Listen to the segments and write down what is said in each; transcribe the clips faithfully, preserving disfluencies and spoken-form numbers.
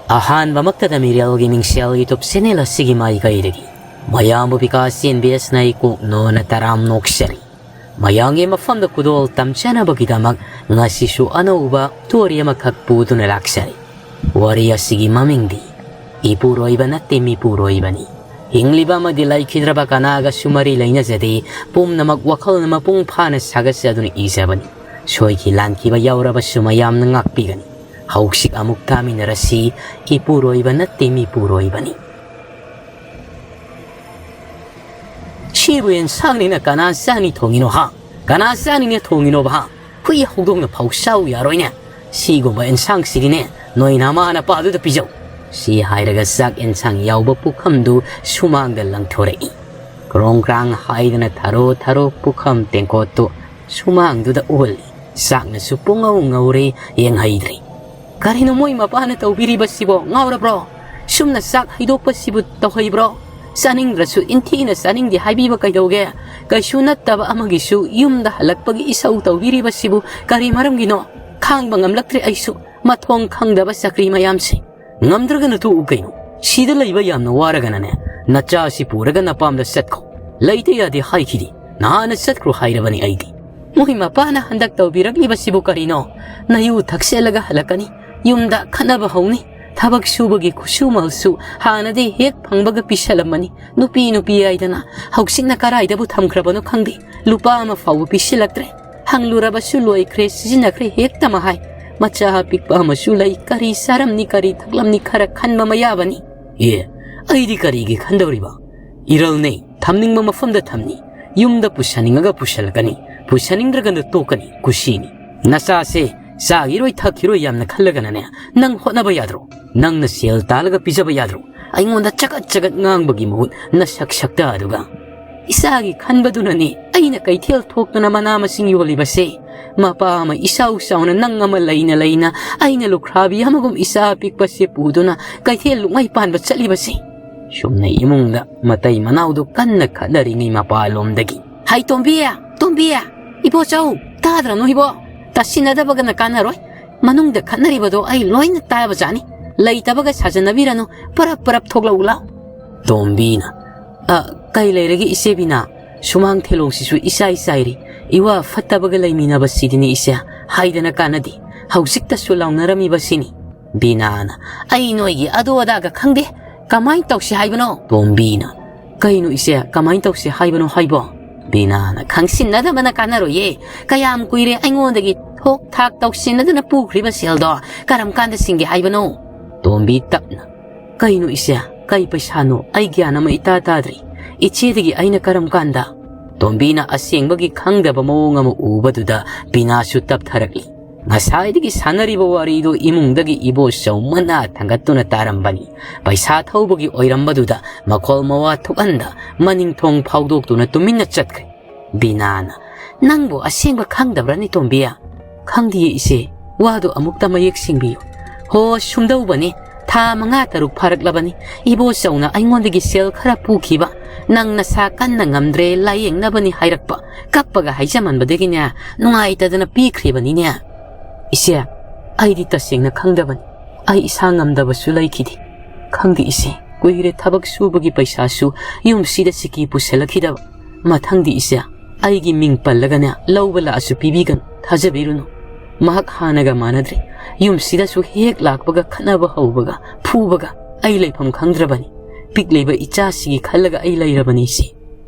ꯑꯍꯥꯟꯕꯃꯛꯇꯗ ꯃꯤꯔꯦꯜꯒꯤ ꯃꯤꯡꯁꯦꯜ YouTube channel ꯑꯁꯤꯒꯤ ꯃꯥꯏꯀꯩꯗꯒꯤ ꯃꯌꯥꯝꯕꯨ ꯕꯤꯀꯥꯁ ꯆꯦꯟꯕꯤ ꯑꯦꯁꯅ ꯏꯀꯣꯛꯅꯣꯅ ꯇꯔꯥꯝ ꯅꯣꯛꯆꯔꯤ꯫ ꯃꯌꯥꯝꯒꯤ ꯃꯐꯝꯗ ꯈꯨꯗꯣꯜ ꯇꯝꯖꯅꯕꯒꯤꯗꯃꯛ ꯉꯁꯤꯁꯨ ꯑꯅꯧꯕ ꯋꯥꯔꯤ ꯑꯃꯈꯛ ꯄꯨꯗꯨꯅ ꯂꯥꯛꯆꯔꯤ꯫ ꯋꯥꯔꯤ ꯑꯁꯤꯒꯤ ꯃꯃꯤꯡꯗꯤ ꯏꯄꯨꯔꯣꯏꯕ ꯅꯠꯇꯦ ꯃꯤꯄꯨꯔꯣꯏꯕꯅꯤ꯫ ꯍꯤꯡꯂꯤꯕ ꯑꯃꯗꯤ ꯂꯩꯈꯤꯗ꯭ꯔꯕ ꯀꯅꯥꯒꯁꯨ ꯃꯔꯤ ꯂꯩꯅꯖꯗꯦ꯫ ꯄꯨꯝꯅꯃꯛ ꯋꯥꯈꯜꯅ ꯃꯄꯨꯡ ꯐꯥꯅ ꯁꯥꯒꯠꯆꯗꯨꯅ ꯏꯖꯕꯅꯤ꯫ ꯁꯣꯏꯈꯤ ꯂꯥꯟꯈꯤꯕ ꯌꯥꯎꯔꯕꯁꯨ ꯃꯌꯥꯝꯅ ꯉꯥꯛꯄꯤꯒꯅꯤ꯫ ꯍꯧꯖꯤꯛ ꯑꯃꯨꯛ ꯇꯥꯃꯤꯟꯅꯔꯁꯤ꯫ ꯏꯄꯨꯔꯣꯏꯕ ꯅꯠꯇꯦ ꯃꯤꯄꯨꯔꯣꯏꯕꯅꯤ꯫ ꯁꯤꯕꯨ ꯑꯦꯟꯁꯥꯡꯅꯤꯅ ꯀꯅꯥ ꯆꯥꯅꯤ ꯊꯣꯡꯉꯤꯅꯣ ꯍꯥ? ꯀꯅꯥ ꯆꯥꯅꯤꯅ ꯊꯣꯡꯉꯤꯅꯣꯕ ꯍꯥ? ꯍꯨꯏ ꯍꯧꯗꯣꯡꯅ ꯐꯥꯎ ꯆꯥꯎ ꯌꯥꯔꯣꯏꯅꯦ꯫ ꯁꯤꯒꯨꯝꯕ ꯑꯦꯟꯁꯥꯡꯁꯤꯗꯤꯅꯦ ꯅꯣꯏ ꯅꯃꯥ ꯅꯄꯥꯗꯨꯗ ꯄꯤꯖꯧ꯫ ꯁꯤ ꯍꯥꯏꯔꯒ ꯆꯥꯛ ꯑꯦꯟꯁꯥꯡ ꯌꯥꯎꯕ ꯄꯨꯈꯝꯗꯨ ꯁꯨꯃꯥꯡꯗ ꯂꯪꯊꯣꯔꯛꯏ꯫ ꯀ꯭ꯔꯣꯡ ꯀ꯭ꯔꯥꯡ ꯍꯥꯏꯗꯅ ꯊꯔꯣ ꯊꯔꯣ ꯄꯨꯈꯝ ꯇꯦꯡꯀꯣꯠꯇꯨ ꯁꯨꯃꯥꯡꯗꯨꯗ ꯑꯣꯜꯂꯤ꯫ ꯆꯥꯛꯅꯁꯨ ꯄꯨꯡꯉꯧ ꯉꯧꯔꯦ, ꯌꯦꯡꯍꯩꯗ꯭ꯔꯦ꯫ ꯀꯔꯤꯅꯣ ꯃꯣꯏ ꯃꯄꯥꯅ ꯇꯧꯕꯤꯔꯤꯕꯁꯤꯕꯣ? ꯉꯥꯎꯔꯕ꯭ꯔꯣ? ꯁꯨꯝꯅ ꯆꯥꯛ ꯍꯩꯗꯣꯛꯄꯁꯤꯕꯨ ꯇꯧꯍꯩꯕ꯭ꯔꯣ? ꯆꯥꯅꯤꯡꯗ꯭ꯔꯁꯨ ꯏꯟꯊꯤꯅ ꯆꯥꯅꯤꯡꯗꯦ ꯍꯥꯏꯕꯤꯕ ꯀꯩꯗꯧꯒꯦ? ꯀꯩꯁꯨ ꯅꯠꯇꯕ ꯑꯃꯒꯤꯁꯨ ꯌꯨꯝꯗ ꯍꯜꯂꯛꯄꯒꯤ ꯏꯁꯧ ꯇꯧꯕꯤꯔꯤꯕꯁꯤꯕꯨ ꯀꯔꯤ ꯃꯔꯝꯒꯤꯅꯣ? ꯈꯥꯡꯕ ꯉꯝꯂꯛꯇ꯭ꯔꯦ ꯑꯩꯁꯨ, ꯃꯊꯣꯡ ꯈꯪꯗꯕ ꯆꯀ꯭ꯔꯤ ꯃꯌꯥꯝꯁꯦ꯫ ꯉꯝꯗ꯭ꯔꯒꯅ ꯇꯣꯛꯎ ꯀꯩꯅꯣ꯫ ꯁꯤꯗ ꯂꯩꯕ ꯌꯥꯝꯅ ꯋꯥꯔꯒꯅꯅꯦ, ꯅꯆꯥ ꯑꯁꯤ ꯄꯨꯔꯒ ꯅꯄꯥꯝꯗ ꯆꯠꯈꯣ꯫ ꯂꯩꯇ ꯌꯥꯗꯦ ꯍꯥꯏꯈꯤꯗꯤ, ꯅꯍꯥꯟꯅ ꯆꯠꯈ꯭ꯔꯣ ꯍꯥꯏꯔꯕꯅꯤ ꯑꯩꯗꯤ꯫ ꯃꯣꯏ ꯃꯄꯥꯅ ꯍꯟꯗꯛ ꯇꯧꯕꯤꯔꯛꯂꯤꯕꯁꯤꯕꯨ ꯀꯔꯤꯅꯣ? ꯅꯌꯨ ꯊꯛꯆꯜꯂꯒ ꯍꯜꯂꯛꯀꯅꯤ, ꯌꯨꯝꯗ ꯈꯠꯅꯕ ꯍꯧꯅꯤ, ꯊꯕꯛ ꯁꯨꯕꯒꯤ ꯈꯨꯠꯁꯨꯃꯜꯁꯨ ꯍꯥꯟꯅꯗꯤ ꯍꯦꯛ ꯐꯪꯕꯒ ꯄꯤꯁꯜꯂꯝꯕꯅꯤ, ꯅꯨꯄꯤ ꯅꯨꯄꯤ ꯍꯥꯏꯗꯅ ꯍꯧꯖꯤꯛꯅ ꯀꯔꯥꯏꯗꯕꯨ ꯊꯝꯈ꯭ꯔꯕꯅꯣ ꯈꯪꯗꯦ, ꯂꯨꯄꯥ ꯑꯃ ꯐꯥꯎꯕ ꯄꯤꯁꯤꯜꯂꯛꯇ꯭ꯔꯦ꯫ ꯍꯪꯂꯨꯔꯕꯁꯨ ꯂꯣꯏꯈ꯭ꯔꯦ, ꯁꯤꯖꯤꯟꯅꯈ꯭ꯔꯦ ꯍꯦꯛꯇ ꯃꯍꯥꯏ꯫ ꯃꯆꯥ ꯑꯄꯤꯛꯄ ꯑꯃꯁꯨ ꯂꯩ, ꯀꯔꯤ ꯆꯥꯔꯝꯅꯤ ꯀꯔꯤ ꯊꯛꯂꯝꯅꯤ ꯈꯔ ꯈꯟꯕ ꯃꯌꯥꯕꯅꯤ꯫ ꯑꯦ, ꯑꯩꯗꯤ ꯀꯔꯤꯒꯤ ꯈꯟꯗꯧꯔꯤꯕ? ꯏꯔꯜꯅꯦ, ꯊꯝꯅꯤꯡꯕ ꯃꯐꯝꯗ ꯊꯝꯅꯤ, ꯌꯨꯝꯗ ꯄꯨꯁꯟꯅꯤꯡꯉꯒ ꯄꯨꯁꯜꯂꯛꯀꯅꯤ, ꯄꯨꯁꯟꯅꯤꯡꯗ꯭ꯔꯒꯅ ꯇꯣꯛꯀꯅꯤ, ꯀꯨꯁꯤꯅꯤ꯫ ꯅꯆꯥꯁꯦ ꯆꯥꯈꯤꯔꯣꯏ ꯊꯛꯈꯤꯔꯣꯏ ꯌꯥꯝꯅ ꯈꯜꯂꯒꯅꯅꯦ, ꯅꯪ ꯍꯣꯠꯅꯕ ꯌꯥꯗ꯭ꯔꯣ? ꯅꯪꯅ ꯁꯦꯜ ꯇꯥꯜꯂꯒ ꯄꯤꯖꯕ ꯌꯥꯗ꯭ꯔꯣ? ꯑꯩꯉꯣꯟꯗ ꯆꯒꯠ ꯆꯒꯠ ꯉꯥꯡꯕꯒꯤ ꯃꯍꯨꯠ ꯅꯁꯛ ꯁꯛꯇ ꯑꯗꯨꯒ꯫ ꯏꯆꯥꯒꯤ ꯈꯟꯕꯗꯨꯅꯅꯦ ꯑꯩꯅ ꯀꯩꯊꯦꯜ ꯊꯣꯛꯇꯨꯅ ꯃꯅꯥ ꯃꯁꯤꯡ ꯌꯣꯜꯂꯤꯕꯁꯦ꯫ ꯃꯄꯥ ꯑꯃ ꯏꯆꯥꯎ ꯆꯥꯎꯅ ꯅꯪ ꯑꯃ ꯂꯩꯅ ꯂꯩꯅ ꯑꯩꯅ ꯂꯨꯈ꯭ꯔꯥꯕꯤ ꯑꯃꯒꯨꯝ ꯏꯆꯥ ꯑꯄꯤꯛꯄꯁꯦ ꯄꯨꯗꯨꯅ ꯀꯩꯊꯦꯜ ꯂꯨꯛꯃꯩ ꯄꯥꯟꯕ ꯆꯠꯂꯤꯕꯁꯦ꯫ ꯁꯨꯝꯅ ꯏꯃꯨꯡꯗ ꯃꯇꯩ ꯃꯅꯥꯎꯗꯨ ꯀꯟꯅ ꯈꯠꯅꯔꯤꯉꯩ ꯃꯄꯥꯂꯣꯝꯗꯒꯤ, "ꯍꯥꯏ ꯇꯣꯝꯕꯤ, ꯇꯣꯝꯕꯤ, ꯏꯕꯣ ꯆꯧ, ꯇꯥꯗ꯭ꯔꯅꯣ ꯏꯕꯣ? ꯇꯥꯁꯤꯟꯅꯗꯕꯒꯅ ꯀꯥꯟꯅꯔꯣꯏ꯫ ꯃꯅꯨꯡꯗ ꯈꯠꯅꯔꯤꯕꯗꯣ ꯑꯩ ꯂꯣꯏꯅ ꯇꯥꯕꯖꯥꯠꯅꯤ꯫ ꯂꯩꯇꯕꯒ ꯁꯥꯖꯟꯅꯕꯤꯔꯅꯨ, ꯄꯔꯞ ꯄꯔꯞ ꯊꯣꯛꯂꯛꯎ ꯂꯥꯎ꯫ ꯇꯣꯝꯕꯤꯅ, "ꯑ, ꯀꯩ ꯂꯩꯔꯒꯦ ꯏꯆꯦ ꯕꯤꯅꯥ? ꯁꯨꯃꯥꯡ ꯊꯦꯂꯣꯡꯁꯤꯁꯨ ꯏꯆꯥꯏ ꯆꯥꯏꯔꯤ꯫ ꯏꯋꯥ ꯐꯠꯇꯕꯒ ꯂꯩꯃꯤꯟꯅꯕꯁꯤꯗꯤꯅꯦ ꯏꯆꯦ, ꯍꯥꯏꯗꯅ ꯀꯥꯟꯅꯗꯦ꯫ ꯍꯧꯖꯤꯛꯇꯁꯨ ꯂꯥꯎꯅꯔꯝꯃꯤꯕꯁꯤꯅꯤ꯫" ꯕꯤꯅꯥꯅ, "ꯑꯩ ꯅꯣꯏꯒꯤ ꯑꯗꯨ ꯑꯗꯥꯒ ꯈꯪꯗꯦ꯫ ꯀꯃꯥꯏꯅ ꯇꯧꯁꯤ ꯍꯥꯏꯕꯅꯣ?" ꯇꯣꯝꯕꯤꯅ, "ꯀꯩꯅꯣ ꯏꯆꯦ, ꯀꯃꯥꯏꯅ ꯇꯧꯁꯤ ꯍꯥꯏꯕꯅꯣ ꯍꯥꯏꯕꯣ?" ꯕꯤꯅꯥꯅ, "ꯈꯪꯁꯤꯟꯅꯗꯕꯅ ꯀꯥꯟꯅꯔꯣꯏꯌꯦ꯫ ꯀꯌꯥꯝ ꯀꯨꯏꯔꯦ ꯑꯩꯉꯣꯟꯗꯒꯤ ꯊꯣꯛ ꯊꯥꯛ ꯇꯧꯁꯤꯟꯅꯗꯅ ꯄꯨꯈ꯭ꯔꯤꯕ ꯁꯦꯜꯗꯣ ꯀꯔꯝ ꯀꯥꯟꯗ ꯁꯤꯡꯒꯦ ꯍꯥꯏꯕꯅꯣ?" ꯇꯣꯝꯕꯤ ꯇꯞꯅ, "ꯀꯩꯅꯣ ꯏꯆꯦ, ꯀꯩ ꯄꯩꯁꯥꯅꯣ? ꯑꯩ ꯒ꯭ꯌꯥꯟ ꯑꯃ ꯏꯇꯥ ꯇꯥꯗ꯭ꯔꯤ꯫ ꯏꯆꯦꯗꯒꯤ ꯑꯩꯅ ꯀꯔꯝ ꯀꯥꯟꯗ?" ꯇꯣꯝꯕꯤꯅ ꯑꯁꯦꯡꯕꯒꯤ ꯈꯪꯗꯕ ꯃꯑꯣꯡ ꯑꯃ ꯎꯕꯗꯨꯗ ꯕꯤꯅꯥꯁꯨ ꯇꯞꯊꯔꯛꯂꯤ꯫ ꯉꯁꯥꯏꯗꯒꯤ ꯁꯥꯟꯅꯔꯤꯕ ꯋꯥꯔꯤꯗꯨ ꯏꯃꯨꯡꯗꯒꯤ ꯏꯕꯣꯆꯧ ꯃꯅꯥ ꯊꯥꯡꯒꯠꯇꯨꯅ ꯇꯥꯔꯝꯕꯅꯤ꯫ ꯄꯩꯁꯥ ꯊꯧꯕꯒꯤ ꯑꯣꯏꯔꯝꯕꯗꯨꯗ ꯃꯈꯣꯜ ꯃꯋꯥ ꯊꯣꯛꯍꯟꯗ ꯃꯅꯤꯡ ꯊꯣꯡ ꯐꯥꯎꯗꯣꯛꯇꯨꯅ ꯇꯨꯃꯤꯟꯅ ꯆꯠꯈ꯭ꯔꯦ꯫ ꯕꯤꯅꯥꯅ, "ꯅꯪꯕꯨ ꯑꯁꯦꯡꯕ ꯈꯪꯗꯕ꯭ꯔꯅꯤ ꯇꯣꯝꯕꯤ?" "ꯈꯪꯗꯤꯌꯦ ꯏꯆꯦ, ꯋꯥꯗꯨ ꯑꯃꯨꯛꯇ ꯃꯌꯦꯛ ꯁꯦꯡꯕꯤꯌꯨ꯫" "ꯍꯣ, ꯁꯨꯝꯗꯧꯕꯅꯤ, ꯊꯥ ꯃꯉꯥ ꯇꯔꯨꯛ ꯐꯥꯔꯛꯂꯕꯅꯤ꯫ ꯏꯕꯣꯆꯧꯅ ꯑꯩꯉꯣꯟꯗꯒꯤ ꯁꯦꯜ ꯈꯔ ꯄꯨꯈꯤꯕ, ꯅꯪ ꯅꯁꯥ ꯀꯟꯅ ꯉꯝꯗ꯭ꯔꯦ, ꯂꯥꯌꯦꯡꯅꯕꯅꯤ ꯍꯥꯏꯔꯛꯄ, ꯀꯞꯄꯒ ꯍꯥꯏꯖꯃꯟꯕꯗꯒꯤꯅꯦ, ꯅꯨꯡꯉꯥꯏꯇꯗꯅ ꯄꯤꯈ꯭ꯔꯤꯕꯅꯤꯅꯦ꯫" "ꯏꯆꯦ, ꯑꯩꯗꯤ ꯇꯁꯦꯡꯅ ꯈꯪꯗꯕꯅꯤ꯫ ꯑꯩ ꯏꯁꯥ ꯉꯝꯗꯕꯁꯨ ꯂꯩꯈꯤꯗꯦ꯫" "ꯈꯪꯗꯦ ꯏꯆꯦ, ꯀꯨꯏꯔꯦ ꯊꯕꯛ ꯁꯨꯕꯒꯤ ꯄꯩꯁꯥꯁꯨ ꯌꯨꯝꯁꯤꯗ ꯁꯤꯀꯤ ꯄꯨꯁꯜꯂꯛꯈꯤꯗꯕ꯫ ꯃꯊꯪꯗꯤ ꯏꯆꯦ, ꯑꯩꯒꯤ ꯃꯤꯡ ꯄꯜꯂꯒꯅꯦ ꯂꯧꯕ ꯂꯥꯛꯑꯁꯨ ꯄꯤꯕꯤꯒꯅꯨ, ꯊꯥꯖꯕꯤꯔꯨꯅꯨ꯫ ꯃꯍꯥꯛ ꯍꯥꯟꯅꯒ ꯃꯥꯟꯅꯗ꯭ꯔꯦ꯫ ꯌꯨꯝꯁꯤꯗꯁꯨ ꯍꯦꯛ ꯂꯥꯛꯄꯒ ꯈꯠꯅꯕ ꯍꯧꯕꯒ, ꯐꯨꯕꯒ, ꯑꯩ ꯂꯩꯐꯝ ꯈꯪꯗ꯭ꯔꯕꯅꯤ꯫ ꯄꯤꯛꯂꯤꯕ ꯏꯆꯥꯁꯤꯒꯤ ꯈꯜꯂꯒ ꯑꯩ ꯂꯩꯔꯕꯅꯤ ꯏꯆꯦ꯫"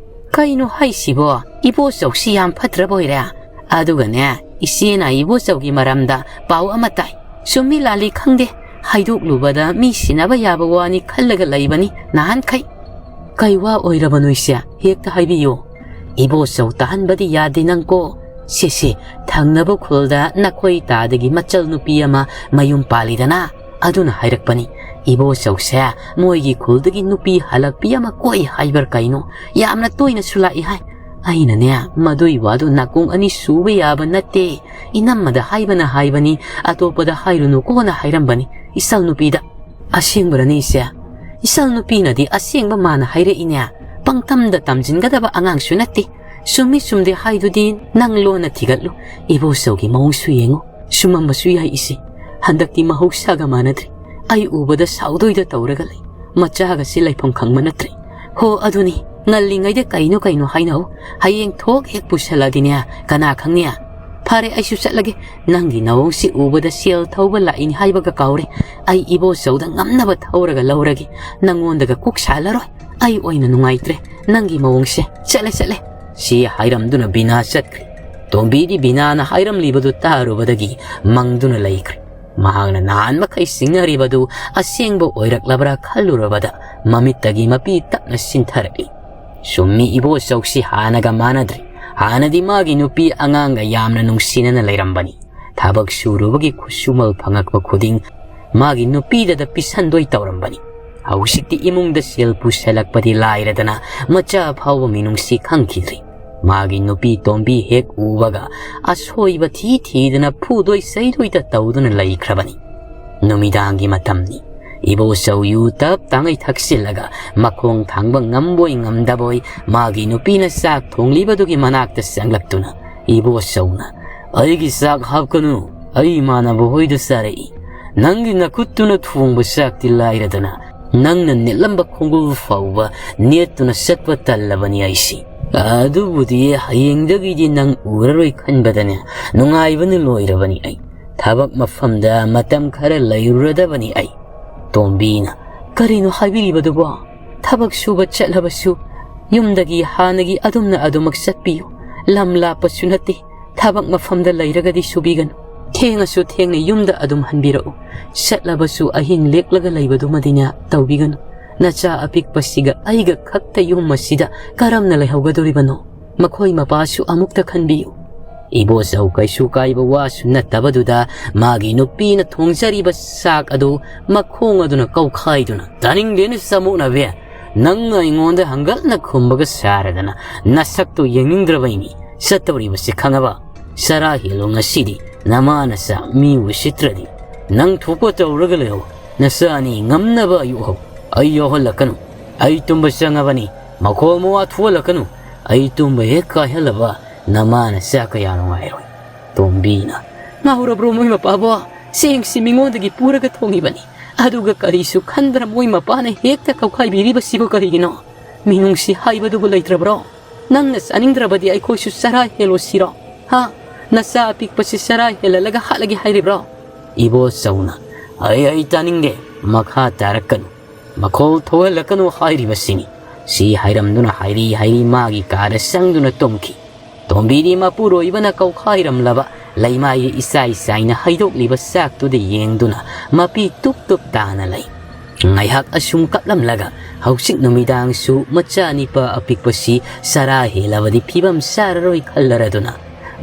"ꯀꯩꯅꯣ ꯍꯥꯏꯁꯤꯕꯣ? ꯏꯕꯣꯆꯧꯁꯤ ꯌꯥꯝ ꯐꯠꯇ꯭ꯔꯕ ꯑꯣꯏꯔꯦ? ꯑꯗꯨꯒꯅꯦ, ꯏꯆꯦꯅ ꯏꯕꯣꯆꯧꯒꯤ ꯃꯔꯝꯗ ꯄꯥꯎ ꯑꯃ ꯇꯥꯏ꯫ ꯆꯨꯝꯃꯤ ꯂꯥꯜꯂꯤ ꯈꯪꯗꯦ, ꯍꯥꯏꯗꯣꯛꯂꯨꯕꯗ ꯃꯤ ꯁꯤꯟꯅꯕ ꯌꯥꯕ ꯋꯥꯅꯤ ꯈꯜꯂꯒ ꯂꯩꯕꯅꯤ ꯅꯍꯥꯟꯈꯩ꯫" "ꯀꯩ ꯋꯥ ꯑꯣꯏꯔꯕꯅꯣ ꯏꯆꯦ? ꯍꯦꯛꯇ ꯍꯥꯏꯕꯤꯌꯨ꯫" "ꯏꯕꯣꯆꯧ ꯇꯥꯍꯟꯕꯗꯤ ꯌꯥꯗꯦ ꯅꯪꯀꯣ꯫ ꯁꯦ ꯁꯦ, ꯊꯪꯅꯕ ꯈꯨꯜꯗ ꯅꯈꯣꯏ ꯇꯥꯗꯒꯤ ꯃꯆꯜ ꯅꯨꯄꯤ ꯑꯃ ꯃꯌꯨꯝ ꯄꯥꯜꯂꯤꯗꯅ, ꯑꯗꯨꯅ ꯍꯥꯏꯔꯛꯄꯅꯤ꯫ ꯏꯕꯣꯆꯧꯁꯦ ꯃꯣꯏꯒꯤ ꯈꯨꯜꯗꯒꯤ ꯅꯨꯄꯤ ꯍꯜꯂꯛꯄꯤ ꯑꯃ ꯀꯣꯏ ꯍꯥꯏꯕ꯭ꯔꯥ ꯀꯩꯅꯣ, ꯌꯥꯝꯅ ꯇꯣꯏꯅꯁꯨ ꯂꯥꯛꯏ ꯍꯥꯏ꯫ ꯑꯩꯅꯅꯦ, ꯃꯗꯨꯏ ꯋꯥꯗꯨ ꯅꯥꯀꯣꯡ ꯑꯅꯤ ꯁꯨꯕ ꯌꯥꯕ ꯅꯠꯇꯦ꯫ ꯏꯅꯝꯃꯗ ꯍꯥꯏꯕꯅ ꯍꯥꯏꯕꯅꯤ, ꯑꯇꯣꯞꯄꯗ ꯍꯥꯏꯔꯨꯅꯨꯀꯣꯅ ꯍꯥꯏꯔꯝꯕꯅꯤ ꯏꯆꯜ ꯅꯨꯄꯤꯗ꯫" "ꯑꯁꯦꯡꯕꯔꯅꯦ ꯏꯆꯦ? ꯏꯆꯜ ꯅꯨꯄꯤꯅꯗꯤ ꯑꯁꯦꯡꯕ ꯃꯥꯅ ꯍꯥꯏꯔꯛꯏꯅꯦ꯫ ꯄꯪꯇꯝꯗ ꯇꯝꯖꯤꯟꯒꯗꯕ ꯑꯉꯥꯡꯁꯨ ꯅꯠꯇꯦ꯫ ꯆꯨꯝꯃꯤ ꯆꯨꯝꯗꯦ ꯍꯥꯏꯗꯨꯗꯤ ꯅꯪ ꯂꯣꯟꯅ ꯊꯤꯒꯠꯂꯨ꯫ ꯏꯕꯣꯆꯧꯒꯤ ꯃꯑꯣꯡꯁꯨ ꯌꯦꯡꯉꯨ꯫ ꯆꯨꯝꯃꯝꯕꯁꯨ ꯌꯥꯏ ꯏꯆꯦ꯫ ꯍꯟꯗꯛꯇꯤ ꯃꯍꯧꯁꯥꯒ ꯃꯥꯟꯅꯗ꯭ꯔꯦ꯫ ꯑꯩ ꯎꯕꯗ ꯁꯥꯎꯗꯣꯏꯗ ꯇꯧꯔꯒ ꯂꯩ꯫ ꯃꯆꯥꯒꯁꯤ ꯂꯩꯐꯝ ꯈꯪꯕ ꯅꯠꯇ꯭ꯔꯦ꯫ ꯍꯣ, ꯑꯗꯨꯅꯤ, ꯉꯜꯂꯤꯉꯩꯗ ꯀꯩꯅꯣ ꯀꯩꯅꯣ ꯍꯥꯏꯅꯧ꯫ ꯍꯌꯦꯡ ꯊꯣꯛ ꯍꯦꯛ ꯄꯨꯁꯜꯂꯛꯑꯗꯤꯅꯦ, ꯀꯅꯥ ꯈꯪꯅꯤ? ꯐꯔꯦ, ꯑꯩꯁꯨ ꯆꯠꯂꯒꯦ꯫ ꯅꯪꯒꯤ ꯅꯋꯣꯡꯁꯤ ꯎꯕꯗ ꯁꯦꯜ ꯊꯧꯕ ꯂꯥꯛꯏꯅꯤ ꯍꯥꯏꯕꯒ ꯀꯥꯎꯔꯦ꯫ ꯑꯩ ꯏꯕꯣꯆꯧꯗ ꯉꯝꯅꯕ ꯊꯧꯔꯒ ꯂꯧꯔꯒꯦ꯫ ꯅꯪꯉꯣꯟꯗꯒ ꯀꯨꯛ ꯁꯥꯜꯂꯔꯣꯏ꯫ ꯑꯩ ꯑꯣꯏꯅ ꯅꯨꯡꯉꯥꯏꯇ꯭ꯔꯦ ꯅꯪꯒꯤ ꯃꯑꯣꯡꯁꯦ꯫ ꯆꯠꯂꯦ, ꯆꯠꯂꯦ꯫ ꯁꯤ ꯍꯥꯏꯔꯝꯗꯨꯅ ꯕꯤꯅꯥ ꯆꯠꯈ꯭ꯔꯦ꯫ ꯇꯣꯝꯕꯤꯗꯤ ꯕꯤꯅꯥꯅ ꯍꯥꯏꯔꯝꯂꯤꯕꯗꯨ ꯇꯥꯔꯨꯕꯗꯒꯤ ꯃꯪꯗꯨꯅ ꯂꯩꯈ꯭ꯔꯦ꯫ ꯃꯍꯥꯛꯅ ꯅꯍꯥꯟ ꯃꯈꯩ ꯆꯤꯡꯅꯔꯤꯕꯗꯨ ꯑꯁꯦꯡꯕ ꯑꯣꯏꯔꯛꯂꯕ꯭ꯔꯥ ꯈꯜꯂꯨꯔꯕꯗ ꯃꯃꯤꯠꯇꯒꯤ ꯃꯄꯤ ꯇꯞꯅ ꯁꯤꯟꯊꯔꯛꯏ꯫ ꯆꯨꯝꯃꯤ, ꯏꯕꯣꯆꯧꯁꯤ ꯍꯥꯟꯅꯒ ꯃꯥꯟꯅꯗ꯭ꯔꯦ꯫ ꯍꯥꯟꯅꯗꯤ ꯃꯥꯒꯤ ꯅꯨꯄꯤ ꯑꯉꯥꯡꯒ ꯌꯥꯝꯅ ꯅꯨꯡꯁꯤꯅꯅ ꯂꯩꯔꯝꯕꯅꯤ꯫ ꯊꯕꯛ ꯁꯨꯔꯨꯕꯒꯤ ꯈꯨꯠꯁꯨꯃꯜ ꯐꯪꯉꯛꯄ ꯈꯨꯗꯤꯡ ꯃꯥꯒꯤ ꯅꯨꯄꯤꯗꯗ ꯄꯤꯁꯟꯗꯣꯏ ꯇꯧꯔꯝꯕꯅꯤ꯫ ꯍꯧꯖꯤꯛꯇꯤ ꯏꯃꯨꯡꯗ ꯁꯦꯜ ꯄꯨꯁꯜꯂꯛꯄꯗꯤ ꯂꯥꯏꯔꯗꯅ ꯃꯆꯥ ꯐꯥꯎꯕ ꯃꯤꯅꯨꯡꯁꯤ ꯈꯪꯈꯤꯗ꯭ꯔꯤ꯫ ꯃꯥꯒꯤ ꯅꯨꯄꯤ ꯇꯣꯝꯕꯤ ꯍꯦꯛ ꯎꯕꯒ ꯑꯁꯣꯏꯕ ꯊꯤ ꯊꯤꯗꯅ ꯐꯨꯗꯣꯏ ꯆꯩꯗꯣꯏꯗ ꯇꯧꯗꯨꯅ ꯂꯩꯈ꯭ꯔꯕꯅꯤ꯫ ꯅꯨꯃꯤꯗꯥꯡꯒꯤ ꯃꯇꯝꯅꯤ꯫ ꯏꯕꯣꯆꯧ ꯌꯨ ꯇꯞ ꯇꯥꯉꯩ ꯊꯛꯆꯤꯜꯂꯒ ꯃꯈꯣꯡ ꯊꯥꯡꯕ ꯉꯝꯕꯣꯏ ꯉꯝꯗꯕꯣꯏ ꯃꯥꯒꯤ ꯅꯨꯄꯤꯅ ꯆꯥꯛ ꯊꯣꯡꯂꯤꯕꯗꯨꯒꯤ ꯃꯅꯥꯛꯇ ꯆꯪꯂꯛꯇꯨꯅ ꯏꯕꯣꯆꯧꯅ, "ꯑꯩꯒꯤ ꯆꯥꯛ ꯍꯥꯞꯀꯅꯨ, ꯑꯩ ꯏꯃꯥꯟꯅꯕ ꯍꯣꯏꯗ ꯆꯥꯔꯛꯏ꯫ ꯅꯪꯒꯤ ꯅꯈꯨꯠꯇꯨꯅ ꯊꯣꯡꯕ ꯆꯥꯛꯇꯤ ꯂꯥꯏꯔꯗꯅ ꯅꯪꯅ ꯅꯦꯠꯂꯝꯕ ꯈꯣꯡꯒꯨꯜ ꯐꯥꯎꯕ ꯅꯦꯠꯇꯨꯅ ꯆꯠꯄ ꯇꯜꯂꯕꯅꯤ ꯑꯩꯁꯤ꯫ ꯑꯗꯨꯕꯨꯗꯤ ꯍꯌꯦꯡꯗꯒꯤꯗꯤ ꯅꯪ ꯎꯔꯔꯣꯏ ꯈꯟꯕꯗꯅꯦ ꯅꯨꯡꯉꯥꯏꯕꯅ ꯂꯣꯏꯔꯕꯅꯤ ꯑꯩ꯫ ꯊꯕꯛ ꯃꯐꯝꯗ ꯃꯇꯝ ꯈꯔ ꯂꯩꯔꯨꯔꯗꯕꯅꯤ ꯑꯩ꯫" ꯇꯣꯝꯕꯤꯅ, "ꯀꯔꯤꯅꯣ ꯍꯥꯏꯕꯤꯔꯤꯕꯗꯨꯕꯣ? ꯊꯕꯛ ꯁꯨꯕ ꯆꯠꯂꯕꯁꯨ ꯌꯨꯝꯗꯒꯤ ꯍꯥꯟꯅꯒꯤ ꯑꯗꯨꯝꯅ ꯑꯗꯨꯃꯛ ꯆꯠꯄꯤꯌꯨ꯫ ꯂꯝ ꯂꯥꯞꯄꯁꯨ ꯅꯠꯇꯦ, ꯊꯕꯛ ꯃꯐꯝꯗ ꯂꯩꯔꯒꯗꯤ ꯁꯨꯕꯤꯒꯅꯨ꯫ ꯊꯦꯡꯉꯁꯨ ꯊꯦꯡꯅ ꯌꯨꯝꯗ ꯑꯗꯨꯝ ꯍꯟꯕꯤꯔꯛꯎ꯫ ꯆꯠꯂꯕꯁꯨ ꯑꯍꯤꯡ ꯂꯦꯛꯂꯒ ꯂꯩꯕꯗꯨꯃꯗꯤꯅꯦ ꯇꯧꯕꯤꯒꯅꯨ꯫ ꯅꯆꯥ ꯑꯄꯤꯛꯄꯁꯤꯒ ꯑꯩꯒ ꯈꯛꯇ ꯌꯨꯝ ꯑꯁꯤꯗ ꯀꯔꯝꯅ ꯂꯩꯍꯧꯒꯗꯣꯔꯤꯕꯅꯣ? ꯃꯈꯣꯏ ꯃꯄꯥꯁꯨ ꯑꯃꯨꯛꯇ ꯈꯟꯕꯤꯌꯨ꯫" ꯏꯕꯣꯆꯧ ꯀꯩꯁꯨ ꯀꯥꯏꯕ ꯋꯥꯁꯨ ꯅꯠꯇꯕꯗꯨꯗ ꯃꯥꯒꯤ ꯅꯨꯄꯤꯅ ꯊꯣꯡꯖꯔꯤꯕ ꯆꯥꯛ ꯑꯗꯨ ꯃꯈꯣꯡ ꯑꯗꯨꯅ ꯀꯧꯈꯥꯏꯗꯨꯅ, "ꯇꯥꯅꯤꯡꯗꯦꯅꯦ ꯆꯃꯣꯠꯅꯕꯤ, ꯅꯪꯅ ꯑꯩꯉꯣꯟꯗ ꯍꯪꯒꯠꯅ ꯈꯨꯝꯕꯒ ꯁꯥꯔꯗꯅ ꯅꯁꯛꯇꯨ ꯌꯦꯡꯅꯤꯡꯗ꯭ꯔꯕꯩꯅꯤ ꯆꯠꯇꯧꯔꯤꯕꯁꯤ ꯈꯪꯉꯕ? ꯆꯔꯥ ꯍꯦꯜꯂꯣ ꯉꯁꯤꯗꯤ, ꯅꯃꯥ ꯅꯆꯥ ꯃꯤ ꯎꯁꯤꯠꯇ꯭ꯔꯗꯤ꯫ ꯅꯪ ꯊꯣꯛꯄ ꯇꯧꯔꯒ ꯂꯩꯍꯧ, ꯅꯆꯥ ꯑꯅꯤ ꯉꯝꯅꯕ ꯑꯌꯨꯛ ꯍꯧ꯫ ꯑꯩ ꯌꯥꯎꯍꯜꯂꯛꯀꯅꯨ, ꯑꯩ ꯇꯨꯝꯕ ꯆꯪꯉꯕꯅꯤ, ꯃꯈꯣꯜ ꯃꯋꯥ ꯊꯣꯛꯍꯜꯂꯛꯀꯅꯨ꯫ ꯑꯩ ꯇꯨꯝꯕ ꯍꯦꯛ ꯀꯥꯏꯍꯜꯂꯕ ꯅꯃꯥ ꯅꯆꯥ ꯀꯌꯥ ꯅꯨꯡꯉꯥꯏꯔꯣꯏ꯫" ꯇꯣꯝꯕꯤꯅ, "ꯉꯥꯎꯔꯕ꯭ꯔꯣ ꯃꯣꯏ ꯃꯄꯥꯕꯣ? ꯆꯦꯡꯁꯤ ꯃꯤꯉꯣꯟꯗꯒꯤ ꯄꯨꯔꯒ ꯊꯣꯡꯉꯤꯕꯅꯤ꯫ ꯑꯗꯨꯒ ꯀꯔꯤꯁꯨ ꯈꯟꯗ꯭ꯔ ꯃꯣꯏ ꯃꯄꯥꯅ ꯍꯦꯛꯇ ꯀꯧꯈꯥꯏꯕꯤꯔꯤꯕꯁꯤꯕꯨ ꯀꯔꯤꯒꯤꯅꯣ? ꯃꯤꯅꯨꯡꯁꯤ ꯍꯥꯏꯕꯗꯨꯕꯨ ꯂꯩꯇ꯭ꯔꯕ꯭ꯔꯣ? ꯅꯪꯅ ꯆꯥꯅꯤꯡꯗ꯭ꯔꯕꯗꯤ ꯑꯩꯈꯣꯏꯁꯨ ꯆꯔꯥ ꯍꯦꯜꯂꯣ ꯁꯤꯔꯣ? ꯍꯥ? ꯅꯆꯥ ꯑꯄꯤꯛꯄꯁꯤ ꯆꯔꯥ ꯍꯦꯜꯍꯜꯂꯒ ꯍꯥꯠꯂꯒꯦ ꯍꯥꯏꯔꯤꯕ꯭ꯔꯣ? ꯏꯕꯣꯆꯧꯅ, "ꯑꯩ, ꯑꯩ ꯇꯥꯅꯤꯡꯗꯦ, ꯃꯈꯥ ꯇꯥꯔꯛꯀꯅꯨ, ꯃꯈꯣꯜ ꯊꯣꯛꯍꯜꯂꯛꯀꯅꯨ ꯍꯥꯏꯔꯤꯕꯁꯤꯅꯤ"꯫ ꯁꯤ ꯍꯥꯏꯔꯝꯗꯨꯅ ꯍꯥꯏꯔꯤ ꯍꯥꯏꯔꯤ ꯃꯥꯒꯤ ꯀꯥꯗ ꯆꯪꯗꯨꯅ ꯇꯨꯝꯈꯤ꯫ ꯇꯣꯝꯕꯤꯗꯤ ꯃꯄꯨꯔꯣꯏꯕꯅ ꯀꯧꯈꯥꯏꯔꯝꯂꯕ ꯂꯩꯃꯥꯏꯗ ꯏꯆꯥꯏ ꯆꯥꯏꯅ ꯍꯩꯗꯣꯛꯂꯤꯕ ꯆꯥꯛꯇꯨꯗ ꯌꯦꯡꯗꯨꯅ ꯃꯄꯤ ꯇꯨꯞ ꯇꯨꯞ ꯇꯥꯅ ꯂꯩ꯫ ꯉꯥꯏꯍꯥꯛ ꯑꯁꯨꯝ ꯀꯞꯂꯝꯂꯒ ꯍꯧꯖꯤꯛ ꯅꯨꯃꯤꯗꯥꯡꯁꯨ ꯃꯆꯥ ꯅꯤꯄꯥ ꯑꯄꯤꯛꯄꯁꯤ ꯆꯔꯥ ꯍꯦꯜꯂꯕꯗꯤ ꯐꯤꯕꯝ ꯆꯥꯔꯔꯣꯏ ꯈꯜꯂꯔꯗꯨꯅ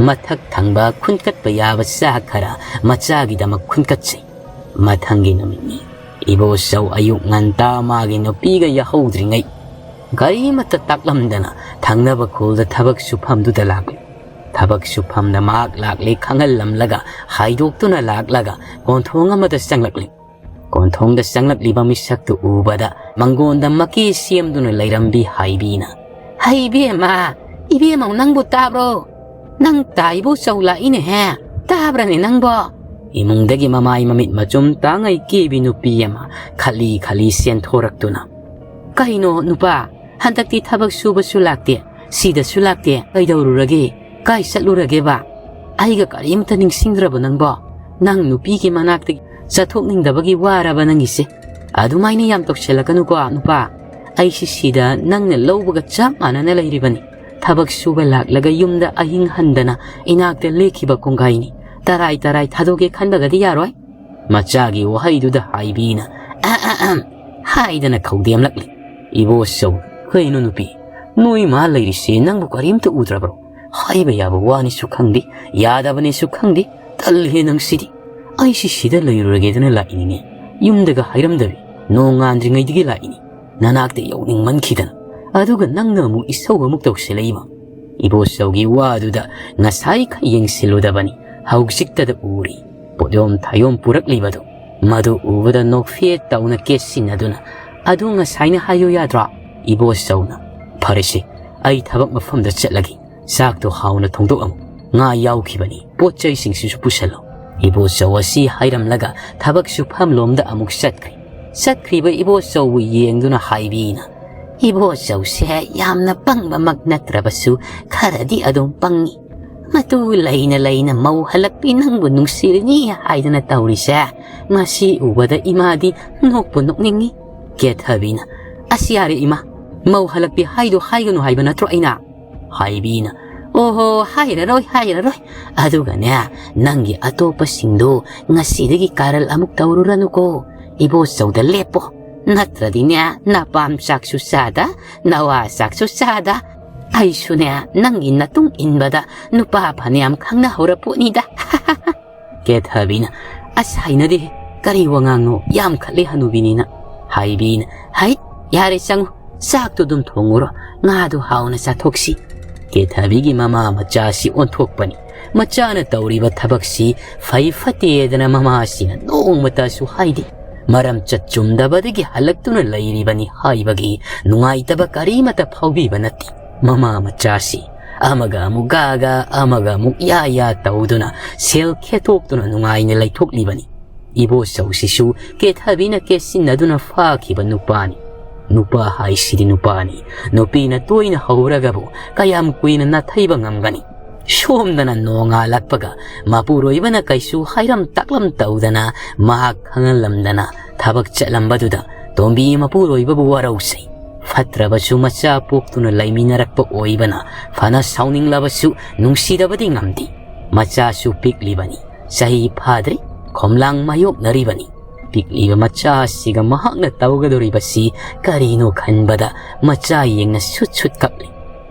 ꯃꯊꯛ ꯊꯪꯕ ꯈꯨꯟꯀꯠꯄ ꯌꯥꯕ ꯆꯥꯛ ꯈꯔ ꯃꯆꯥꯒꯤꯗꯃꯛ ꯈꯨꯟꯀꯠꯆꯩ꯫ ꯃꯊꯪꯒꯤ ꯅꯨꯃꯤꯠꯅꯤ꯫ ꯏꯕꯣꯆꯧ ꯑꯌꯨꯛ ꯉꯟꯇꯥ ꯃꯥꯒꯤ ꯅꯨꯄꯤꯒ ꯌꯥꯍꯧꯗ꯭ꯔꯤꯉꯩ ꯀꯔꯤꯃꯠꯇ ꯇꯥꯛꯂꯝꯗꯅ ꯊꯪꯅꯕ ꯈꯨꯜꯗ ꯊꯕꯛ ꯁꯨꯐꯝꯗꯨꯗ ꯂꯥꯛꯂꯤ꯫ ꯊꯕꯛ ꯁꯨꯐꯝꯗ ꯃꯍꯥꯛ ꯂꯥꯛꯂꯦ ꯈꯪꯍꯜꯂꯝꯂꯒ ꯍꯥꯏꯗꯣꯛꯇꯨꯅ ꯂꯥꯛꯂꯒ ꯀꯣꯟꯊꯣꯡ ꯑꯃꯗ ꯆꯪꯂꯛꯂꯤ꯫ ꯀꯣꯟꯊꯣꯡꯗ ꯆꯪꯂꯛꯂꯤꯕ ꯃꯤꯁꯛꯇꯨ ꯎꯕꯗ ꯃꯪꯒꯣꯟꯗ ꯃꯀꯦ ꯁꯦꯝꯗꯨꯅ ꯂꯩꯔꯝꯕꯤ ꯍꯥꯏꯕꯤꯅ, "ꯍꯩ ꯏꯕꯦꯝꯃ, ꯏꯕꯦꯝꯃꯧ ꯅꯪꯕꯨ ꯇꯥꯕ꯭ꯔꯣ? ꯅꯪ ꯇꯥꯏꯕꯨ ꯆꯧ ꯂꯥꯛꯏꯅꯦꯍꯦ꯫ ꯇꯥꯕ꯭ꯔꯅꯦ ꯅꯪꯕꯣ?" ꯏꯃꯨꯡꯗꯒꯤ ꯃꯃꯥꯏ ꯃꯃꯤꯠ ꯃꯆꯨꯝ ꯇꯥꯉꯩ ꯀꯦꯕꯤ ꯅꯨꯄꯤ ꯑꯃ ꯈꯠꯂꯤ ꯈꯠꯂꯤ ꯆꯦꯟꯊꯣꯔꯛꯇꯨꯅ, "ꯀꯩꯅꯣ ꯅꯨꯄꯥ, ꯍꯟꯗꯛꯇꯤ ꯊꯕꯛ ꯁꯨꯕꯁꯨ ꯂꯥꯛꯇꯦ, ꯁꯤꯗꯁꯨ ꯂꯥꯛꯇꯦ, ꯀꯩꯗꯧꯔꯨꯔꯒꯦ? ꯀꯥꯏ ꯆꯠꯂꯨꯔꯒꯦꯕ? ꯑꯩꯒ ꯀꯔꯤꯝꯇ ꯅꯤꯡꯁꯤꯡꯗ꯭ꯔꯕ ꯅꯪꯕꯣ? ꯅꯪ ꯅꯨꯄꯤꯒꯤ ꯃꯅꯥꯛꯇꯒꯤ ꯆꯠꯊꯣꯛꯅꯤꯡꯗꯕꯒꯤ ꯋꯥꯔꯕ ꯅꯪꯒꯤꯁꯦ? ꯑꯗꯨꯃꯥꯏꯅ ꯌꯥꯝ ꯇꯧꯁꯤꯜꯂꯛꯀꯅꯨꯀꯣ ꯅꯨꯄꯥ꯫ ꯑꯩꯁꯤ ꯁꯤꯗ ꯅꯪꯅ ꯂꯧꯕꯒ ꯆꯞ ꯃꯥꯟꯅꯅ ꯂꯩꯔꯤꯕꯅꯤ꯫ ꯊꯕꯛ ꯁꯨꯕ ꯂꯥꯛꯂꯒ ꯌꯨꯝꯗ ꯑꯍꯤꯡ ꯍꯟꯗꯅ ꯏꯅꯥꯛꯇ ꯂꯦꯛꯈꯤꯕ ꯀꯣꯡꯒꯥꯏꯅꯤ꯫ ꯇꯔꯥꯏ ꯇꯔꯥꯏ ꯊꯥꯗꯣꯛꯀꯦ ꯈꯟꯕꯒꯗꯤ ꯌꯥꯔꯣꯏ"꯫ ꯃꯆꯥꯒꯤ ꯋꯥꯍꯩꯗꯨꯗ ꯍꯥꯏꯕꯤꯅ "ꯑ, ꯑ, ꯑꯝ" ꯍꯥꯏꯗꯅ ꯈꯧꯗꯦꯝꯂꯛꯂꯤ꯫ ꯏꯕꯣꯆꯧ, "ꯀꯩꯅꯣ ꯅꯨꯄꯤ, ꯅꯣꯏ ꯃꯥ ꯂꯩꯔꯤꯁꯦ ꯅꯪꯕꯨ ꯀꯔꯤꯝꯇ ꯎꯗ꯭ꯔꯕ꯭ꯔꯣ? ꯍꯥꯏꯕ ꯌꯥꯕ ꯋꯥꯅꯤꯁꯨ ꯈꯪꯗꯦ, ꯌꯥꯗꯕꯅꯤꯁꯨ ꯈꯪꯗꯦ, ꯇꯜꯂꯤꯍꯦ ꯅꯪꯁꯤꯗꯤ꯫ ꯑꯩꯁꯤ ꯁꯤꯗ ꯂꯩꯔꯨꯔꯒꯦꯗꯅ ꯂꯥꯛꯏꯅꯤꯅꯦ, ꯌꯨꯝꯗꯒ ꯍꯥꯏꯔꯝꯗꯕꯤ, ꯅꯣꯡ ꯉꯥꯟꯗ꯭ꯔꯤꯉꯩꯗꯒꯤ ꯂꯥꯛꯏꯅꯤ, ꯅꯅꯥꯛꯇ ꯌꯧꯅꯤꯡꯃꯟꯈꯤꯗꯅ꯫ ꯑꯗꯨꯒ ꯅꯪꯅ ꯑꯃꯨꯛ ꯏꯁꯧ ꯑꯃꯨꯛ ꯇꯧꯁꯤꯜꯂꯛꯏꯕ"꯫ ꯏꯕꯣꯆꯧꯒꯤ ꯋꯥꯗꯨꯗ ꯉꯁꯥꯏꯈꯛ ꯌꯦꯡꯁꯤꯜꯂꯨꯗꯕꯅꯤ, ꯍꯧꯖꯤꯛꯇꯗ ꯎꯔꯤ꯫ ꯄꯣꯠꯌꯣꯝ ꯊꯥꯌꯣꯝ ꯄꯨꯔꯛꯂꯤꯕꯗꯨ, ꯃꯗꯨ ꯎꯕꯗ ꯅꯣꯛꯐꯦꯠ ꯇꯧꯅ ꯀꯦꯠꯁꯤꯟꯅꯗꯨꯅ, "ꯑꯗꯨ ꯉꯁꯥꯏꯅ ꯍꯥꯏꯌꯨ ꯌꯥꯗ꯭ꯔꯣ?" ꯏꯕꯣꯆꯧꯅ, "ꯐꯔꯦꯁꯦ, ꯑꯩ ꯊꯕꯛ ꯃꯐꯝꯗ ꯆꯠꯂꯒꯦ꯫ ꯆꯥꯛꯇꯣ ꯍꯥꯎꯅ ꯊꯣꯡꯗꯣꯛꯂꯝꯃꯨ꯫ ꯉꯥ ꯌꯥꯎꯈꯤꯕꯅꯤ, ꯄꯣꯠ ꯆꯩꯁꯤꯡꯁꯤꯁꯨ ꯄꯨꯁꯜꯂꯣ"꯫ ꯏꯕꯣꯆꯧ ꯑꯁꯤ ꯍꯥꯏꯔꯝꯂꯒ ꯊꯕꯛ ꯁꯨꯐꯝꯂꯣꯝꯗ ꯑꯃꯨꯛ ꯆꯠꯈ꯭ꯔꯦ꯫ ꯆꯠꯈ꯭ꯔꯤꯕ ꯏꯕꯣꯆꯧꯕꯨ ꯌꯦꯡꯗꯨꯅ ꯍꯥꯏꯕꯤꯅ, "ꯏꯕꯣꯆꯧꯁꯦ ꯌꯥꯝꯅ ꯄꯪꯕꯃꯛ ꯅꯠꯇ꯭ꯔꯕꯁꯨ ꯈꯔꯗꯤ ꯑꯗꯨꯝ ꯄꯪꯉꯤ꯫ ꯃꯇꯨ ꯂꯩꯅ ꯂꯩꯅ ꯃꯧ ꯍꯜꯂꯛꯄꯤ ꯅꯪꯕꯨ ꯅꯨꯡꯁꯤꯔꯤꯅꯤ ꯍꯥꯏꯗꯅ ꯇꯧꯔꯤꯁꯦ꯫ ꯃꯁꯤ ꯎꯕꯗ ꯏꯃꯥꯗꯤ ꯅꯣꯛꯄꯨ ꯅꯣꯛꯅꯤꯡꯉꯤ꯫" ꯀꯦꯊꯕꯤꯅ, "ꯑꯁ ꯌꯥꯔꯦ ꯏꯃꯥ, ꯃꯧ ꯍꯜꯂꯛꯄꯤ ꯍꯥꯏꯗꯣ ꯍꯥꯏꯒꯅꯨ ꯍꯥꯏꯕ ꯅꯠꯇ꯭ꯔꯣ ꯑꯩꯅ?" ꯍꯥꯏꯕꯤꯅ, "ꯑꯣꯍꯣ, ꯍꯥꯏꯔꯔꯣꯏ, ꯍꯥꯏꯔꯔꯣꯏ꯫ ꯑꯗꯨꯒꯅꯦ, ꯅꯪꯒꯤ ꯑꯇꯣꯞꯄꯁꯤꯡꯗꯨ ꯉꯁꯤꯗꯒꯤ ꯀꯥꯔꯜ ꯑꯃꯨꯛ ꯇꯧꯔꯨꯔꯅꯨꯀꯣ꯫ ꯏꯕꯣꯆꯧꯗ ꯂꯦꯞꯄꯣ꯫ ꯅꯠꯇ꯭ꯔꯗꯤꯅꯦ, ꯅꯄꯥꯝ ꯆꯥꯛꯁꯨ ꯆꯥꯗ, ꯅꯋꯥ ꯆꯥꯛꯁꯨ ꯆꯥꯗ꯫ ꯑꯩꯁꯨꯅꯦ, ꯅꯪꯒꯤ ꯅꯇꯨꯡ ꯏꯟꯕꯗ ꯅꯨꯄꯥ ꯐꯅꯌꯥꯝ ꯈꯪꯅꯍꯧꯔ ꯄꯣꯠꯅꯤꯗ꯫" ꯀꯦꯊꯕꯤꯅ, "ꯑꯁ ꯍꯩꯅꯗꯦꯍꯦ, ꯀꯔꯤ ꯋꯥꯉꯥꯡꯅꯣ, ꯌꯥꯝ ꯈꯠꯂꯦ ꯍꯅꯨꯕꯤꯅꯤꯅ꯫" ꯍꯥꯏꯕꯤꯅ, "ꯍꯩꯠ, ꯌꯥꯔꯦ ꯆꯪꯉꯨ, ꯆꯥꯛꯇꯨ ꯑꯗꯨꯝ ꯊꯣꯡꯉꯨꯔꯣ, ꯉꯥꯗꯨ ꯍꯥꯎꯅ ꯆꯥꯊꯣꯛꯁꯤ꯫" ꯀꯦꯊꯕꯤꯒꯤ ꯃꯃꯥ ꯃꯆꯥꯁꯤ ꯑꯣꯟꯊꯣꯛꯄꯅꯤ꯫ ꯃꯆꯥꯅ ꯇꯧꯔꯤꯕ ꯊꯕꯛꯁꯤ ꯐꯩ ꯐꯠꯇꯦꯗꯅ ꯃꯃꯥꯁꯤꯅ ꯅꯣꯡꯃꯇꯁꯨ ꯍꯥꯏꯗꯦ꯫ ꯃꯔꯝ ꯆꯠ ꯆꯨꯝꯗꯕꯗꯒꯤ ꯍꯜꯂꯛꯇꯨꯅ ꯂꯩꯔꯤꯕꯅꯤ ꯍꯥꯏꯕꯒꯤ ꯅꯨꯡꯉꯥꯏꯇꯕ ꯀꯔꯤꯃꯠꯇ ꯐꯥꯎꯕꯤꯕ ꯅꯠꯇꯦ꯫ ꯃꯃꯥ ꯃꯆꯥꯁꯤ ꯑꯃꯒ ꯑꯃꯨꯛ ꯒꯥꯒ, ꯑꯃꯒ ꯑꯃꯨꯛ ꯌꯥ ꯌꯥ ꯇꯧꯗꯨꯅ ꯁꯦꯜ ꯈꯦꯠꯇꯣꯛꯇꯨꯅ ꯅꯨꯡꯉꯥꯏꯅ ꯂꯩꯊꯣꯛꯂꯤꯕꯅꯤ꯫ ꯏꯕꯣꯆꯧꯁꯤꯁꯨ ꯀꯦꯊꯕꯤꯅ ꯀꯦꯠꯁꯤꯟꯅꯗꯨꯅ ꯐꯥꯈꯤꯕ ꯅꯨꯄꯥꯅꯤ꯫ ꯅꯨꯄꯥ ꯍꯥꯏꯁꯤꯗꯤ ꯅꯨꯄꯥꯅꯤ꯫ ꯅꯨꯄꯤꯅ ꯇꯣꯏꯅ ꯍꯧꯔꯒꯕꯨ ꯀꯌꯥꯝ ꯀꯨꯏꯅ ꯅꯥꯊꯩꯕ ꯉꯝꯒꯅꯤ? ꯁꯣꯝꯗꯅ ꯅꯣꯡꯉꯥꯜꯂꯛꯄꯒ ꯃꯄꯨꯔꯣꯏꯕꯅ ꯀꯩꯁꯨ ꯍꯥꯏꯔꯝ ꯇꯥꯛꯂꯝ ꯇꯧꯗꯅ ꯃꯍꯥꯛ ꯈꯪꯍꯜꯂꯝꯗꯅ ꯊꯕꯛ ꯆꯠꯂꯝꯕꯗꯨꯗ ꯇꯣꯝꯕꯤ ꯃꯄꯨꯔꯣꯏꯕꯕꯨ ꯋꯥꯔꯧꯁꯩ꯫ ꯐꯠꯇ꯭ꯔꯕꯁꯨ ꯃꯆꯥ ꯄꯣꯛꯇꯨꯅ ꯂꯩꯃꯤꯟꯅꯔꯛꯄ ꯑꯣꯏꯕꯅ ꯐꯅ ꯁꯥꯎꯅꯤꯡꯂꯕꯁꯨ ꯅꯨꯡꯁꯤꯗꯕꯗꯤ ꯉꯝꯗꯦ꯫ ꯃꯆꯥꯁꯨ ꯄꯤꯛꯂꯤꯕꯅꯤ, ꯆꯍꯤ ꯐꯥꯗ꯭ꯔꯤ, ꯈꯣꯝꯂꯥꯡ ꯃꯥꯌꯣꯛꯅꯔꯤꯕꯅꯤ꯫ ꯄꯤꯛꯂꯤꯕ ꯃꯆꯥ ꯑꯁꯤꯒ ꯃꯍꯥꯛꯅ ꯇꯧꯒꯗꯧꯔꯤꯕꯁꯤ ꯀꯔꯤꯅꯣ ꯈꯟꯕꯗ ꯃꯆꯥ ꯌꯦꯡꯅ ꯁꯨꯠ ꯁꯨꯠ ꯀꯞꯂꯤ꯫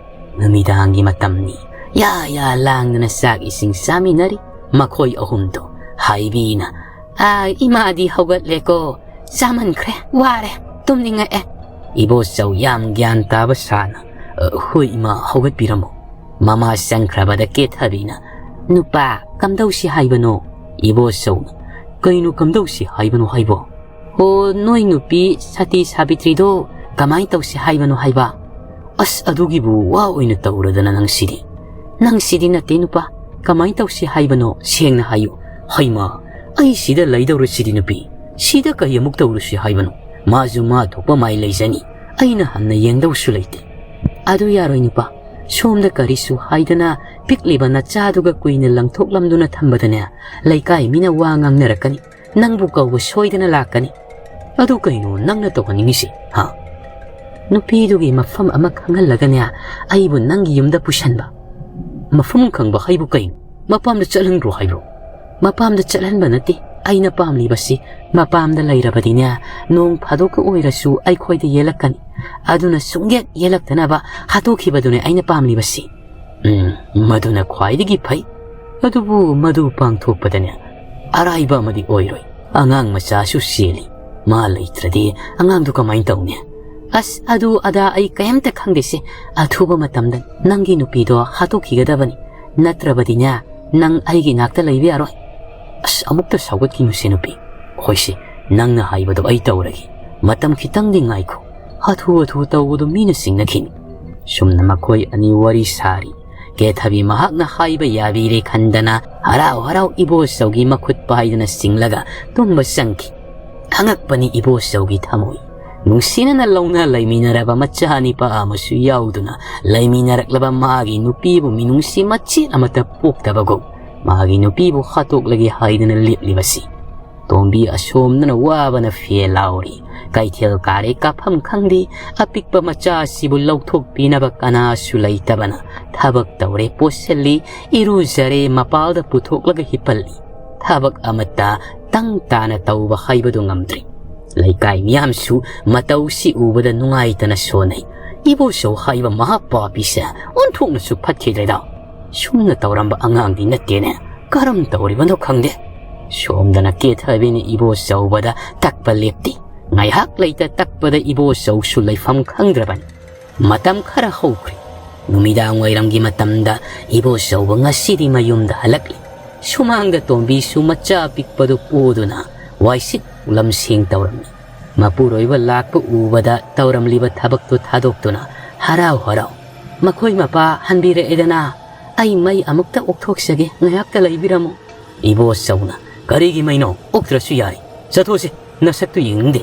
ꯅꯨꯃꯤꯗꯥꯡꯒꯤ ꯃꯇꯝꯅꯤ꯫ ꯌꯥ ꯌꯥ ꯂꯥꯡꯗꯨꯅ ꯆꯥꯛ ꯏꯁꯤꯡ ꯆꯥꯃꯤꯟꯅꯔꯤ ꯃꯈꯣꯏ ꯑꯍꯨꯝꯗꯣ꯫ ꯍꯥꯏꯕꯤꯅ, "ꯑꯥ, ꯏꯃꯥꯗꯤ ꯍꯧꯒꯠꯂꯦꯀꯣ꯫ ꯆꯥꯃꯟꯈ꯭ꯔꯦ, ꯋꯥꯔꯦ, ꯇꯨꯝꯅꯤꯡꯉꯛꯑꯦ꯫" ꯏꯕꯣꯆꯧ ꯌꯥꯝ ꯒ꯭ꯌꯥꯟ ꯇꯥꯕ ꯁꯥꯅ, "ꯑ, ꯍꯣꯏ ꯏꯃꯥ, ꯍꯧꯒꯠꯄꯤꯔꯝꯃꯣ꯫" ꯃꯃꯥ ꯆꯪꯈ꯭ꯔꯕꯗ ꯀꯦꯊꯕꯤꯅ, "ꯅꯨꯄꯥ, ꯀꯝꯗꯧꯁꯤ ꯍꯥꯏꯕꯅꯣ?" ꯏꯕꯣꯆꯧꯅ, "ꯀꯩꯅꯣ ꯀꯝꯗꯧꯁꯤ ꯍꯥꯏꯕꯅꯣ ꯍꯥꯏꯕꯣ?" "ꯑꯣ, ꯅꯣꯏ ꯅꯨꯄꯤ ꯁꯇꯤ ꯁꯥꯕꯤꯇ꯭ꯔꯤꯗꯣ ꯀꯃꯥꯏꯅ ꯇꯧꯁꯤ ꯍꯥꯏꯕꯅꯣ ꯍꯥꯏꯕ?" "ꯑꯁ, ꯑꯗꯨꯒꯤꯕꯨ ꯋꯥ ꯑꯣꯏꯅ ꯇꯧꯔꯗꯅ ꯅꯪꯁꯤꯗꯤ꯫" "ꯅꯪꯁꯤꯗꯤ ꯅꯠꯇꯦ ꯅꯨꯄꯥ, ꯀꯃꯥꯏꯅ ꯇꯧꯁꯤ ꯍꯥꯏꯕꯅꯣ ꯁꯦꯡꯅ ꯍꯥꯏꯌꯨ꯫" "ꯍꯩꯃꯥ, ꯑꯩ ꯁꯤꯗ ꯂꯩꯗꯧꯔꯤꯁꯤꯗꯤ ꯅꯨꯄꯤ, ꯁꯤꯗ ꯀꯔꯤ ꯑꯃꯨꯛ ꯇꯧꯔꯨꯁꯤ ꯍꯥꯏꯕꯅꯣ? ꯃꯥꯁꯨ ꯃꯥ ꯊꯣꯛꯄ ꯃꯥꯏ ꯂꯩꯖꯅꯤ, ꯑꯩꯅ ꯍꯟꯅ ꯌꯦꯡꯗꯧꯁꯨ ꯂꯩꯇꯦ"꯫ "ꯑꯗꯨ ꯌꯥꯔꯣꯏ ꯅꯨꯄꯥ, ꯁꯣꯝꯗ ꯀꯔꯤꯁꯨ ꯍꯥꯏꯗꯅ ꯄꯤꯛꯂꯤꯕ ꯅꯆꯥꯗꯨꯒ ꯀꯨꯏꯅ ꯂꯪꯊꯣꯛꯂꯝꯗꯨꯅ ꯊꯝꯕꯗꯅꯦ, ꯂꯩꯀꯥꯏ ꯃꯤꯅ ꯋꯥ ꯉꯥꯡꯅꯔꯛꯀꯅꯤ, ꯅꯪꯕꯨ ꯀꯧꯕ ꯁꯣꯏꯗꯅ ꯂꯥꯛꯀꯅꯤ"꯫ "ꯑꯗꯨ ꯀꯩꯅꯣ ꯅꯪꯅ ꯇꯧꯍꯟꯅꯤꯡꯉꯤꯁꯦ, ꯍꯥ?" "ꯅꯨꯄꯤꯗꯨꯒꯤ ꯃꯐꯝ ꯑꯃ ꯈꯪꯍꯜꯂꯒꯅꯦ, ꯑꯩꯕꯨ ꯅꯪꯒꯤ ꯌꯨꯝꯗ ꯄꯨꯁꯟꯕ"꯫ "ꯃꯐꯝ ꯈꯪꯕ ꯍꯥꯏꯕꯨ ꯀꯩꯅꯣ? ꯃꯄꯥꯝꯗ ꯆꯠꯍꯟꯈ꯭ꯔꯣ ꯍꯥꯏꯕ꯭ꯔꯣ?" "ꯃꯄꯥꯝꯗ ꯆꯠꯍꯟꯕ ꯅꯠꯇꯦ, ꯑꯩꯅ ꯄꯥꯝꯂꯤꯕꯁꯤ, ꯃꯄꯥꯝꯗ ꯂꯩꯔꯕꯗꯤꯅꯦ, ꯅꯣꯡ ꯐꯥꯗꯣꯛꯀ ꯑꯣꯏꯔꯁꯨ ꯑꯩꯈꯣꯏꯗ ꯌꯦꯜꯂꯛꯀꯅꯤ꯫ ꯑꯗꯨꯅ ꯁꯨꯡꯌꯦꯠ ꯌꯦꯜꯂꯛꯇꯅꯕ ꯍꯥꯠꯇꯣꯛꯈꯤꯕꯗꯨꯅꯦ ꯑꯩꯅ ꯄꯥꯝꯂꯤꯕꯁꯤ"꯫ "ꯎꯝ, ꯃꯗꯨꯅ ꯈ꯭ꯋꯥꯏꯗꯒꯤ ꯐꯩ꯫ ꯑꯗꯨꯕꯨ ꯃꯗꯨ ꯄꯥꯡꯊꯣꯛꯄꯗꯅꯦ, ꯑꯔꯥꯏꯕ ꯑꯃꯗꯤ ꯑꯣꯏꯔꯣꯏ꯫ ꯑꯉꯥꯡ ꯃꯆꯥꯁꯨ ꯆꯦꯜꯂꯤ꯫ ꯃꯥ ꯂꯩꯇ꯭ꯔꯗꯤ ꯑꯉꯥꯡꯗꯨ ꯀꯃꯥꯏꯅ ꯇꯧꯅꯤ?" "ꯑꯁ, ꯑꯗꯨ ꯑꯗꯥ ꯑꯩ ꯀꯩꯝꯇ ꯈꯪꯗꯦꯁꯦ꯫ ꯑꯊꯨꯕ ꯃꯇꯝꯗ ꯅꯪꯒꯤ ꯅꯨꯄꯤꯗꯣ ꯍꯥꯠꯇꯣꯛꯈꯤꯒꯗꯕꯅꯤ꯫ ꯅꯠꯇ꯭ꯔꯕꯗꯤꯅꯦ, ꯅꯪ ꯑꯩꯒꯤ ꯏꯅꯥꯛꯇ ꯂꯩꯕ ꯌꯥꯔꯣꯏ"꯫ "ꯑꯁ, ꯑꯃꯨꯛꯇ ꯁꯥꯎꯒꯠꯈꯤꯅꯨꯁꯦ ꯅꯨꯄꯤ꯫ ꯍꯣꯏꯁꯦ, ꯅꯪꯅ ꯍꯥꯏꯕꯗꯣ ꯑꯩ ꯇꯧꯔꯒꯦ꯫ ꯃꯇꯝ ꯈꯤꯇꯪꯗꯤ ꯉꯥꯏꯈꯣ"꯫ ꯍꯥꯊꯨ ꯍꯥꯊꯨ ꯇꯧꯕꯗꯨ ꯃꯤꯅ ꯆꯤꯡꯅꯈꯤꯅꯤ꯫ ꯁꯨꯝꯅ ꯃꯈꯣꯏ ꯑꯅꯤ ꯋꯥꯔꯤ ꯁꯥꯔꯤ꯫ ꯀꯦꯊꯕꯤ ꯃꯍꯥꯛꯅ ꯍꯥꯏꯕ ꯌꯥꯕꯤꯔꯦ ꯈꯟꯗꯅ ꯍꯔꯥꯎ ꯍꯔꯥꯎ ꯏꯕꯣꯆꯧꯒꯤ ꯃꯈꯨꯠ ꯄꯥꯏꯗꯨꯅ ꯆꯤꯡꯂꯒ ꯇꯨꯝꯕ ꯆꯪꯈꯤ꯫ ꯑꯉꯛꯄꯅꯤ ꯏꯕꯣꯆꯧꯒꯤ ꯊꯃꯣꯏ꯫ ꯅꯨꯡꯁꯤꯅꯅ ꯂꯧꯅ ꯂꯩꯃꯤꯟꯅꯔꯕ ꯃꯆꯥ ꯅꯤꯄꯥ ꯑꯃꯁꯨ ꯌꯥꯎꯗꯨꯅ ꯂꯩꯃꯤꯟꯅꯔꯛꯂꯕ ꯃꯥꯒꯤ ꯅꯨꯄꯤꯕꯨ ꯃꯤꯅꯨꯡꯁꯤ ꯃꯆꯦꯠ ꯑꯃꯠꯇ ꯄꯣꯛꯇꯕꯒꯨꯝ ꯃꯥꯒꯤ ꯅꯨꯄꯤꯕꯨ ꯍꯥꯠꯇꯣꯛꯂꯒꯦ ꯍꯥꯏꯗꯨꯅ ꯂꯦꯞꯂꯤꯕꯁꯤ꯫ ꯇꯣꯝꯕꯤ ꯑꯁꯣꯝꯗꯅ ꯋꯥꯕꯅ ꯐꯦ ꯂꯥꯎꯔꯤ꯫ ꯀꯩꯊꯦꯜ ꯀꯥꯔꯦ ꯀꯥꯐꯝ ꯈꯪꯗꯦ꯫ ꯑꯄꯤꯛꯄ ꯃꯆꯥ ꯑꯁꯤꯕꯨ ꯂꯧꯊꯣꯛꯄꯤꯅꯕ ꯀꯅꯥꯁꯨ ꯂꯩꯇꯕꯅ ꯊꯕꯛ ꯇꯧꯔꯦ, ꯄꯣꯠꯁꯤꯜꯂꯤ, ꯏꯔꯨꯖꯔꯦ, ꯃꯄꯥꯜꯗ ꯄꯨꯊꯣꯛꯂꯒ ꯍꯤꯞꯍꯜꯂꯤ꯫ ꯊꯕꯛ ꯑꯃꯠꯇ ꯇꯪ ꯇꯥꯅ ꯇꯧꯕ ꯍꯥꯏꯕꯗꯨ ꯉꯝꯗ꯭ꯔꯤ꯫ ꯂꯩꯀꯥꯏ ꯃꯤꯌꯥꯝꯁꯨ ꯃꯇꯧꯁꯤ ꯎꯕꯗ ꯅꯨꯡꯉꯥꯏꯇꯅ ꯁꯣꯟꯅꯩ꯫ ꯏꯕꯣꯆꯧ ꯍꯥꯏꯕ ꯃꯍꯥ ꯄꯥꯄꯤꯁꯦ ꯑꯣꯟꯊꯣꯛꯅꯁꯨ ꯐꯠꯈꯤꯗ꯭ꯔꯦꯗ꯫ ꯁꯨꯝꯅ ꯇꯧꯔꯝꯕ ꯑꯉꯥꯡꯗꯤ ꯅꯠꯇꯦꯅꯦ꯫ ꯀꯔꯝ ꯇꯧꯔꯤꯕꯅꯣ ꯈꯪꯗꯦ꯫ ꯁꯣꯝꯗꯅ ꯀꯦꯊꯕꯤꯅ ꯏꯕꯣꯆꯧꯕꯗ ꯇꯛꯄ ꯂꯦꯞꯇꯦ꯫ ꯉꯥꯏꯍꯥꯛ ꯂꯩꯇ ꯇꯛꯄꯗ ꯏꯕꯣꯆꯧꯁꯨ ꯂꯩꯐꯝ ꯈꯪꯗ꯭ꯔꯕꯅꯤ꯫ ꯃꯇꯝ ꯈꯔ ꯍꯧꯈ꯭ꯔꯦ꯫ ꯅꯨꯃꯤꯗꯥꯡ ꯋꯥꯏꯔꯝꯒꯤ ꯃꯇꯝꯗ ꯏꯕꯣꯆꯧꯕ ꯉꯁꯤꯗꯤ ꯃꯌꯨꯝꯗ ꯍꯜꯂꯛꯂꯤ꯫ ꯁꯨꯃꯥꯡꯗ ꯇꯣꯝꯕꯤꯁꯨ ꯃꯆꯥ ꯑꯄꯤꯛꯄꯗꯨ ꯄꯨꯗꯨꯅ ꯋꯥꯏꯁꯤꯠ ꯂꯝꯁꯦꯡ ꯇꯧꯔꯝꯃꯤ꯫ ꯃꯄꯨꯔꯣꯏꯕ ꯂꯥꯛꯄ ꯎꯕꯗ ꯇꯧꯔꯝꯂꯤꯕ ꯊꯕꯛꯇꯨ ꯊꯥꯗꯣꯛꯇꯨꯅ ꯍꯔꯥꯎ ꯍꯔꯥꯎ, "ꯃꯈꯣꯏ ꯃꯄꯥ ꯍꯟꯕꯤꯔꯛꯑꯦꯗꯅ, ꯑꯩ ꯃꯩ ꯑꯃꯨꯛꯇ ꯑꯣꯛꯊꯣꯛꯆꯒꯦ, ꯉꯥꯏꯍꯥꯛꯇ ꯂꯩꯕꯤꯔꯝꯃꯨ"꯫ ꯏꯕꯣꯆꯧꯅ, "ꯀꯔꯤꯒꯤ ꯃꯩꯅꯣ? ꯑꯣꯛꯇ꯭ꯔꯁꯨ ꯌꯥꯏ꯫ ꯆꯠꯊꯣꯛꯁꯤ, ꯅꯁꯛꯇꯨ ꯌꯦꯡꯅꯤꯡꯗꯦ"꯫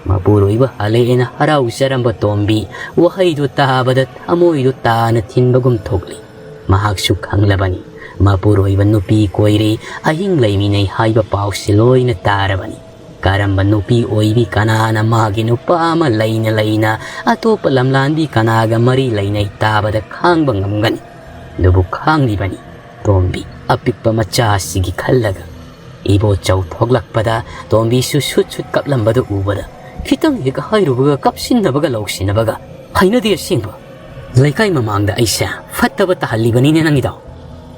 ꯃꯄꯨꯔꯣꯏꯕ ꯍꯜꯂꯛꯑꯦꯅ ꯍꯔꯥꯎꯖꯔꯝꯕ ꯇꯣꯝꯕꯤ ꯋꯥꯍꯩꯗꯨ ꯇꯥꯕꯗ ꯊꯃꯣꯏꯗꯨ ꯇꯥꯅ ꯊꯤꯟꯕꯒꯨꯝ ꯊꯣꯛꯂꯤ꯫ ꯃꯍꯥꯛꯁꯨ ꯈꯪꯂꯕꯅꯤ, ꯃꯄꯨꯔꯣꯏꯕ ꯅꯨꯄꯤ ꯀꯣꯏꯔꯦ, ꯑꯍꯤꯡ ꯂꯩꯃꯤꯟꯅꯩ ꯍꯥꯏꯕ ꯄꯥꯎꯁꯦ ꯂꯣꯏꯅ ꯇꯥꯔꯕꯅꯤ꯫ ꯀꯔꯝꯕ ꯅꯨꯄꯤ ꯑꯣꯏꯕꯤ, ꯀꯅꯥꯅ ꯃꯥꯒꯤ ꯅꯨꯄꯥ ꯑꯃ ꯂꯩꯅ ꯂꯩꯅ ꯑꯇꯣꯞꯄ ꯂꯝꯂꯥꯟꯕꯤ ꯀꯅꯥꯒ ꯃꯔꯤ ꯂꯩꯅꯩ ꯇꯥꯕꯗ ꯈꯥꯡꯕ ꯉꯝꯒꯅꯤ? ꯑꯗꯨꯕꯨ ꯈꯥꯡꯂꯤꯕꯅꯤ ꯇꯣꯝꯕꯤ ꯑꯄꯤꯛꯄ ꯃꯆꯥ ꯑꯁꯤꯒꯤ ꯈꯜꯂꯒ꯫ ꯏꯕꯣꯆꯧ ꯊꯣꯛꯂꯛꯄꯗ ꯇꯣꯝꯕꯤꯁꯨ ꯁꯨꯠ ꯁꯨꯠ ꯀꯞꯂꯝꯕꯗꯨ ꯎꯕꯗ, "ꯈꯤꯇꯪ ꯍꯦꯛ ꯍꯥꯏꯔꯨꯕꯒ ꯀꯞꯁꯤꯟꯅꯕꯒ ꯂꯧꯁꯤꯟꯅꯕꯒ, ꯍꯩꯅꯗꯦ ꯑꯁꯦꯡꯕ꯫ ꯂꯩꯀꯥꯏ ꯃꯃꯥꯡꯗ ꯑꯩꯁꯦ ꯐꯠꯇꯕ ꯇꯥꯍꯜꯂꯤꯕꯅꯤꯅꯦ ꯅꯪꯒꯤꯗꯣ"꯫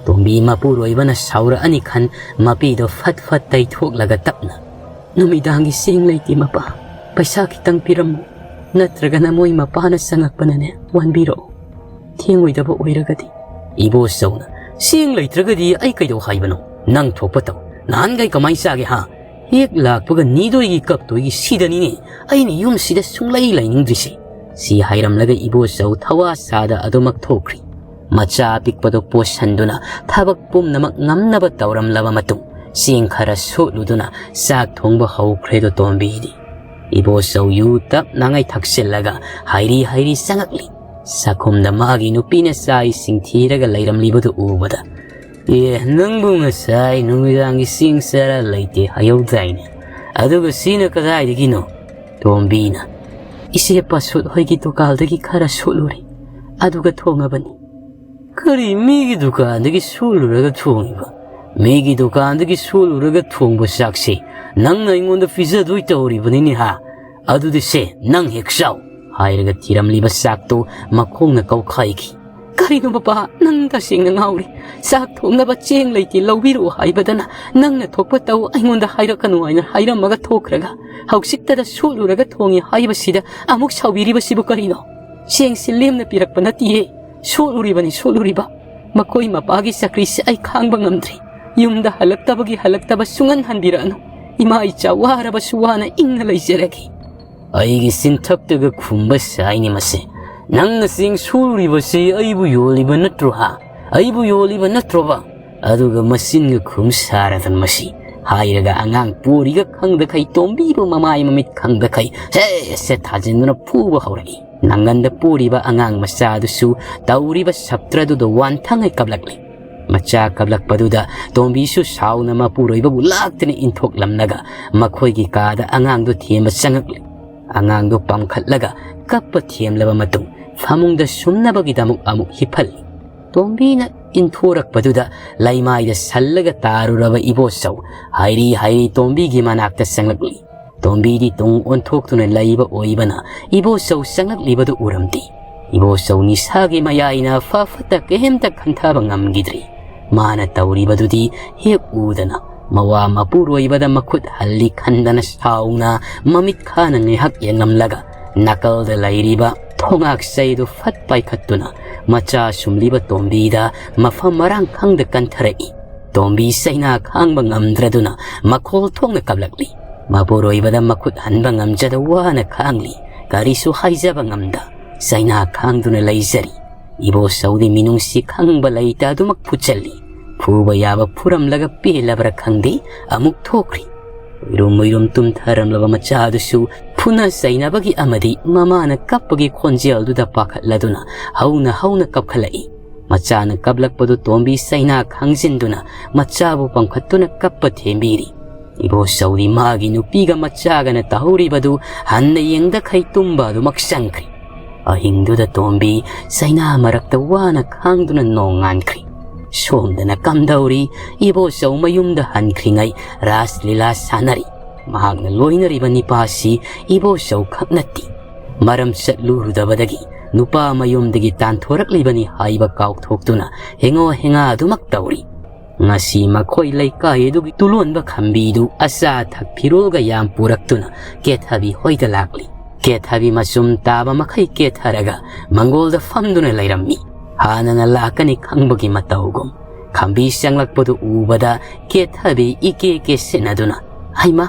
ꯇꯣꯝꯕꯤ ꯃꯄꯨꯔꯣꯏꯕꯅ ꯁꯥꯎꯔꯛꯑꯅꯤ ꯈꯟ ꯃꯄꯤꯗꯣ ꯐꯠ ꯐꯠ ꯇꯩꯊꯣꯛꯂꯒ ꯇꯞꯅ, "ꯅꯨꯃꯤꯗꯥꯡꯒꯤ ꯆꯦꯡ ꯂꯩꯇꯦ ꯃꯄꯥ, ꯄꯩꯁꯥ ꯈꯤꯇꯪ ꯄꯤꯔꯝꯃꯨ, ꯅꯠꯇ꯭ꯔꯒꯅ ꯃꯣꯏ ꯃꯄꯥꯅ ꯆꯪꯉꯛꯄꯅꯅꯦ ꯋꯥꯟꯕꯤꯔꯛꯑꯣ, ꯊꯦꯡꯉꯣꯏꯗꯕ ꯑꯣꯏꯔꯒꯗꯤ"꯫ ꯏꯕꯣꯆꯧꯅ, "ꯆꯦꯡ ꯂꯩꯇ꯭ꯔꯒꯗꯤ ꯑꯩ ꯀꯩꯗꯧ ꯍꯥꯏꯕꯅꯣ? ꯅꯪ ꯊꯣꯛꯄ ꯇꯧ꯫ ꯅꯍꯥꯟꯈꯩ ꯀꯃꯥꯏ ꯆꯥꯒꯦ ꯍꯥ? ꯍꯦꯛ ꯂꯥꯛꯄꯒ ꯅꯤꯗꯣꯏꯒꯤ ꯀꯞꯇꯣꯏꯒꯤ ꯁꯤꯗꯅꯤꯅꯦ ꯑꯩꯅ ꯌꯨꯝꯁꯤꯗ ꯁꯨꯡꯂꯩ ꯂꯩꯅꯤꯡꯗ꯭ꯔꯤꯁꯦ"꯫ ꯁꯤ ꯍꯥꯏꯔꯝꯂꯒ ꯏꯕꯣꯆꯧ ꯊꯋꯥ ꯁꯥꯗ ꯑꯗꯨꯃꯛ ꯊꯣꯛꯈ꯭ꯔꯤ꯫ ꯃꯆꯥ ꯑꯄꯤꯛꯄꯗꯨ ꯄꯣꯠꯁꯟꯗꯨꯅ ꯊꯕꯛ ꯄꯨꯝꯅꯃꯛ ꯉꯝꯅꯕ ꯇꯧꯔꯝꯂꯕ ꯃꯇꯨꯡ, ꯆꯦꯡ ꯈꯔ ꯁꯣꯠꯂꯨꯗꯨꯅ ꯆꯥꯛ ꯊꯣꯡꯕ ꯍꯧꯈ꯭ꯔꯦꯗꯣ ꯇꯣꯝꯕꯤꯗꯤ꯫ ꯏꯕꯣꯆꯧ ꯌꯨ ꯇꯞꯅꯉꯩ ꯊꯛꯆꯤꯜꯂꯒ ꯍꯥꯏꯔꯤ ꯍꯥꯏꯔꯤ ꯆꯪꯉꯛꯂꯤ꯫ ꯆꯥꯛꯈꯨꯝꯗ ꯃꯥꯒꯤ ꯅꯨꯄꯤꯅ ꯆꯥꯛ ꯏꯁꯤꯡ ꯊꯤꯔꯒ ꯂꯩꯔꯝꯂꯤꯕꯗꯨ ꯎꯕꯗ, "ꯑꯦ, ꯅꯪꯕꯨ ꯉꯁꯥꯏ ꯅꯨꯃꯤꯗꯥꯡꯒꯤ ꯆꯦꯡ ꯆꯔꯥ ꯂꯩꯇꯦ ꯍꯥꯏꯍꯧꯗꯥꯏꯅꯦ? ꯑꯗꯨꯒ ꯁꯤꯅ ꯀꯗꯥꯏꯗꯒꯤꯅꯣ?" ꯇꯣꯝꯕꯤꯅ, "ꯏꯆꯦ ꯄꯥꯁꯨꯠ ꯍꯣꯏꯒꯤ ꯗꯨꯀꯥꯟꯗꯒꯤ ꯈꯔ ꯁꯣꯠꯂꯨꯔꯦ, ꯑꯗꯨꯒ ꯊꯣꯡꯉꯕꯅꯤ"꯫ "ꯀꯔꯤ, ꯃꯤꯒꯤ ꯗꯨꯀꯥꯟꯗꯒꯤ ꯁꯣꯠꯂꯨꯔꯒ ꯊꯣꯡꯉꯤꯕ? ꯃꯤꯒꯤ ꯗꯨꯀꯥꯟꯗꯒꯤ ꯁꯣꯠꯂꯨꯔꯒ ꯊꯣꯡꯕ ꯆꯥꯛꯁꯦ ꯅꯪꯅ ꯑꯩꯉꯣꯟꯗ ꯄꯤꯖꯗꯣꯏ ꯇꯧꯔꯤꯕꯅꯤꯅꯦ ꯍꯥ? ꯑꯗꯨꯗꯤ ꯁꯦ, ꯅꯪ ꯍꯦꯛ ꯆꯥꯎ"꯫ ꯍꯥꯏꯔꯒ ꯊꯤꯔꯝꯂꯤꯕ ꯆꯥꯛꯇꯨ ꯃꯈꯣꯡꯅ ꯀꯧꯈꯥꯏꯈꯤ꯫ "ꯀꯔꯤꯅꯣ ꯕꯕꯥ, ꯅꯪ ꯇꯁꯦꯡꯅ ꯉꯥꯎꯔꯦ꯫ ꯆꯥꯛ ꯊꯣꯡꯅꯕ ꯆꯦꯡ ꯂꯩꯇꯦ ꯂꯧꯕꯤꯔꯛꯑꯣ ꯍꯥꯏꯕꯗꯅ ꯅꯪꯅ ꯊꯣꯛꯄ ꯇꯧ, ꯑꯩꯉꯣꯟꯗ ꯍꯥꯏꯔꯛꯀꯅꯨ ꯍꯥꯏꯅ ꯍꯥꯏꯔꯝꯃꯒ ꯊꯣꯛꯈ꯭ꯔꯒ ꯍꯧꯖꯤꯛꯇꯗ ꯁꯣꯠꯂꯨꯔꯒ ꯊꯣꯡꯉꯤ ꯍꯥꯏꯕꯁꯤꯗ ꯑꯃꯨꯛ ꯁꯥꯎꯕꯤꯔꯤꯕꯁꯤꯕꯨ ꯀꯔꯤꯅꯣ? ꯆꯦꯡꯁꯤ ꯂꯦꯝꯅ ꯄꯤꯔꯛꯄ ꯅꯠꯇꯤꯌꯦ꯫ ꯁꯣꯠꯂꯨꯔꯤꯕꯅꯤ, ꯁꯣꯠꯂꯨꯔꯤꯕ꯫ ꯃꯈꯣꯏ ꯃꯄꯥꯒꯤ ꯆꯀ꯭ꯔꯤꯁꯦ ꯑꯩ ꯈꯥꯡꯕ ꯉꯝꯗ꯭ꯔꯦ꯫ ꯌꯨꯝꯗ ꯍꯜꯂꯛꯇꯕꯒꯤ ꯍꯜꯂꯛꯇꯕ ꯁꯨꯡꯍꯟ ꯍꯟꯕꯤꯔꯛꯑꯅꯨ꯫ ꯏꯃꯥ ꯏꯆꯥ ꯋꯥꯔꯕꯁꯨ ꯋꯥꯅ ꯏꯪꯅ ꯂꯩꯖꯔꯒꯦ"꯫ "ꯑꯩꯒꯤ ꯆꯤꯟꯊꯛꯇꯒ ꯈꯨꯝꯕ ꯁꯥꯏꯅꯦ ꯃꯁꯦ꯫ ꯅꯪꯅ ꯆꯦꯡ ꯁꯣꯠꯂꯨꯔꯤꯕꯁꯤ ꯑꯩꯕꯨ ꯌꯣꯜꯂꯤꯕ ꯅꯠꯇ꯭ꯔꯣ ꯍꯥ? ꯑꯩꯕꯨ ꯌꯣꯜꯂꯤꯕ ꯅꯠꯇ꯭ꯔꯣꯕ? ꯑꯗꯨꯒ ꯃꯆꯤꯟꯒ ꯈꯨꯝ ꯁꯥꯔꯗꯅ ꯃꯁꯤ ꯍꯥꯏꯔꯒ ꯑꯉꯥꯡ ꯄꯣꯔꯤꯒ ꯈꯪꯗꯈꯩ ꯇꯣꯝꯕꯤꯕꯨ ꯃꯃꯥꯏ ꯃꯃꯤꯠ ꯈꯪꯗꯈꯩ ꯁꯦ ꯁꯦ ꯊꯥꯖꯤꯟꯗꯨꯅ ꯐꯨꯕ ꯍꯧꯔꯛꯏ꯫ ꯅꯪꯒꯟꯗ ꯄꯣꯔꯤꯕ ꯑꯉꯥꯡ ꯃꯆꯥꯗꯨꯁꯨ ꯇꯧꯔꯤꯕ ꯁꯞꯇ꯭ꯔꯗꯨꯗ ꯋꯥꯟꯊꯉꯩ ꯀꯞꯂꯛꯂꯤ꯫ ꯃꯆꯥ ꯀꯞꯂꯛꯄꯗꯨꯗ ꯇꯣꯝꯕꯤꯁꯨ ꯁꯥꯎꯅ ꯃꯄꯨꯔꯣꯏꯕꯕꯨ ꯂꯥꯛꯇꯅ ꯏꯟꯊꯣꯛꯂꯝꯂꯒ ꯃꯈꯣꯏꯒꯤ ꯀꯥꯗ ꯑꯉꯥꯡꯗꯨ ꯊꯦꯝꯕ ꯆꯪꯉꯛꯂꯤ꯫ ꯑꯉꯥꯡꯗꯨ ꯄꯥꯝꯈꯠꯂꯒ ꯀꯞꯄ ꯊꯦꯝꯂꯕ ꯃꯇꯨꯡ ꯐꯃꯨꯡꯗ ꯁꯨꯝꯅꯕꯒꯤꯗꯃꯛ ꯑꯃꯨꯛ ꯍꯤꯞꯍꯜꯂꯤ꯫ ꯇꯣꯝꯕꯤꯅ ꯏꯟꯊꯣꯔꯛꯄꯗꯨꯗ ꯂꯩꯃꯥꯏꯗ ꯁꯜꯂꯒ ꯇꯥꯔꯨꯔꯕ ꯏꯕꯣꯆꯧ ꯍꯥꯏꯔꯤ ꯍꯥꯏꯔꯤ ꯇꯣꯝꯕꯤꯒꯤ ꯃꯅꯥꯛꯇ ꯆꯪꯂꯛꯂꯤ꯫ ꯇꯣꯝꯕꯤꯗꯤ ꯇꯨꯡ ꯑꯣꯟꯊꯣꯛꯇꯨꯅ ꯂꯩꯕ ꯑꯣꯏꯕꯅ ꯏꯕꯣꯆꯧ ꯆꯪꯂꯛꯂꯤꯕꯗꯨ ꯎꯔꯝꯗꯦ꯫ ꯏꯕꯣꯆꯧ ꯅꯤꯁꯥꯒꯤ ꯃꯌꯥꯏꯅ ꯐ ꯐꯠꯇ ꯀꯩꯝꯇ ꯈꯟꯊꯕ ꯉꯝꯈꯤꯗ꯭ꯔꯤ꯫ ꯃꯥꯅ ꯇꯧꯔꯤꯕꯗꯨꯗꯤ ꯍꯦꯛ ꯎꯗꯅ ꯃꯋꯥ ꯃꯄꯨꯔꯣꯏꯕꯗ ꯃꯈꯨꯠ ꯍꯜꯂꯤ ꯈꯟꯗꯅ ꯁꯥꯎꯅ ꯃꯃꯤꯠ ꯈꯥꯅ ꯉꯥꯏꯍꯥꯛ ꯌꯦꯡꯂꯝꯂꯒ ꯅꯥꯀꯜꯗ ꯂꯩꯔꯤꯕ ꯊꯣꯉꯥꯛ ꯆꯩꯗꯨ ꯐꯠ ꯄꯥꯏꯈꯠꯇꯨꯅ ꯃꯆꯥ ꯁꯨꯝꯂꯤꯕ ꯇꯣꯝꯕꯤꯗ ꯃꯐꯝ ꯃꯔꯥꯡ ꯈꯪꯗ ꯀꯟꯊꯔꯛꯏ꯫ ꯇꯣꯝꯕꯤ ꯆꯩꯅꯥ ꯈꯥꯡꯕ ꯉꯝꯗ꯭ꯔꯗꯨꯅ ꯃꯈꯣꯜ ꯊꯣꯛꯅ ꯀꯞꯂꯛꯂꯤ꯫ ꯃꯄꯨꯔꯣꯏꯕꯗ ꯃꯈꯨꯠ ꯍꯟꯕ ꯉꯝꯖꯗ ꯋꯥꯅ ꯈꯥꯡꯂꯤ꯫ ꯀꯔꯤꯁꯨ ꯍꯥꯏꯖꯕ ꯉꯝꯗ ꯆꯩꯅꯥ ꯈꯥꯡꯗꯨꯅ ꯂꯩꯖꯔꯤ꯫ ꯏꯕꯣꯆꯧꯗꯤ ꯃꯤꯅꯨꯡꯁꯤ ꯈꯪꯕ ꯂꯩꯇ ꯑꯗꯨꯃꯛ ꯐꯨꯠꯆꯜꯂꯤ꯫ ꯐꯨꯕ ꯌꯥꯕ ꯐꯨꯔꯝꯂꯒ ꯄꯦꯜꯂꯕ꯭ꯔꯥ ꯈꯪꯗꯦ, ꯑꯃꯨꯛ ꯊꯣꯛꯈ꯭ꯔꯤ꯫ ꯎꯏꯔꯨꯝ ꯎꯏꯔꯨꯝ ꯇꯨꯝꯊꯔꯝꯂꯕ ꯃꯆꯥꯗꯨꯁꯨ ꯐꯨꯅ ꯆꯩꯅꯕꯒꯤ ꯑꯃꯗꯤ ꯃꯃꯥꯅ ꯀꯞꯄꯒꯤ ꯈꯣꯟꯖꯦꯜꯗꯨꯗ ꯄꯥꯈꯠꯂꯗꯨꯅ ꯍꯧꯅ ꯍꯧꯅ ꯀꯞꯈꯠꯂꯛꯏ꯫ ꯃꯆꯥꯅ ꯀꯞꯂꯛꯄꯗꯨ ꯇꯣꯝꯕꯤ ꯆꯩꯅꯥ ꯈꯥꯡꯖꯤꯟꯗꯨꯅ ꯃꯆꯥꯕꯨ ꯄꯝꯈꯠꯇꯨꯅ ꯀꯞꯄ ꯊꯦꯝꯕꯤꯔꯤ꯫ ꯏꯕꯣꯆꯧꯗꯤ ꯃꯥꯒꯤ ꯅꯨꯄꯤꯒ ꯃꯆꯥꯒꯅ ꯇꯧꯍꯧꯔꯤꯕꯗꯨ ꯍꯟꯅ ꯌꯦꯡꯗꯈꯩ ꯇꯨꯝꯕ ꯑꯗꯨꯃꯛ ꯆꯪꯈ꯭ꯔꯤ꯫ ꯑꯍꯤꯡꯗꯨꯗ ꯇꯣꯝꯕꯤ ꯆꯩꯅꯥ ꯃꯔꯛꯇ ꯋꯥꯅ ꯈꯥꯡꯗꯨꯅ ꯅꯣꯡꯉꯥꯟꯈ꯭ꯔꯤ꯫ ꯁꯣꯝꯗꯅ ꯀꯝꯗꯧꯔꯤ, ꯏꯕꯣꯆꯧ ꯃꯌꯨꯝꯗ ꯍꯟꯈ꯭ꯔꯤꯉꯩ ꯔꯥꯁ ꯂꯤꯂꯥ ꯁꯥꯟꯅꯔꯤ꯫ ꯃꯍꯥꯛꯅ ꯂꯣꯏꯅꯔꯤꯕ ꯅꯤꯄꯥꯁꯤ ꯏꯕꯣꯆꯧ ꯈꯛ ꯅꯠꯇꯦ꯫ ꯃꯔꯝ ꯆꯠꯂꯨꯔꯨꯗꯕꯗꯒꯤ ꯅꯨꯄꯥ ꯃꯌꯨꯝꯗꯒꯤ ꯇꯥꯟꯊꯣꯔꯛꯂꯤꯕꯅꯤ ꯍꯥꯏꯕ ꯀꯥꯎꯊꯣꯛꯇꯨꯅ ꯍꯦꯡꯉꯣ ꯍꯦꯡꯉꯥ ꯑꯗꯨꯃꯛ ꯇꯧꯔꯤ꯫ ꯉꯁꯤ ꯃꯈꯣꯏ ꯂꯩꯀꯥꯏ ꯑꯗꯨꯒꯤ ꯇꯨꯂꯣꯟꯕ ꯈꯝꯕꯤꯗꯨ ꯑꯆꯥ ꯑꯊꯛ ꯐꯤꯔꯣꯜꯒ ꯌꯥꯝ ꯄꯨꯔꯛꯇꯨꯅ ꯀꯦꯊꯕꯤ ꯍꯣꯏꯗ ꯂꯥꯛꯂꯤ꯫ ꯀꯦꯊꯕꯤ ꯃꯆꯨꯝ ꯇꯥꯕ ꯃꯈꯩ ꯀꯦꯊꯔꯒ ꯃꯪꯒꯣꯜꯗ ꯐꯝꯗꯨꯅ ꯂꯩꯔꯝꯃꯤ꯫ ꯍꯥꯟꯅꯅ ꯂꯥꯛꯀꯅꯤ ꯈꯪꯕꯒꯤ ꯃꯇꯧꯒꯨꯝ꯫ ꯈꯝꯕꯤ ꯆꯪꯂꯛꯄꯗꯨ ꯎꯕꯗ ꯀꯦꯊꯕꯤ ꯏꯀꯦ ꯀꯦ ꯁꯤꯟꯅꯗꯨꯅ, "ꯍꯩꯃꯥ,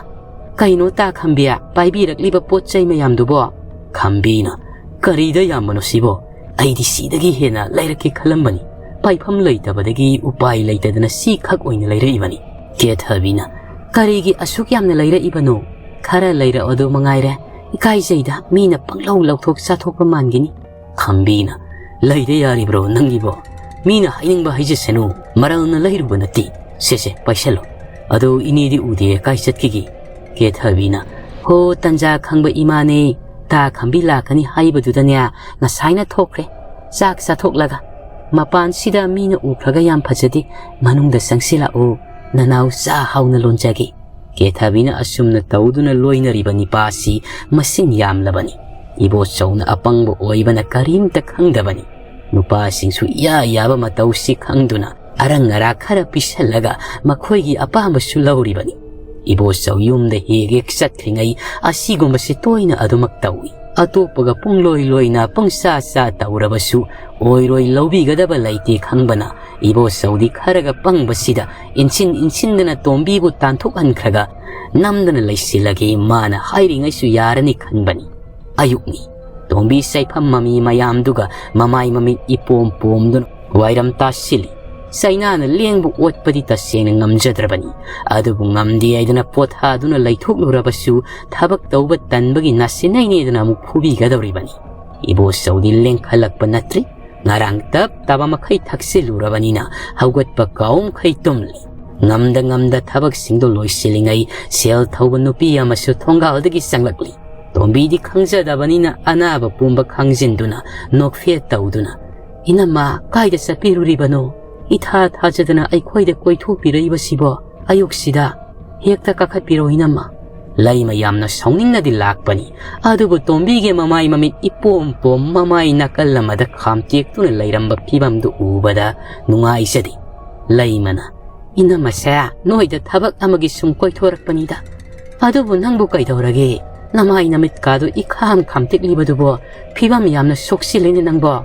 ꯀꯩꯅꯣ ꯇꯥ ꯈꯝꯕꯤ, ꯄꯥꯏꯕꯤꯔꯛꯂꯤꯕ ꯄꯣꯠ ꯆꯩ ꯃꯌꯥꯝꯗꯨꯕꯣ?" ꯈꯝꯕꯤꯅ, "ꯀꯔꯤꯗ ꯌꯥꯝꯕꯅꯣ ꯁꯤꯕꯣ? ꯑꯩꯗꯤ ꯁꯤꯗꯒꯤ ꯍꯦꯟꯅ ꯂꯩꯔꯛꯀꯦ ꯈꯜꯂꯝꯕꯅꯤ꯫ ꯄꯥꯏꯐꯝ ꯂꯩꯇꯕꯗꯒꯤ ꯎꯄꯥꯏ ꯂꯩꯇꯗꯅ ꯁꯤꯈꯛ ꯑꯣꯏꯅ ꯂꯩꯔꯛꯏꯕꯅꯤ꯫ ꯀꯦꯊꯕꯤꯅ, "ꯀꯔꯤꯒꯤ ꯑꯁꯨꯛ ꯌꯥꯝꯅ ꯂꯩꯔꯛꯏꯕꯅꯣ? ꯈꯔ ꯂꯩꯔꯛꯑꯣ, ꯑꯗꯨ ꯃꯉꯥꯏꯔꯦ꯫ ꯏꯀꯥꯏꯖꯩꯗ, ꯃꯤꯅ ꯄꯪꯂꯧ ꯂꯧꯊꯣꯛ ꯆꯥꯊꯣꯛꯄ ꯃꯥꯟꯒꯤꯅꯤ꯫" ꯈꯝꯕꯤꯅ, "ꯂꯩꯗ ꯌꯥꯔꯤꯕ꯭ꯔꯣ ꯅꯪꯒꯤꯕꯣ? ꯃꯤꯅ ꯍꯥꯏꯅꯤꯡꯕ ꯍꯥꯏꯖꯁꯅꯨ, ꯃꯔꯜꯅ ꯂꯩꯔꯨꯕ ꯅꯠꯇꯦ꯫ ꯁꯦ ꯁꯦ, ꯄꯥꯏꯁꯜꯂꯣ꯫ ꯑꯗꯣ ꯏꯅꯦꯗꯤ ꯎꯗꯦ, ꯀꯥꯏ ꯆꯠꯈꯤꯒꯦ?" ꯀꯦꯊꯕꯤꯅ, "ꯍꯣ, ꯇꯟꯖꯥ ꯈꯪꯕ ꯏꯃꯥꯅꯦ, ꯇꯥ ꯈꯝꯕꯤ ꯂꯥꯛꯀꯅꯤ ꯍꯥꯏꯕꯗꯨꯗꯅꯦ, ꯉꯁꯥꯏꯅ ꯊꯣꯛꯈ꯭ꯔꯦ꯫ ꯆꯥꯛ ꯆꯥꯊꯣꯛꯂꯒ ꯃꯄꯥꯟꯁꯤꯗ ꯃꯤꯅ ꯎꯈ꯭ꯔꯒ ꯌꯥꯝ ꯐꯖꯗꯦ, ꯃꯅꯨꯡꯗ ꯆꯪꯁꯤꯜꯂꯛꯎ, ꯅꯅꯥꯎ ꯆꯥ ꯍꯥꯎꯅ ꯂꯣꯟꯖꯒꯦ꯫" ꯀꯦꯊꯕꯤꯅ ꯑꯁꯨꯝꯅ ꯇꯧꯗꯨꯅ ꯂꯣꯏꯅꯔꯤꯕ ꯅꯤꯄꯥꯁꯤ ꯃꯁꯤꯡ ꯌꯥꯝꯂꯕꯅꯤ꯫ ꯏꯕꯣꯆꯧꯅ ꯑꯄꯪꯕ ꯑꯣꯏꯕꯅ ꯀꯔꯤꯝꯇ ꯈꯪꯗꯕꯅꯤ꯫ ꯅꯨꯄꯥꯁꯤꯡꯁꯨ ꯏꯌꯥ ꯌꯥꯕ ꯃꯇꯧꯁꯤ ꯈꯪꯗꯨꯅ ꯑꯔꯪ ꯑꯔꯥꯛ ꯈꯔ ꯄꯤꯁꯜꯂꯒ ꯃꯈꯣꯏꯒꯤ ꯑꯄꯥꯝꯕꯁꯨ ꯂꯧꯔꯤꯕꯅꯤ꯫ ꯏꯕꯣꯆꯧ ꯌꯨꯝꯗ ꯍꯦꯛ ꯍꯦꯛ ꯆꯠꯈ꯭ꯔꯤꯉꯩ ꯑꯁꯤꯒꯨꯝꯕꯁꯤ ꯇꯣꯏꯅ ꯑꯗꯨꯃꯛ ꯇꯧꯏ꯫ ꯑꯇꯣꯞꯄꯒ ꯄꯨꯡꯂꯣꯏ ꯂꯣꯏꯅ ꯄꯪꯆꯥ ꯆꯥ ꯇꯧꯔꯕꯁꯨ ꯑꯣꯏꯔꯣꯏ ꯂꯧꯕꯤꯒꯗꯕ ꯂꯩꯇꯦ ꯈꯪꯕꯅ ꯏꯕꯣꯆꯧꯗꯤ ꯈꯔꯒ ꯄꯪꯕꯁꯤꯗ ꯏꯟꯁꯤꯟ ꯏꯟꯁꯤꯟꯗꯅ ꯇꯣꯝꯕꯤꯕꯨ ꯇꯥꯟꯊꯣꯛꯍꯟꯈ꯭ꯔꯒ ꯅꯝꯗꯅ ꯂꯩꯁꯤꯜꯂꯒꯦ, ꯃꯥꯅ ꯍꯥꯏꯔꯤꯉꯩꯁꯨ ꯌꯥꯔꯅꯤ ꯈꯟꯕꯅꯤ꯫ ꯑꯌꯨꯛꯅꯤ꯫ ꯇꯣꯝꯕꯤ ꯆꯥꯏꯐꯝ ꯃꯃꯤ ꯃꯌꯥꯝꯗꯨꯒ ꯃꯃꯥꯏ ꯃꯃꯤꯠ ꯏꯄꯣꯝ ꯄꯣꯝꯗꯨꯅ ꯋꯥꯏꯔꯝ ꯇꯥꯁꯤꯜꯂꯤ꯫ ꯆꯩꯅꯥꯅ ꯂꯦꯡꯕ ꯑꯣꯠꯄꯗꯤ ꯇꯁꯦꯡꯅ ꯉꯝꯖꯗ꯭ꯔꯕꯅꯤ꯫ ꯑꯗꯨꯕꯨ ꯉꯝꯗꯦ ꯍꯥꯏꯗꯅ ꯄꯣꯊꯥꯗꯨꯅ ꯂꯩꯊꯣꯛꯂꯨꯔꯕꯁꯨ ꯊꯕꯛ ꯇꯧꯕ ꯇꯟꯕꯒꯤ ꯅꯥꯁꯤꯟꯅꯩꯅꯦꯗꯅ ꯑꯃꯨꯛ ꯐꯨꯕꯤꯒꯗꯧꯔꯤꯕꯅꯤ꯫ ꯏꯕꯣꯆꯧꯗꯤ ꯂꯦꯡꯈꯠꯂꯛꯄ ꯅꯠꯇ꯭ꯔꯤ꯫ ꯉꯔꯥꯡ ꯇꯞ ꯇꯥꯕ ꯃꯈꯩ ꯊꯛꯆꯤꯜꯂꯨꯔꯕꯅꯤꯅ ꯍꯧꯒꯠꯄ ꯀꯥꯎꯃꯈꯩ ꯇꯨꯝꯂꯤ꯫ ꯉꯝꯗ ꯉꯝꯗ ꯊꯕꯛꯁꯤꯡꯗꯨ ꯂꯣꯏꯁꯤꯜꯂꯤꯉꯩ ꯁꯦꯜ ꯊꯧꯕ ꯅꯨꯄꯤ ꯑꯃꯁꯨ ꯊꯣꯡꯒꯥꯜꯗꯒꯤ ꯆꯪꯂꯛꯂꯤ꯫ ꯇꯣꯝꯕꯤꯗꯤ ꯈꯪꯖꯗꯕꯅꯤꯅ ꯑꯅꯥꯕ ꯄꯨꯝꯕ ꯈꯪꯖꯤꯟꯗꯨꯅ ꯅꯣꯛꯐꯦꯠ ꯇꯧꯗꯨꯅ, "ꯏꯅꯝꯃ, ꯀꯥꯏꯗ ꯆꯠꯄꯤꯔꯨꯔꯤꯕꯅꯣ? ꯏꯊꯥ ꯊꯥꯖꯗꯅ ꯑꯩꯈꯣꯏꯗ ꯀꯣꯏꯊꯣꯛꯄꯤꯔꯛꯏꯕꯁꯤꯕꯣ ꯑꯌꯨꯛꯁꯤꯗ? ꯍꯦꯛꯇ ꯀꯥꯈꯠꯄꯤꯔꯣ ꯏꯅꯝꯃ꯫" ꯂꯩꯃ ꯌꯥꯝꯅ ꯁꯥꯎꯅꯤꯡꯅꯗꯤ ꯂꯥꯛꯄꯅꯤ꯫ ꯑꯗꯨꯕꯨ ꯇꯣꯝꯕꯤꯒꯤ ꯃꯃꯥꯏ ꯃꯃꯤꯠ ꯏꯄꯣꯝ ꯄꯣꯝ ꯃꯃꯥꯏ ꯅꯥꯀꯜ ꯑꯃꯗ ꯈꯥꯝꯇꯦꯛꯇꯨꯅ ꯂꯩꯔꯝꯕ ꯐꯤꯕꯝꯗꯨ ꯎꯕꯗ ꯅꯨꯡꯉꯥꯏꯖꯗꯦ꯫ ꯂꯩꯃꯅ, "ꯏꯅꯝꯃꯁꯦ ꯅꯣꯏꯗ ꯊꯕꯛ ꯑꯃꯒꯤ ꯁꯨꯝ ꯀꯣꯏꯊꯣꯔꯛꯄꯅꯤꯗ꯫ ꯑꯗꯨꯕꯨ ꯅꯪꯕꯨ ꯀꯩꯗꯧꯔꯒꯦ? ꯅꯃꯥꯏ ꯅꯃꯤꯠꯀꯥꯗꯨ ꯏꯈꯥꯝ ꯈꯥꯝꯇꯦꯛꯂꯤꯕꯗꯨꯕꯣ? ꯐꯤꯕꯝ ꯌꯥꯝꯅ ꯁꯣꯛꯆꯤꯜꯂꯤꯅꯦ ꯅꯪꯕꯣ꯫"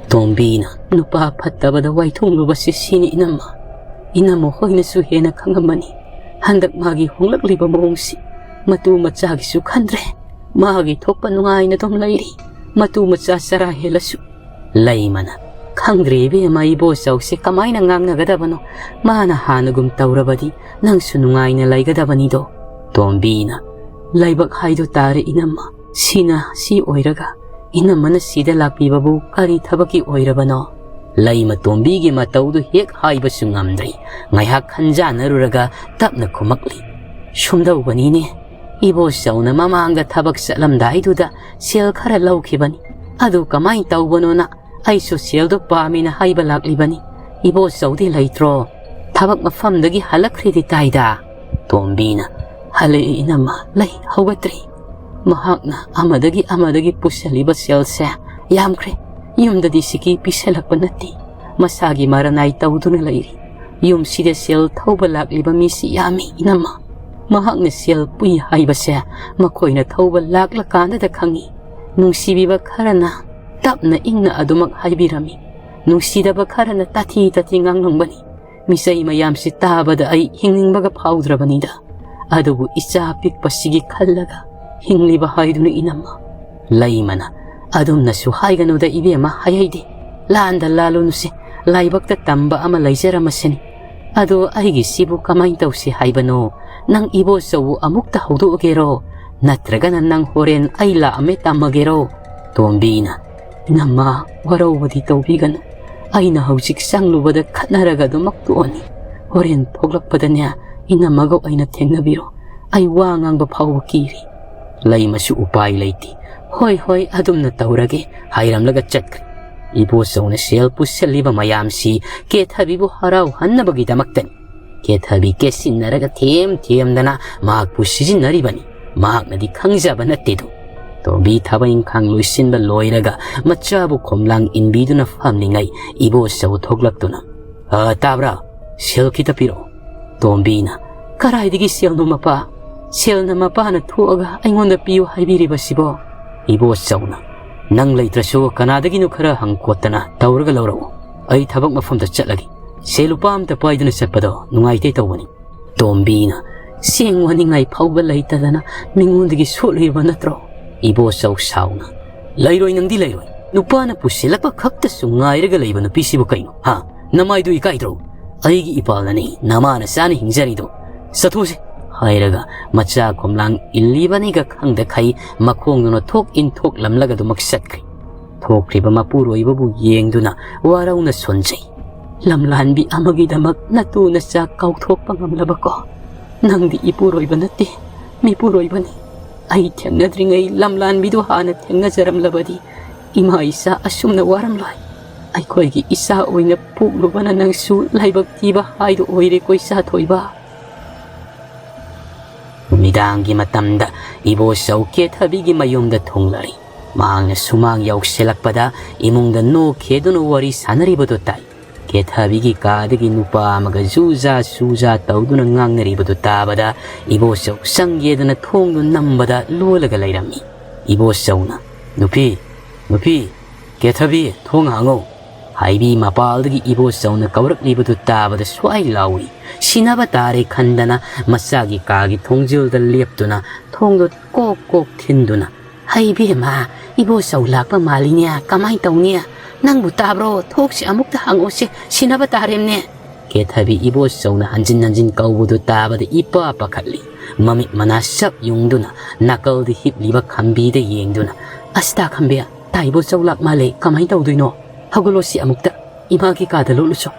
ꯇꯣꯝꯕꯤꯅ, "ꯅꯨꯄꯥ ꯐꯠꯇꯕꯗ ꯋꯥꯏꯊꯣꯡꯂꯨꯕꯁꯤ ꯁꯤꯅꯤ ꯏꯅꯝꯃ꯫ ꯏꯅꯝꯃ ꯍꯣꯏꯅꯁꯨ ꯍꯦꯟꯅ ꯈꯪꯉꯝꯃꯅꯤ꯫ ꯍꯟꯗꯛ ꯃꯥꯒꯤ ꯍꯣꯡꯂꯛꯂꯤꯕ ꯃꯑꯣꯡꯁꯤ ꯃꯇꯨ ꯃꯆꯥꯒꯤꯁꯨ ꯈꯟꯗ꯭ꯔꯦ꯫ ꯃꯥꯒꯤ ꯊꯣꯛꯄ ꯅꯨꯡꯉꯥꯏꯅ ꯑꯗꯨꯝ ꯂꯩꯔꯤ꯫ ꯃꯇꯨ ꯃꯆꯥ ꯆꯔꯥ ꯍꯦꯜꯂꯁꯨ꯫" ꯂꯩꯃꯅ, "ꯈꯪꯗ꯭ꯔꯦ ꯏꯕꯦꯝꯃ, ꯏꯕꯣꯆꯧꯁꯦ ꯀꯃꯥꯏꯅ ꯉꯥꯡꯅꯒꯗꯕꯅꯣ? ꯃꯥꯅ ꯍꯥꯟꯅꯒꯨꯝ ꯇꯧꯔꯕꯗꯤ ꯅꯪꯁꯨ ꯅꯨꯡꯉꯥꯏꯅ ꯂꯩꯒꯗꯕꯅꯤꯗꯣ꯫" ꯇꯣꯝꯕꯤꯅ, "ꯂꯥꯏꯕꯛ ꯍꯥꯏꯗꯣ ꯇꯥꯔꯦ ꯏꯅꯝꯃ꯫ ꯁꯤꯅ ꯁꯤ ꯑꯣꯏꯔꯒ ꯏꯅꯝꯃꯅ ꯁꯤꯗ ꯂꯥꯛꯄꯤꯕꯕꯨ ꯀꯔꯤ ꯊꯕꯛꯀꯤ ꯑꯣꯏꯔꯕꯅꯣ?" ꯂꯩꯃ ꯇꯣꯝꯕꯤꯒꯤ ꯃꯇꯧꯗꯨ ꯍꯦꯛ ꯍꯥꯏꯕꯁꯨ ꯉꯝꯗ꯭ꯔꯤ꯫ ꯉꯥꯏꯍꯥꯛ ꯈꯟꯖꯥꯟꯅꯔꯨꯔꯒ ꯇꯞꯅ ꯈꯨꯝꯃꯛꯂꯤ, "ꯁꯨꯝꯗꯧꯕꯅꯤꯅꯦ, ꯏꯕꯣꯆꯧꯅ ꯃꯃꯥꯡꯗ ꯊꯕꯛ ꯆꯠꯂꯝꯗꯥꯏꯗꯨꯗ ꯁꯦꯜ ꯈꯔ ꯂꯧꯈꯤꯕꯅꯤ꯫ ꯑꯗꯨ ꯀꯃꯥꯏꯅ ꯇꯧꯕꯅꯣꯅ ꯑꯩꯁꯨ ꯁꯦꯜꯗꯣ ꯄꯥꯝꯃꯤꯅ ꯍꯥꯏꯕ ꯂꯥꯛꯂꯤꯕꯅꯤ꯫ ꯏꯕꯣꯆꯧꯗꯤ ꯂꯩꯇ꯭ꯔꯣ? ꯊꯕꯛ ꯃꯐꯝꯗꯒꯤ ꯍꯜꯂꯛꯈ꯭ꯔꯦꯗꯤ ꯇꯥꯏꯗ꯫" ꯇꯣꯝꯕꯤꯅ, "ꯍꯜꯂꯛꯑꯦ ꯏꯅꯝꯃ, ꯂꯩ ꯍꯧꯒꯠꯇ꯭ꯔꯤ꯫ ꯃꯍꯥꯛꯅ ꯑꯃꯗꯒꯤ ꯑꯃꯗꯒꯤ ꯄꯨꯁꯜꯂꯤꯕ ꯁꯦꯜꯁꯦ ꯌꯥꯝꯈ꯭ꯔꯦ꯫ ꯌꯨꯝꯗꯗꯤ ꯁꯤꯀꯤ ꯄꯤꯁꯜꯂꯛꯄ ꯅꯠꯇꯦ꯫ ꯃꯁꯥꯒꯤ ꯃꯔꯅꯥꯏ ꯇꯧꯗꯨꯅ ꯂꯩꯔꯤ꯫ ꯌꯨꯝꯁꯤꯗ ꯁꯦꯜ ꯊꯧꯕ ꯂꯥꯛꯂꯤꯕ ꯃꯤꯁꯤ ꯌꯥꯝꯃꯤ ꯏꯅꯝꯃ꯫ ꯃꯍꯥꯛꯅ ꯁꯦꯜ ꯄꯨꯏ ꯍꯥꯏꯕꯁꯦ ꯃꯈꯣꯏꯅ ꯊꯧꯕ ꯂꯥꯛꯂꯀꯥꯟꯗꯗ ꯈꯪꯉꯤ꯫ ꯅꯨꯡꯁꯤꯕꯤꯕ ꯈꯔꯅ ꯇꯞꯅ ꯏꯪꯅ ꯑꯗꯨꯃꯛ ꯍꯥꯏꯕꯤꯔꯝꯃꯤ꯫ ꯅꯨꯡꯁꯤꯗꯕ ꯈꯔꯅ ꯇꯥꯊꯤ ꯇꯥꯊꯤ ꯉꯥꯡꯂꯝꯕꯅꯤ꯫ ꯃꯤꯆꯩ ꯃꯌꯥꯝꯁꯤ ꯇꯥꯕꯗ ꯑꯩ ꯍꯤꯡꯅꯤꯡꯕꯒ ꯐꯥꯎꯗ꯭ꯔꯕꯅꯤꯗ꯫ ꯑꯗꯨꯕꯨ ꯏꯆꯥ ꯄꯤꯛꯄꯁꯤꯒꯤ ꯈꯜꯂꯒ ꯍꯤꯡꯂꯤꯕ ꯍꯥꯏꯗꯨꯅꯤ ꯏꯅꯝꯃ꯫" ꯂꯩꯃꯅ, "ꯑꯗꯨꯝꯅꯁꯨ ꯍꯥꯏꯒꯅꯨꯗ ꯏꯕꯦꯝꯃ, ꯍꯥꯏꯍꯩꯗꯦ꯫ ꯂꯥꯟꯗ ꯂꯥꯜꯂꯨꯅꯨꯁꯦ, ꯂꯥꯏꯕꯛꯇ ꯇꯝꯕ ꯑꯃ ꯂꯩꯖꯔꯝꯃꯁꯅꯤ꯫ ꯑꯗꯣ ꯑꯩꯒꯤꯁꯤꯕꯨ ꯀꯃꯥꯏꯅ ꯇꯧꯁꯤ ꯍꯥꯏꯕꯅꯣ? ꯅꯪ ꯏꯕꯣꯆꯧꯕꯨ ꯑꯃꯨꯛꯇ ꯍꯧꯗꯣꯛꯑꯒꯦꯔꯣ? ꯅꯠꯇ꯭ꯔꯒꯅ ꯅꯪ ꯍꯣꯔꯦꯟ ꯑꯩ ꯂꯥꯛꯑꯝꯃꯦ ꯇꯝꯃꯒꯦꯔꯣ?" ꯇꯣꯝꯕꯤꯅ, "ꯏꯅꯝꯃ, ꯋꯥꯔꯧꯕꯗꯤ ꯇꯧꯕꯤꯒꯅꯨ꯫ ꯑꯩꯅ ꯍꯧꯖꯤꯛ ꯆꯪꯂꯨꯕꯗ ꯈꯠꯅꯔꯒ ꯑꯗꯨꯃꯛ ꯇꯣꯛꯑꯅꯤ꯫ ꯍꯣꯔꯦꯟ ꯊꯣꯛꯂꯛꯄꯗꯅꯦ, ꯏꯅꯝꯃꯒ ꯑꯣꯏꯅ ꯊꯦꯡꯅꯕꯤꯔꯣ꯫ ꯑꯩ ꯋꯥ ꯉꯥꯡꯕ ꯐꯥꯎꯕ ꯀꯤꯔꯤ꯫" ꯂꯩꯃꯁꯨ ꯎꯄꯥꯏ ꯂꯩꯇꯦ꯫ "ꯍꯣꯏ, ꯍꯣꯏ, ꯑꯗꯨꯝꯅ ꯇꯧꯔꯒꯦ," ꯍꯥꯏꯔꯝꯂꯒ ꯆꯠꯈ꯭ꯔꯦ꯫ ꯏꯕꯣꯆꯧꯅ ꯁꯦꯜ ꯄꯨꯁꯜꯂꯤꯕ ꯃꯌꯥꯝꯁꯤ ꯀꯦꯊꯕꯤꯕꯨ ꯍꯔꯥꯎꯍꯟꯅꯕꯒꯤꯗꯃꯛꯇꯅꯤ꯫ ꯀꯦꯊꯕꯤ ꯀꯦꯠꯁꯤꯟꯅꯔꯒ ꯊꯦꯝ ꯊꯦꯝꯗꯅ ꯃꯍꯥꯛꯄꯨ ꯁꯤꯖꯤꯟꯅꯔꯤꯕꯅꯤ꯫ ꯃꯍꯥꯛꯅꯗꯤ ꯈꯪꯖꯕ ꯅꯠꯇꯦꯗꯣ꯫ ꯇꯣꯝꯕꯤ ꯊꯕꯛ ꯏꯪꯈꯥꯡ ꯂꯣꯏꯁꯤꯟꯕ ꯂꯣꯏꯔꯒ ꯃꯆꯥꯕꯨ ꯈꯣꯝꯂꯥꯡ ꯏꯟꯕꯤꯗꯨꯅ ꯐꯝꯂꯤꯉꯩ ꯏꯕꯣꯆꯧ ꯊꯣꯛꯂꯛꯇꯨꯅ, "ꯑ, ꯇꯥꯕ꯭ꯔꯥ? ꯁꯦꯜ ꯈꯤꯇ ꯄꯤꯔꯛꯑꯣ꯫" ꯇꯣꯝꯕꯤꯅ, "ꯀꯔꯥꯏꯗꯒꯤ ꯁꯦꯜꯅꯣ ꯃꯄꯥ? ꯁꯦꯜꯅ ꯃꯄꯥꯅ ꯊꯣꯛꯑꯒ ꯑꯩꯉꯣꯟꯗ ꯄꯤꯌꯨ ꯍꯥꯏꯕꯤꯔꯤꯕꯁꯤꯕꯣ?" ꯏꯕꯣꯆꯧꯅ, "ꯅꯪ ꯂꯩꯇ꯭ꯔꯁꯨ ꯀꯅꯥꯗꯒꯤꯅꯣ ꯈꯔ ꯍꯪꯀꯣꯠꯇꯅ ꯇꯧꯔꯒ ꯂꯧꯔꯛꯎ꯫ ꯑꯩ ꯊꯕꯛ ꯃꯐꯝꯗ ꯆꯠꯂꯒꯦ꯫ ꯁꯦꯜ ꯂꯨꯄꯥ ꯑꯃꯇ ꯄꯥꯏꯗꯨꯅ ꯆꯠꯄꯗꯣ ꯅꯨꯡꯉꯥꯏꯇꯦ ꯇꯧꯕꯅꯤ꯫" ꯇꯣꯝꯕꯤꯅ, "ꯆꯦꯡ ꯋꯥꯅꯤꯡꯉꯥꯏ ꯐꯥꯎꯕ ꯂꯩꯇꯗꯅ ꯃꯤꯉꯣꯟꯗꯒꯤ ꯁꯣꯠꯂꯨꯏꯕ ꯅꯠꯇ꯭ꯔꯣ?" ꯏꯕꯣꯆꯧ ꯁꯥꯎꯅ, "ꯂꯩꯔꯣꯏ, ꯅꯪꯗꯤ ꯂꯩꯔꯣꯏ꯫ ꯅꯨꯄꯥꯅ ꯄꯨꯁꯤꯜꯂꯛꯄ ꯈꯛꯇꯁꯨ ꯉꯥꯏꯔꯒ ꯂꯩꯕ ꯅꯨꯄꯤꯁꯤꯕꯨ ꯀꯩꯅꯣ? ꯍꯥ? ꯅꯃꯥꯏꯗꯨ ꯏꯀꯥꯏꯗ꯭ꯔꯣ? ꯑꯩꯒꯤ ꯏꯄꯥꯜꯅꯅꯤ ꯅꯃꯥ ꯅꯆꯥꯅ ꯍꯤꯡꯖꯔꯤꯗꯣ꯫ ꯆꯠꯊꯣꯛꯁꯤ ꯍꯥꯏꯔꯒ ꯃꯆꯥ ꯈꯣꯝꯂꯥꯡ ꯏꯜꯂꯤꯕꯅꯤꯒ ꯈꯪꯗꯈꯩ ꯃꯈꯣꯡꯗꯨꯅ ꯊꯣꯛ ꯏꯟꯊꯣꯛꯂꯝꯂꯒ ꯑꯗꯨꯃꯛ ꯆꯠꯈ꯭ꯔꯦ꯫ ꯊꯣꯛꯈ꯭ꯔꯤꯕ ꯃꯄꯨꯔꯣꯏꯕꯕꯨ ꯌꯦꯡꯗꯨꯅ ꯋꯥꯔꯧꯅ ꯁꯣꯟꯖꯩ꯫ "ꯂꯝꯂꯥꯟꯕꯤ ꯑꯃꯒꯤꯗꯃꯛ ꯅꯇꯨ ꯅꯆꯥ ꯀꯥꯎꯊꯣꯛꯄ ꯉꯝꯂꯕꯀꯣ? ꯅꯪꯗꯤ ꯏꯄꯨꯔꯣꯏꯕ ꯅꯠꯇꯦ, ꯃꯤꯄꯨꯔꯣꯏꯕꯅꯤ꯫ ꯑꯩ ꯊꯦꯡꯅꯗ꯭ꯔꯤꯉꯩ ꯂꯝꯂꯥꯟꯕꯤꯗꯨ ꯍꯥꯟꯅ ꯊꯦꯡꯅꯖꯔꯝꯂꯕꯗꯤ ꯏꯃꯥ ꯏꯆꯥ ꯑꯁꯨꯝꯅ ꯋꯥꯔꯝꯂꯣꯏ꯫ ꯑꯩꯈꯣꯏꯒꯤ ꯏꯆꯥ ꯑꯣꯏꯅ ꯄꯣꯛꯂꯨꯕꯅ ꯅꯪꯁꯨ ꯂꯥꯏꯕꯛ ꯊꯤꯕ ꯍꯥꯏꯗꯨ ꯑꯣꯏꯔꯦꯀꯣ, ꯏꯆꯥ ꯊꯣꯏꯕ"꯫ ꯅꯨꯃꯤꯗꯥꯡꯒꯤ ꯃꯇꯝꯗ ꯏꯕꯣꯆꯧ ꯀꯦꯊꯕꯤꯒꯤ ꯃꯌꯨꯝꯗ ꯊꯨꯡꯂꯔꯤ꯫ ꯃꯍꯥꯛꯅ ꯁꯨꯃꯥꯡ ꯌꯧꯁꯤꯜꯂꯛꯄꯗ ꯏꯃꯨꯡꯗ ꯅꯣꯛꯈꯦꯗꯨꯅ ꯋꯥꯔꯤ ꯁꯥꯟꯅꯔꯤꯕꯗꯨ ꯇꯥꯏ꯫ ꯀꯦꯊꯕꯤꯒꯤ ꯀꯥꯗꯒꯤ ꯅꯨꯄꯥ ꯑꯃꯒ ꯖꯨꯖꯥ ꯁꯨꯖꯥ ꯇꯧꯗꯨꯅ ꯉꯥꯡꯅꯔꯤꯕꯗꯨ ꯇꯥꯕꯗ ꯏꯕꯣꯆꯧ ꯆꯪꯒꯦꯗꯅ ꯊꯣꯡꯗꯨ ꯅꯝꯕꯗ ꯂꯣꯜꯂꯒ ꯂꯩꯔꯝꯃꯤ꯫ ꯏꯕꯣꯆꯧꯅ, "ꯅꯨꯄꯤ, ꯅꯨꯄꯤ, ꯀꯦꯊꯕꯤ, ꯊꯣꯡ ꯍꯥꯡꯉꯣ" ꯍꯥꯏꯕꯤ ꯃꯄꯥꯜꯗꯒꯤ ꯏꯕꯣꯆꯧꯅ ꯀꯧꯔꯛꯂꯤꯕꯗꯨ ꯇꯥꯕꯗ ꯁ꯭ꯋꯥꯏ ꯂꯥꯎꯏ꯫ ꯁꯤꯟꯅꯕ ꯇꯥꯔꯦ ꯈꯟꯗꯅ ꯃꯆꯥꯒꯤ ꯀꯥꯒꯤ ꯊꯣꯡꯖꯤꯜꯗ ꯂꯦꯞꯇꯨꯅ ꯊꯣꯡꯗꯨ ꯀꯣꯛ ꯀꯣꯛ ꯊꯤꯟꯗꯨꯅ, "ꯍꯩ ꯏꯕꯦꯝꯃ, ꯏꯕꯣꯆꯧ ꯂꯥꯛꯄ ꯃꯥꯜꯂꯤꯅꯦ, ꯀꯃꯥꯏ ꯇꯧꯅꯤ? ꯅꯪꯕꯨ ꯇꯥꯕ꯭ꯔꯣ? ꯊꯣꯛꯁꯤ ꯑꯃꯨꯛꯇ ꯍꯥꯡꯉꯣꯁꯦ, ꯁꯤꯟꯅꯕ ꯇꯥꯔꯦꯝꯅꯦ"꯫ ꯀꯦꯊꯕꯤ ꯏꯕꯣꯆꯧꯅ ꯍꯟꯖꯤꯟ ꯍꯟꯖꯤꯟ ꯀꯧꯕꯗꯨ ꯇꯥꯕꯗ ꯏꯄꯥ ꯄꯥꯈꯠꯂꯤ꯫ ꯃꯃꯤꯠ ꯃꯅꯥ ꯆꯞ ꯌꯨꯡꯗꯨꯅ ꯅꯥꯀꯜꯗ ꯍꯤꯞꯂꯤꯕ ꯈꯝꯕꯤꯗ ꯌꯦꯡꯗꯨꯅ, "ꯑꯁ, ꯇꯥ ꯈꯝꯕꯤ, ꯇꯥ ꯏꯕꯣꯆꯧ ꯂꯥꯛ ꯃꯥꯜꯂꯦ, ꯀꯃꯥꯏ ꯇꯧꯗꯣꯏꯅꯣ? ꯍꯧꯒꯠꯂꯣꯁꯤ ꯑꯃꯨꯛꯇ, ꯏꯃꯥꯒꯤ ꯀꯥꯗ ꯂꯣꯠꯂꯨꯆꯣ"꯫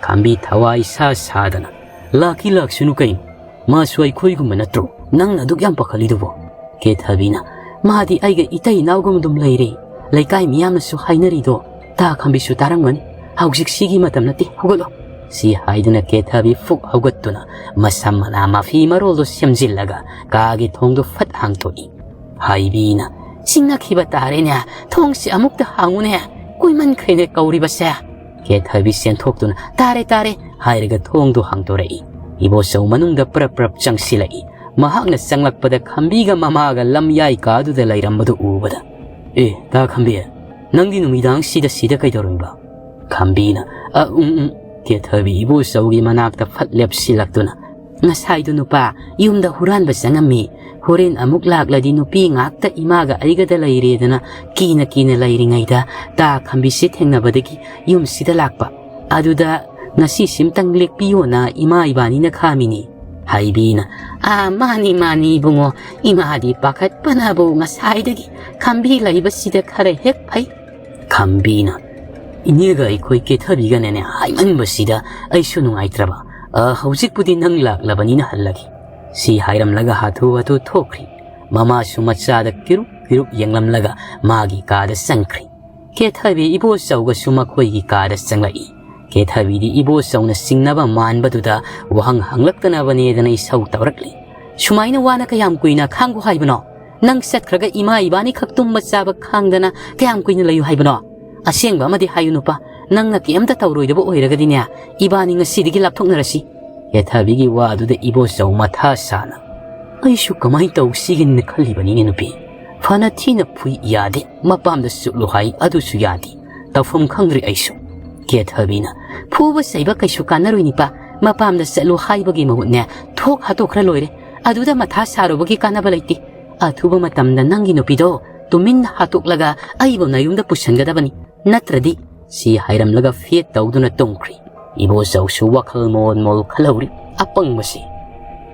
ꯈꯝꯕꯤ ꯊꯋꯥꯏ ꯁꯥ ꯁꯥꯗꯅ, "ꯂꯥꯛꯈꯤ ꯂꯥꯛꯁꯅꯨ ꯀꯩꯅꯣ, ꯃꯥꯁꯨ ꯑꯩꯈꯣꯏꯒꯨꯝꯕ ꯅꯠꯇ꯭ꯔꯣ? ꯅꯪꯅ ꯑꯗꯨꯛ ꯌꯥꯝ ꯄꯥꯈꯠꯂꯤꯗꯨꯕꯣ?" ꯀꯦꯊꯕꯤꯅ, "ꯃꯥꯗꯤ ꯑꯩꯒ ꯏꯇꯩ ꯏꯅꯥꯎꯒꯨꯝ ꯑꯗꯨꯝ ꯂꯩꯔꯦ꯫ ꯂꯩꯀꯥꯏ ꯃꯤꯌꯥꯝꯅꯁꯨ ꯍꯥꯏꯅꯔꯤꯗꯣ ꯇꯥ ꯈꯝꯕꯤꯁꯨ ꯇꯥꯔꯝꯒꯅꯤ꯫ ꯍꯧꯖꯤꯛ ꯁꯤꯒꯤ ꯃꯇꯝ ꯅꯠꯇꯦ, ꯍꯧꯒꯠꯂꯣ"꯫ ꯁꯤ ꯍꯥꯏꯗꯨꯅ ꯀꯦꯊꯕꯤ ꯐꯨꯛ ꯍꯧꯒꯠꯇꯨꯅ ꯃꯁꯝ ꯃꯅꯥ ꯃꯐꯤ ꯃꯔꯣꯜꯗꯨ ꯁꯦꯝꯖꯤꯜꯂꯒ ꯀꯥꯒꯤ ꯊꯣꯡꯗꯨ ꯐꯠ ꯍꯥꯡꯇꯣꯛꯏ꯫ ꯍꯥꯏꯕꯤꯅ, "ꯁꯤꯡꯅꯈꯤꯕ ꯇꯥꯔꯦꯅꯦ, ꯊꯣꯡꯁꯤ ꯑꯃꯨꯛꯇ ꯍꯥꯡꯉꯨꯅꯦ, ꯀꯨꯏꯃꯟꯈ꯭ꯔꯦꯅꯦ ꯀꯧꯔꯤꯕꯁꯦ"꯫ ꯀꯦꯊꯕꯤ ꯆꯦꯟꯊꯣꯛꯇꯨꯅ, "ꯇꯥꯔꯦ, ꯇꯥꯔꯦ" ꯍꯥꯏꯔꯒ ꯊꯣꯡꯗꯨ ꯍꯥꯡꯗꯣꯔꯛꯏ꯫ ꯏꯕꯣꯆꯧ ꯃꯅꯨꯡꯗ ꯄ꯭ꯔꯞ ꯄ꯭ꯔꯞ ꯆꯪꯁꯤꯜꯂꯛꯏ꯫ ꯃꯍꯥꯛꯅ ꯆꯪꯂꯛꯄꯗ ꯈꯝꯕꯤꯒ ꯃꯃꯥꯒ ꯂꯝꯌꯥꯏ ꯀꯥꯗꯨꯗ ꯂꯩꯔꯝꯕꯗꯨ ꯎꯕꯗ, "ꯑꯦ, ꯇꯥ ꯈꯝꯕꯤ, ꯅꯪꯗꯤ ꯅꯨꯃꯤꯗꯥꯡꯁꯤꯗ ꯁꯤꯗ ꯀꯩꯗꯧꯔꯝꯃꯤꯕ?" ꯈꯝꯕꯤꯅ, "ꯑ, ꯎꯝ, ꯎꯝ", ꯀꯦꯊꯕꯤ ꯏꯕꯣꯆꯧꯒꯤ ꯃꯅꯥꯛꯇ ꯐꯠ ꯂꯦꯞꯁꯤꯜꯂꯛꯇꯨꯅ, "ꯉꯁꯥꯏꯗꯣ ꯅꯨꯄꯥ ꯌꯨꯝꯗ ꯍꯨꯔꯥꯟꯕ ꯆꯪꯉꯝꯃꯤ꯫ ꯍꯣꯔꯦꯟ ꯑꯃꯨꯛ ꯂꯥꯛꯂꯗꯤ ꯅꯨꯄꯤ ꯉꯥꯛꯇ ꯏꯃꯥꯒ ꯑꯩꯒꯗ ꯂꯩꯔꯦꯗꯅ ꯀꯤꯅ ꯀꯤꯅ ꯂꯩꯔꯤꯉꯩꯗ ꯇꯥ ꯈꯝꯕꯤꯁꯤ ꯊꯦꯡꯅꯕꯗꯒꯤ ꯌꯨꯝꯁꯤꯗ ꯂꯥꯛꯄ꯫ ꯑꯗꯨꯗ ꯉꯁꯤ ꯁꯤꯝꯇꯪ ꯂꯦꯛꯄꯤꯌꯣꯅ ꯏꯃꯥ ꯏꯕꯥꯅꯤꯅ ꯈꯥꯝꯃꯤꯅꯤ"꯫ ꯍꯩꯕꯤꯅ, "ꯑꯥ, ꯃꯥꯅꯤ, ꯃꯥꯅꯤ ꯏꯕꯨꯡꯉꯣ, ꯏꯃꯥꯗꯤ ꯄꯥꯈꯠꯄꯅꯕꯨ ꯉꯁꯥꯏꯗꯒꯤ ꯈꯝꯕꯤ ꯂꯩꯕꯁꯤꯗ ꯈꯔ ꯍꯦꯛ ꯐꯩ"꯫ ꯈꯝꯕꯤꯅ, "ꯏꯅꯦꯒ ꯑꯩꯈꯣꯏ ꯀꯦꯊꯕꯤꯒꯅꯅꯦ ꯍꯥꯏꯃꯟꯕꯁꯤꯗ ꯑꯩꯁꯨ ꯅꯨꯡꯉꯥꯏꯇ꯭ꯔꯕ꯫ ꯑ, ꯍꯧꯖꯤꯛꯄꯨꯗꯤ ꯅꯪ ꯂꯥꯛꯂꯕꯅꯤꯅ ꯍꯜꯂꯒꯦ"꯫ ꯁꯤ ꯍꯥꯏꯔꯝꯂꯒ ꯍꯥꯊꯨ ꯍꯥꯊꯨ ꯊꯣꯛꯈ꯭ꯔꯤ꯫ ꯃꯃꯥꯁꯨ ꯃꯆꯥꯗ ꯀꯤꯔꯨꯞ ꯀꯤꯔꯨꯞ ꯌꯦꯡꯂꯝꯂꯒ ꯃꯥꯒꯤ ꯀꯥꯗ ꯆꯪꯈ꯭ꯔꯤ꯫ ꯀꯦꯊꯕꯤ ꯏꯕꯣꯆꯧꯒꯁꯨ ꯃꯈꯣꯏꯒꯤ ꯀꯥꯗ ꯆꯪꯂꯛꯏ꯫ ꯀꯦꯊꯕꯤꯗꯤ ꯏꯕꯣꯆꯧꯅ ꯆꯤꯡꯅꯕ ꯃꯥꯟꯕꯗꯨꯗ ꯋꯥꯍꯪ ꯍꯪꯂꯛꯇꯅꯕꯅꯦꯗꯅ ꯏꯁꯧ ꯇꯧꯔꯛꯂꯤ꯫ "ꯁꯨꯃꯥꯏꯅ ꯋꯥꯅ ꯀꯌꯥꯝ ꯀꯨꯏꯅ ꯈꯥꯡꯒꯣ ꯍꯥꯏꯕꯅꯣ? ꯅꯪ ꯆꯠꯈ꯭ꯔꯒ ꯏꯃꯥ ꯏꯕꯥꯅꯤꯈꯛ ꯇꯨꯝꯕ ꯆꯥꯕ ꯈꯥꯡꯗꯅ ꯀꯌꯥꯝ ꯀꯨꯏꯅ ꯂꯩꯌꯨ ꯍꯥꯏꯕꯅꯣ? ꯑꯁꯦꯡꯕ ꯑꯃꯗꯤ ꯍꯥꯏꯌꯨ ꯅꯨꯄꯥ, ꯅꯪꯅ ꯀꯩꯝꯇ ꯇꯧꯔꯣꯏꯗꯕ ꯑꯣꯏꯔꯒꯗꯤꯅꯦ, ꯏꯕꯥꯅꯤ ꯉꯁꯤꯗꯒꯤ ꯂꯥꯞꯊꯣꯛꯅꯔꯁꯤ"꯫ ꯀꯦꯊꯕꯤꯒꯤ ꯋꯥꯗꯨꯗ ꯏꯕꯣꯆꯧ ꯃꯊꯥ ꯁꯥꯅ, "ꯑꯩꯁꯨ ꯀꯃꯥꯏꯅ ꯇꯧꯁꯤꯒꯦꯅ ꯈꯜꯂꯤꯕꯅꯤꯅꯦ ꯅꯨꯄꯤ꯫ ꯐꯅ ꯊꯤꯅ ꯐꯨꯏ, ꯌꯥꯗꯦ, ꯃꯄꯥꯝꯗ ꯆꯠꯂꯨ ꯍꯥꯏ, ꯑꯗꯨꯁꯨ ꯌꯥꯗꯦ꯫ ꯇꯧꯐꯝ ꯈꯪꯗ꯭ꯔꯦ ꯑꯩꯁꯨ"꯫ ꯀꯦꯊꯕꯤꯅ, "ꯐꯨꯕ ꯆꯩꯕ ꯀꯩꯁꯨ ꯀꯥꯟꯅꯔꯣꯏ ꯅꯤꯄꯥ꯫ ꯃꯄꯥꯝꯗ ꯆꯠꯂꯨ ꯍꯥꯏꯕꯒꯤ ꯃꯍꯨꯠꯅꯦ, ꯊꯣꯛ ꯍꯥꯠꯇꯣꯛꯈ꯭ꯔ ꯂꯣꯏꯔꯦ꯫ ꯑꯗꯨꯗ ꯃꯊꯥ ꯁꯥꯔꯨꯕꯒꯤ ꯀꯥꯟꯅꯕ ꯂꯩꯇꯦ꯫ ꯑꯊꯨꯕ ꯃꯇꯝꯗ ꯅꯪꯒꯤ ꯅꯨꯄꯤꯗꯣ ꯇꯨꯃꯤꯟꯅ ꯍꯥꯠꯇꯣꯛꯂꯒ ꯑꯩꯕꯨ ꯅꯌꯨꯝꯗ ꯄꯨꯁꯤꯟꯒꯗꯕꯅꯤ꯫ ꯅꯠꯇ꯭ꯔꯗꯤ"꯫ ꯁꯤ ꯍꯥꯏꯔꯝꯂꯒ ꯐꯦꯠ ꯇꯧꯗꯨꯅ ꯇꯨꯝꯈ꯭ꯔꯤ꯫ ꯏꯕꯣꯆꯧꯁꯨ ꯋꯥꯈꯜ ꯃꯣꯟ ꯃꯣꯜ ꯈꯜꯍꯧꯔꯤ꯫ ꯑꯄꯪꯕꯁꯤ꯫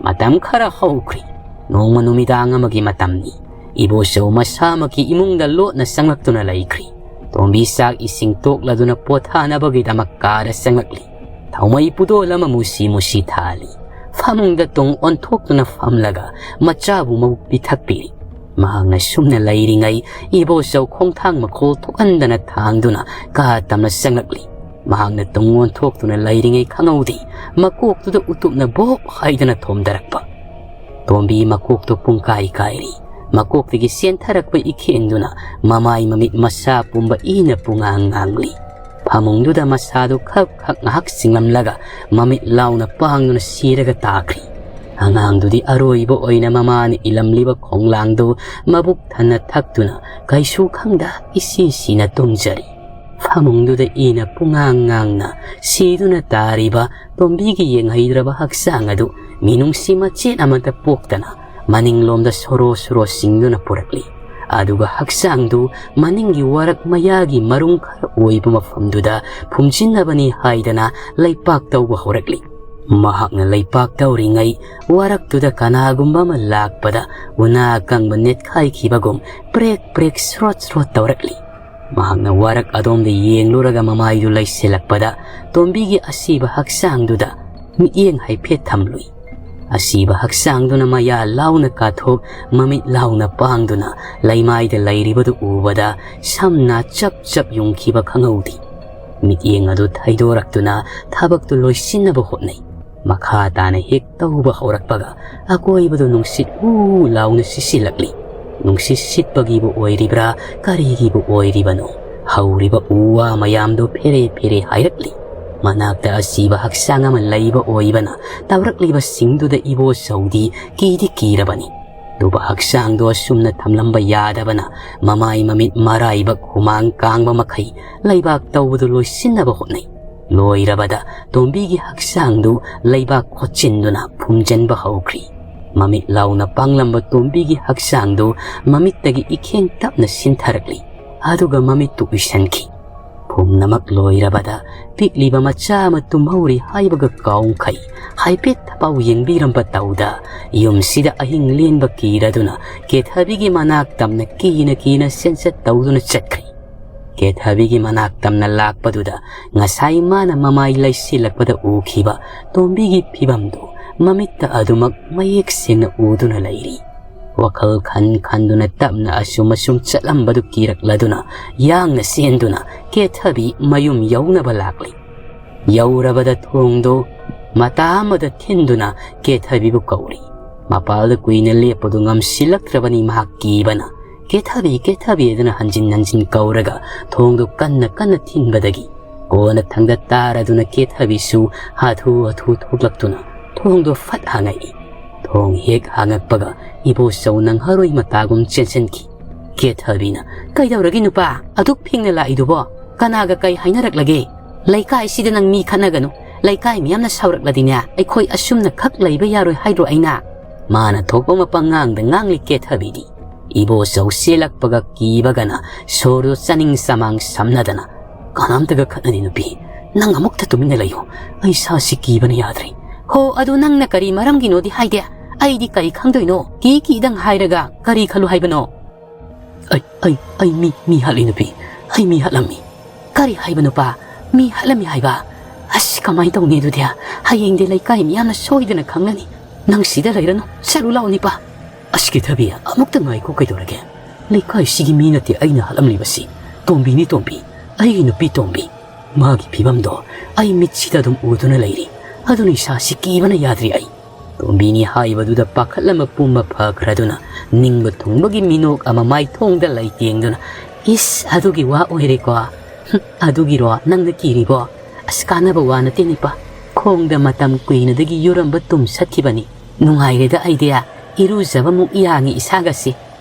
ꯃꯇꯝ ꯈꯔ ꯍꯧꯈ꯭ꯔꯤ꯫ ꯅꯣꯡꯃ ꯅꯨꯃꯤꯗꯥꯡ ꯑꯃꯒꯤ ꯃꯇꯝꯅꯤ꯫ ꯏꯕꯣꯆꯧ ꯃꯁꯥꯃꯛꯀꯤ ꯏꯃꯨꯡꯗ ꯂꯣꯠꯅ ꯆꯪꯂꯛꯇꯨꯅ ꯂꯩꯈ꯭ꯔꯤ꯫ ꯇꯣꯝꯕꯤ ꯆꯥꯛ ꯏꯁꯤꯡ ꯇꯣꯛꯂꯗꯨꯅ ꯄꯣꯊꯥꯅꯕꯒꯤꯗꯃꯛ ꯀꯥꯗ ꯆꯪꯂꯛꯂꯤ꯫ ꯊꯥꯎꯃꯩ ꯄꯨꯗꯣꯜ ꯑꯃ ꯃꯨꯁꯤ ꯃꯨꯁꯤ ꯊꯥꯜꯂꯤ꯫ ꯐꯃꯨꯡꯗ ꯇꯣꯡ ꯑꯣꯟꯊꯣꯛꯇꯨꯅ ꯐꯝꯂꯒ ꯃꯆꯥꯕꯨ ꯃꯕꯨꯛ ꯄꯤꯊꯛꯄꯤꯔꯤ꯫ ꯃꯍꯥꯛꯅ ꯁꯨꯝꯅ ꯂꯩꯔꯤꯉꯩ ꯏꯕꯣꯆꯧ ꯈꯣꯡꯊꯥꯡ ꯃꯈꯣꯜ ꯊꯣꯛꯍꯟꯗꯅ ꯊꯥꯡꯗꯨꯅ ꯀꯥ ꯇꯝꯅ ꯆꯪꯂꯛꯂꯤ꯫ ꯃꯍꯥꯛꯅ ꯇꯨꯡ ꯑꯣꯟꯊꯣꯛꯇꯨꯅ ꯂꯩꯔꯤꯉꯩ ꯈꯪꯍꯧꯗꯦ, ꯃꯀꯣꯛꯇꯨꯗ ꯎꯇꯨꯞꯅ ꯚꯣꯞ ꯍꯥꯏꯗꯅ ꯊꯣꯝꯗꯔꯛꯄ꯫ ꯇꯣꯝꯕꯤ ꯃꯀꯣꯛꯇꯨ ꯄꯨꯡꯀꯥꯏ ꯀꯥꯏꯔꯤ꯫ ꯃꯀꯣꯛꯇꯒꯤ ꯆꯦꯟꯊꯔꯛꯄ ꯏꯈꯦꯡꯗꯨꯅ ꯃꯃꯥꯏ ꯃꯃꯤꯠ ꯃꯁꯥ ꯄꯨꯝꯕ ꯏꯅ ꯄꯨꯡꯉꯥꯡ ꯉꯥꯡꯂꯤ꯫ ꯐꯃꯨꯡꯗꯨꯗ ꯃꯁꯥꯗꯨ ꯈꯛ ꯈꯛ ꯉꯥꯏꯍꯥꯛ ꯆꯤꯡꯂꯝꯂꯒ ꯃꯃꯤꯠ ꯂꯥꯎꯅ ꯄꯥꯡꯗꯨꯅ ꯁꯤꯔꯒ ꯇꯥꯈ꯭ꯔꯤ꯫ ꯑꯉꯥꯡꯗꯨꯗꯤ ꯑꯔꯣꯏꯕ ꯑꯣꯏꯅ ꯃꯃꯥꯅ ꯏꯂꯝꯂꯤꯕ ꯈꯣꯡꯂꯥꯡꯗꯨ ꯃꯕꯨꯛ ꯊꯟꯅ ꯊꯛꯇꯨꯅ ꯀꯩꯁꯨ ꯈꯪꯗ ꯏꯁꯤ ꯁꯤꯅ ꯇꯨꯝꯖꯔꯤ꯫ ꯐꯃꯨꯡꯗꯨꯗ ꯏꯅ ꯄꯨꯡꯉꯥꯡ ꯉꯥꯡꯅ ꯁꯤꯗꯨꯅ ꯇꯥꯔꯤꯕ ꯇꯣꯝꯕꯤꯒꯤ ꯌꯦꯡꯍꯩꯗ꯭ꯔꯕ ꯍꯛꯆꯥꯡ ꯑꯗꯨ ꯃꯤꯅꯨꯡꯁꯤ ꯃꯆꯦꯠ ꯑꯃꯠꯇ ꯄꯣꯛꯇꯅ ꯃꯅꯤꯡꯂꯣꯝꯗ ꯁꯣꯔꯣ ꯁꯣꯔꯣ ꯆꯤꯡꯗꯨꯅ ꯄꯨꯔꯛꯂꯤ꯫ ꯑꯗꯨꯒ ꯍꯛꯆꯥꯡꯗꯨ ꯃꯅꯤꯡꯒꯤ ꯋꯥꯔꯛ ꯃꯌꯥꯒꯤ ꯃꯔꯨꯡ ꯈꯔ ꯑꯣꯏꯕ ꯃꯐꯝꯗꯨꯗ ꯐꯨꯝꯖꯤꯟꯅꯕꯅꯤ ꯍꯥꯏꯗꯅ ꯂꯩꯄꯥꯛ ꯇꯧꯕ ꯍꯧꯔꯛꯂꯤ꯫ ꯃꯍꯥꯛꯅ ꯂꯩꯄꯥꯛ ꯇꯧꯔꯤꯉꯩ ꯋꯥꯔꯛꯇꯨꯗ ꯀꯅꯥꯒꯨꯝꯕ ꯑꯃ ꯂꯥꯛꯄꯗ ꯎꯅꯥ ꯑꯀꯪꯕ ꯅꯦꯠꯈꯥꯏꯈꯤꯕꯒꯨꯝ ꯄ꯭ꯔꯦꯛ ꯄ꯭ꯔꯦꯛ ꯁ꯭ꯔꯣꯠ ꯁ꯭ꯔꯣꯠ ꯇꯧꯔꯛꯂꯤ꯫ ꯃꯍꯥꯛꯅ ꯋꯥꯔꯛ ꯑꯗꯣꯝꯗ ꯌꯦꯡꯂꯨꯔꯒ ꯃꯃꯥꯏꯗꯨ ꯂꯩꯁꯤꯜꯂꯛꯄꯗ ꯇꯣꯝꯕꯤꯒꯤ ꯑꯁꯤꯕ ꯍꯛꯆꯥꯡꯗꯨꯗ ꯃꯤꯠꯌꯦꯡ ꯍꯥꯏꯐꯦꯠ ꯊꯝꯂꯨꯏ꯫ ꯑꯁꯤꯕ ꯍꯛꯆꯥꯡꯗꯨꯅ ꯃꯌꯥ ꯂꯥꯎꯅ ꯀꯥꯊꯣꯛ, ꯃꯃꯤꯠ ꯂꯥꯎꯅ ꯄꯥꯡꯗꯨꯅ ꯂꯩꯃꯥꯏꯗ ꯂꯩꯔꯤꯕꯗꯨ ꯎꯕꯗ ꯁꯝꯅ ꯆꯞ ꯆꯞ ꯌꯨꯡꯈꯤꯕ ꯈꯪꯍꯧꯗꯦ꯫ ꯃꯤꯠꯌꯦꯡ ꯑꯗꯨ ꯊꯩꯗꯣꯔꯛꯇꯨꯅ ꯊꯕꯛꯇꯨ ꯂꯣꯏꯁꯤꯟꯅꯕ ꯍꯣꯠꯅꯩ꯫ ꯃꯈꯥ ꯇꯥꯅ ꯍꯦꯛ ꯇꯧꯕ ꯍꯧꯔꯛꯄꯒ ꯑꯀꯣꯏꯕꯗꯨ ꯅꯨꯡꯁꯤꯠ ꯍꯨ ꯂꯥꯎꯅ ꯁꯤꯠꯆꯤꯜꯂꯛꯂꯤ꯫ ꯅꯨꯡꯁꯤꯠ ꯁꯤꯠꯄꯒꯤꯕꯨ ꯑꯣꯏꯔꯤꯕ꯭ꯔꯥ, ꯀꯔꯤꯒꯤꯕꯨ ꯑꯣꯏꯔꯤꯕꯅꯣ, ꯍꯧꯔꯤꯕ ꯎ ꯋꯥ ꯃꯌꯥꯝꯗꯨ ꯐꯦꯔꯦ ꯐꯦꯔꯦ ꯍꯥꯏꯔꯛꯂꯤ꯫ ꯃꯅꯥꯛꯇ ꯑꯁꯤꯕ ꯍꯛꯆꯥꯡ ꯑꯃ ꯂꯩꯕ ꯑꯣꯏꯕꯅ ꯇꯧꯔꯛꯂꯤꯕꯁꯤꯡꯗꯨꯗ ꯏꯕꯣꯆꯧꯗꯤ ꯀꯤꯗꯤ ꯀꯤꯔꯕꯅꯤ꯫ ꯑꯗꯨꯕꯨ ꯍꯛꯆꯥꯡꯗꯣ ꯑꯁꯨꯝꯅ ꯊꯝꯂꯝꯕ ꯌꯥꯗꯕꯅ ꯃꯃꯥꯏ ꯃꯃꯤꯠ ꯃꯔꯥꯏꯕꯛ ꯍꯨꯃꯥꯡ ꯀꯥꯡꯕ ꯃꯈꯩ ꯂꯩꯕꯥꯛ ꯇꯧꯕꯗꯨ ꯂꯣꯏꯁꯤꯟꯅꯕ ꯍꯣꯠꯅꯩ꯫ ꯂꯣꯏꯔꯕꯗ ꯇꯣꯝꯕꯤꯒꯤ ꯍꯛꯆꯥꯡꯗꯨ ꯂꯩꯕꯥꯛ ꯈꯣꯠꯆꯤꯟꯗꯨꯅ ꯐꯨꯝꯖꯤꯟꯕ ꯍꯧꯈ꯭ꯔꯤ꯫ ꯃꯃꯤꯠ ꯂꯥꯎꯅ ꯄꯥꯡꯂꯝꯕ ꯇꯣꯝꯕꯤꯒꯤ ꯍꯛꯆꯥꯡꯗꯨ ꯃꯃꯤꯠꯇꯒꯤ ꯏꯈꯦꯡ ꯇꯞꯅ ꯁꯤꯟꯊꯔꯛꯂꯤ꯫ ꯑꯗꯨꯒ ꯃꯃꯤꯠꯇꯨ ꯎꯏꯁꯟꯈꯤ꯫ ꯄꯨꯝꯅꯃꯛ ꯂꯣꯏꯔꯕꯗ ꯄꯤꯛꯂꯤꯕ ꯃꯆꯥ ꯑꯃ ꯇꯨꯝꯍꯧꯔꯤ ꯍꯥꯏꯕꯒ ꯀꯥꯎꯈꯩ ꯍꯥꯏꯐꯦꯠ ꯊꯄꯥꯎ ꯌꯦꯡꯕꯤꯔꯝꯕ ꯇꯧꯗ ꯌꯨꯝꯁꯤꯗ ꯑꯍꯤꯡ ꯂꯦꯟꯕ ꯀꯤꯔꯗꯨꯅ ꯀꯦꯊꯕꯤꯒꯤ ꯃꯅꯥꯛ ꯇꯝꯅ ꯀꯤꯅ ꯀꯤꯅ ꯆꯦꯟꯆꯠ ꯇꯧꯗꯨꯅ ꯆꯠꯈ꯭ꯔꯤ꯫ ꯀꯦꯊꯕꯤꯒꯤ ꯃꯅꯥꯛ ꯇꯝꯅ ꯂꯥꯛꯄꯗꯨꯗ ꯉꯁꯥꯏ ꯃꯥꯅ ꯃꯃꯥꯏ ꯂꯩꯁꯤꯜꯂꯛꯄꯗ ꯎꯈꯤꯕ ꯇꯣꯝꯕꯤꯒꯤ ꯐꯤꯕꯝꯗꯨ ꯃꯃꯤꯠꯇ ꯑꯗꯨꯃꯛ ꯃꯌꯦꯛ ꯁꯦꯡꯅ ꯎꯗꯨꯅ ꯂꯩꯔꯤ꯫ ꯋꯥꯈꯜ ꯈꯟ ꯈꯟꯗꯨꯅ ꯇꯞꯅ ꯑꯁꯨꯝ ꯑꯁꯨꯝ ꯆꯠꯂꯝꯕꯗꯨ ꯀꯤꯔꯛꯂꯗꯨꯅ ꯌꯥꯡꯅ ꯆꯦꯟꯗꯨꯅ ꯀꯦꯊꯕꯤ ꯃꯌꯨꯝ ꯌꯧꯅꯕ ꯂꯥꯛꯂꯤ꯫ ꯌꯧꯔꯕꯗ ꯊꯣꯡꯗꯨ ꯃꯇꯥ ꯑꯃꯗ ꯊꯤꯟꯗꯨꯅ ꯀꯦꯊꯕꯤꯕꯨ ꯀꯧꯔꯤ꯫ ꯃꯄꯥꯜꯗ ꯀꯨꯏꯅ ꯂꯦꯞꯄꯗꯨ ꯉꯝꯁꯤꯜꯂꯛꯇ꯭ꯔꯕꯅꯤ ꯃꯍꯥꯛ ꯀꯤꯕꯅ꯫ "ꯀꯦꯊꯕꯤ, ꯀꯦꯊꯕꯤ" ꯑꯗꯨꯅ ꯍꯟꯖꯤꯟ ꯍꯟꯖꯤꯟ ꯀꯧꯔꯒ ꯊꯣꯡꯗꯨ ꯀꯟꯅ ꯀꯟꯅ ꯊꯤꯟꯕꯗꯒꯤ ꯀꯣꯟꯅ ꯊꯪꯗ ꯇꯥꯔꯗꯨꯅ ꯀꯦꯊꯕꯤꯁꯨ ꯍꯥꯊꯨ ꯍꯥꯊꯨ ꯊꯣꯛꯂꯛꯇꯨꯅ ꯊꯣꯡꯗꯨ ꯐꯠ ꯍꯥꯡꯉꯛꯏ꯫ ꯊꯣꯡ ꯍꯦꯛ ꯍꯥꯡꯉꯛꯄꯒ ꯏꯕꯣꯆꯧ ꯅꯪꯍꯔꯣꯏ ꯃꯇꯥꯒꯨꯝ ꯆꯦꯟꯁꯤꯟꯈꯤ꯫ ꯀꯦꯊꯕꯤꯅ, "ꯀꯩꯗꯧꯔꯒꯦ ꯅꯨꯄꯥ? ꯑꯗꯨꯛ ꯐꯤꯡꯅ ꯂꯥꯛꯏꯗꯨꯕꯣ? ꯀꯅꯥꯒ ꯀꯩ ꯍꯥꯏꯅꯔꯛꯂꯒꯦ? ꯂꯩꯀꯥꯏꯁꯤꯗ ꯅꯪ ꯃꯤ ꯈꯠꯅꯒꯅꯨ꯫ ꯂꯩꯀꯥꯏ ꯃꯤꯌꯥꯝꯅ ꯁꯥꯎꯔꯛꯂꯗꯤꯅꯦ, ꯑꯩꯈꯣꯏ ꯑꯁꯨꯝꯅ ꯈꯛ ꯂꯩꯕ ꯌꯥꯔꯣꯏ ꯍꯥꯏꯗ꯭ꯔꯣ ꯑꯩꯅ?" ꯃꯥꯅ ꯊꯣꯛꯄ ꯃꯄꯉꯥꯡꯗ ꯉꯥꯡꯂꯤ ꯀꯦꯊꯕꯤꯗꯤ꯫ ꯏꯕꯣꯆꯧ ꯆꯦꯜꯂꯛꯄꯒ ꯀꯤꯕꯒꯅ ꯁꯣꯔꯗꯨ ꯆꯥꯅꯤꯡ ꯆꯃꯥꯡ ꯁꯝꯅꯗꯅ, "ꯀꯅꯥꯝꯇꯒ ꯈꯠꯅꯗꯦ ꯅꯨꯄꯤ, ꯅꯪ ꯑꯃꯨꯛꯇ ꯇꯨꯃꯤꯟꯅ ꯂꯩꯌꯨ, ꯑꯩ ꯁꯥꯁꯤ ꯀꯤꯕꯅ ꯌꯥꯗ꯭ꯔꯦ꯫" "ꯍꯣ, ꯑꯗꯨ ꯅꯪꯅ ꯀꯔꯤ ꯃꯔꯝꯒꯤꯅꯣꯗꯤ ꯍꯥꯏꯗꯦ, ꯑꯩꯗꯤ ꯀꯔꯤ ꯈꯪꯗꯣꯏꯅꯣ? ꯀꯤ ꯀꯤꯗꯪ ꯍꯥꯏꯔꯒ ꯀꯔꯤ ꯈꯜꯂꯨ ꯍꯥꯏꯕꯅꯣ?" "ꯑꯩ, ꯑꯩ, ꯑꯩ ꯃꯤ, ꯃꯤ ꯍꯥꯠꯂꯤ ꯅꯨꯄꯤ, ꯑꯩ ꯃꯤ ꯍꯥꯠꯂꯝꯃꯤ꯫" "ꯀꯔꯤ ꯍꯥꯏꯕ ꯅꯨꯄꯥ? ꯃꯤ ꯍꯥꯠꯂꯝꯃꯤ ꯍꯥꯏꯕ? ꯑꯁ, ꯀꯃꯥꯏꯅ ꯇꯧꯅꯤ ꯑꯗꯨꯗꯤ? ꯍꯌꯦꯡꯗꯤ ꯂꯩꯀꯥꯏ ꯃꯤꯌꯥꯝꯅ ꯁꯣꯏꯗꯅ ꯈꯪꯂꯅꯤ꯫ ꯅꯪ ꯁꯤꯗ ꯂꯩꯔꯅꯨ, ꯆꯠꯂꯨ ꯂꯥꯛꯑꯣ ꯅꯤꯄꯥ꯫" "ꯑꯁ ꯀꯦꯊꯕꯤ, ꯑꯃꯨꯛꯇ ꯉꯥꯏꯈꯣ, ꯀꯩꯗꯧꯔꯒꯦ? ꯂꯩꯀꯥꯏꯁꯤꯒꯤ ꯃꯤ ꯅꯠꯇꯦ ꯑꯩꯅ ꯍꯥꯠꯂꯝꯂꯤꯕꯁꯤ, ꯇꯣꯝꯕꯤꯅꯤ ꯇꯣꯝꯕꯤ, ꯑꯩꯒꯤ ꯅꯨꯄꯤ ꯇꯣꯝꯕꯤ꯫ ꯃꯥꯒꯤ ꯐꯤꯕꯝꯗꯣ ꯑꯩ ꯃꯤꯠꯁꯤꯗ ꯑꯗꯨꯝ ꯎꯗꯨꯅ ꯂꯩꯔꯤ꯫ ꯑꯗꯨꯅ ꯏꯁꯥꯁꯤ ꯀꯤꯕꯅ ꯌꯥꯗ꯭ꯔꯤ ꯑꯩ꯫" ꯇꯣꯝꯕꯤꯅꯤ ꯍꯥꯏꯕꯗꯨꯗ ꯄꯥꯈꯠꯂꯝꯕ ꯄꯨꯝꯕ ꯐꯈ꯭ꯔꯗꯨꯅ, ꯅꯤꯡꯕ ꯊꯨꯡꯕꯒꯤ ꯃꯤꯅꯣꯛ ꯑꯃ ꯃꯥꯏꯊꯣꯡꯗ ꯂꯩꯇꯦꯡꯗꯨꯅ, "ꯏꯁ, ꯑꯗꯨꯒꯤ ꯋꯥ ꯑꯣꯏꯔꯦꯀꯣ? ꯍꯨꯝ, ꯑꯗꯨꯒꯤꯔꯣ ꯅꯪꯅ ꯀꯤꯔꯤꯕꯣ? ꯑꯁ, ꯀꯥꯟꯅꯕ ꯋꯥ ꯅꯠꯇꯦ ꯅꯤꯄꯥ꯫ ꯈꯣꯡꯗ ꯃꯇꯝ ꯀꯨꯏꯅꯗꯒꯤ ꯌꯨꯔꯝꯕ ꯇꯨꯝ ꯁꯠꯈꯤꯕꯅꯤ꯫ ꯅꯨꯡꯉꯥꯏꯔꯦꯗ ꯑꯩꯗꯤ, ꯏꯔꯨꯖꯕꯃꯨꯛ ꯌꯥꯡꯉꯤ ꯏꯁꯥꯒꯁꯤ꯫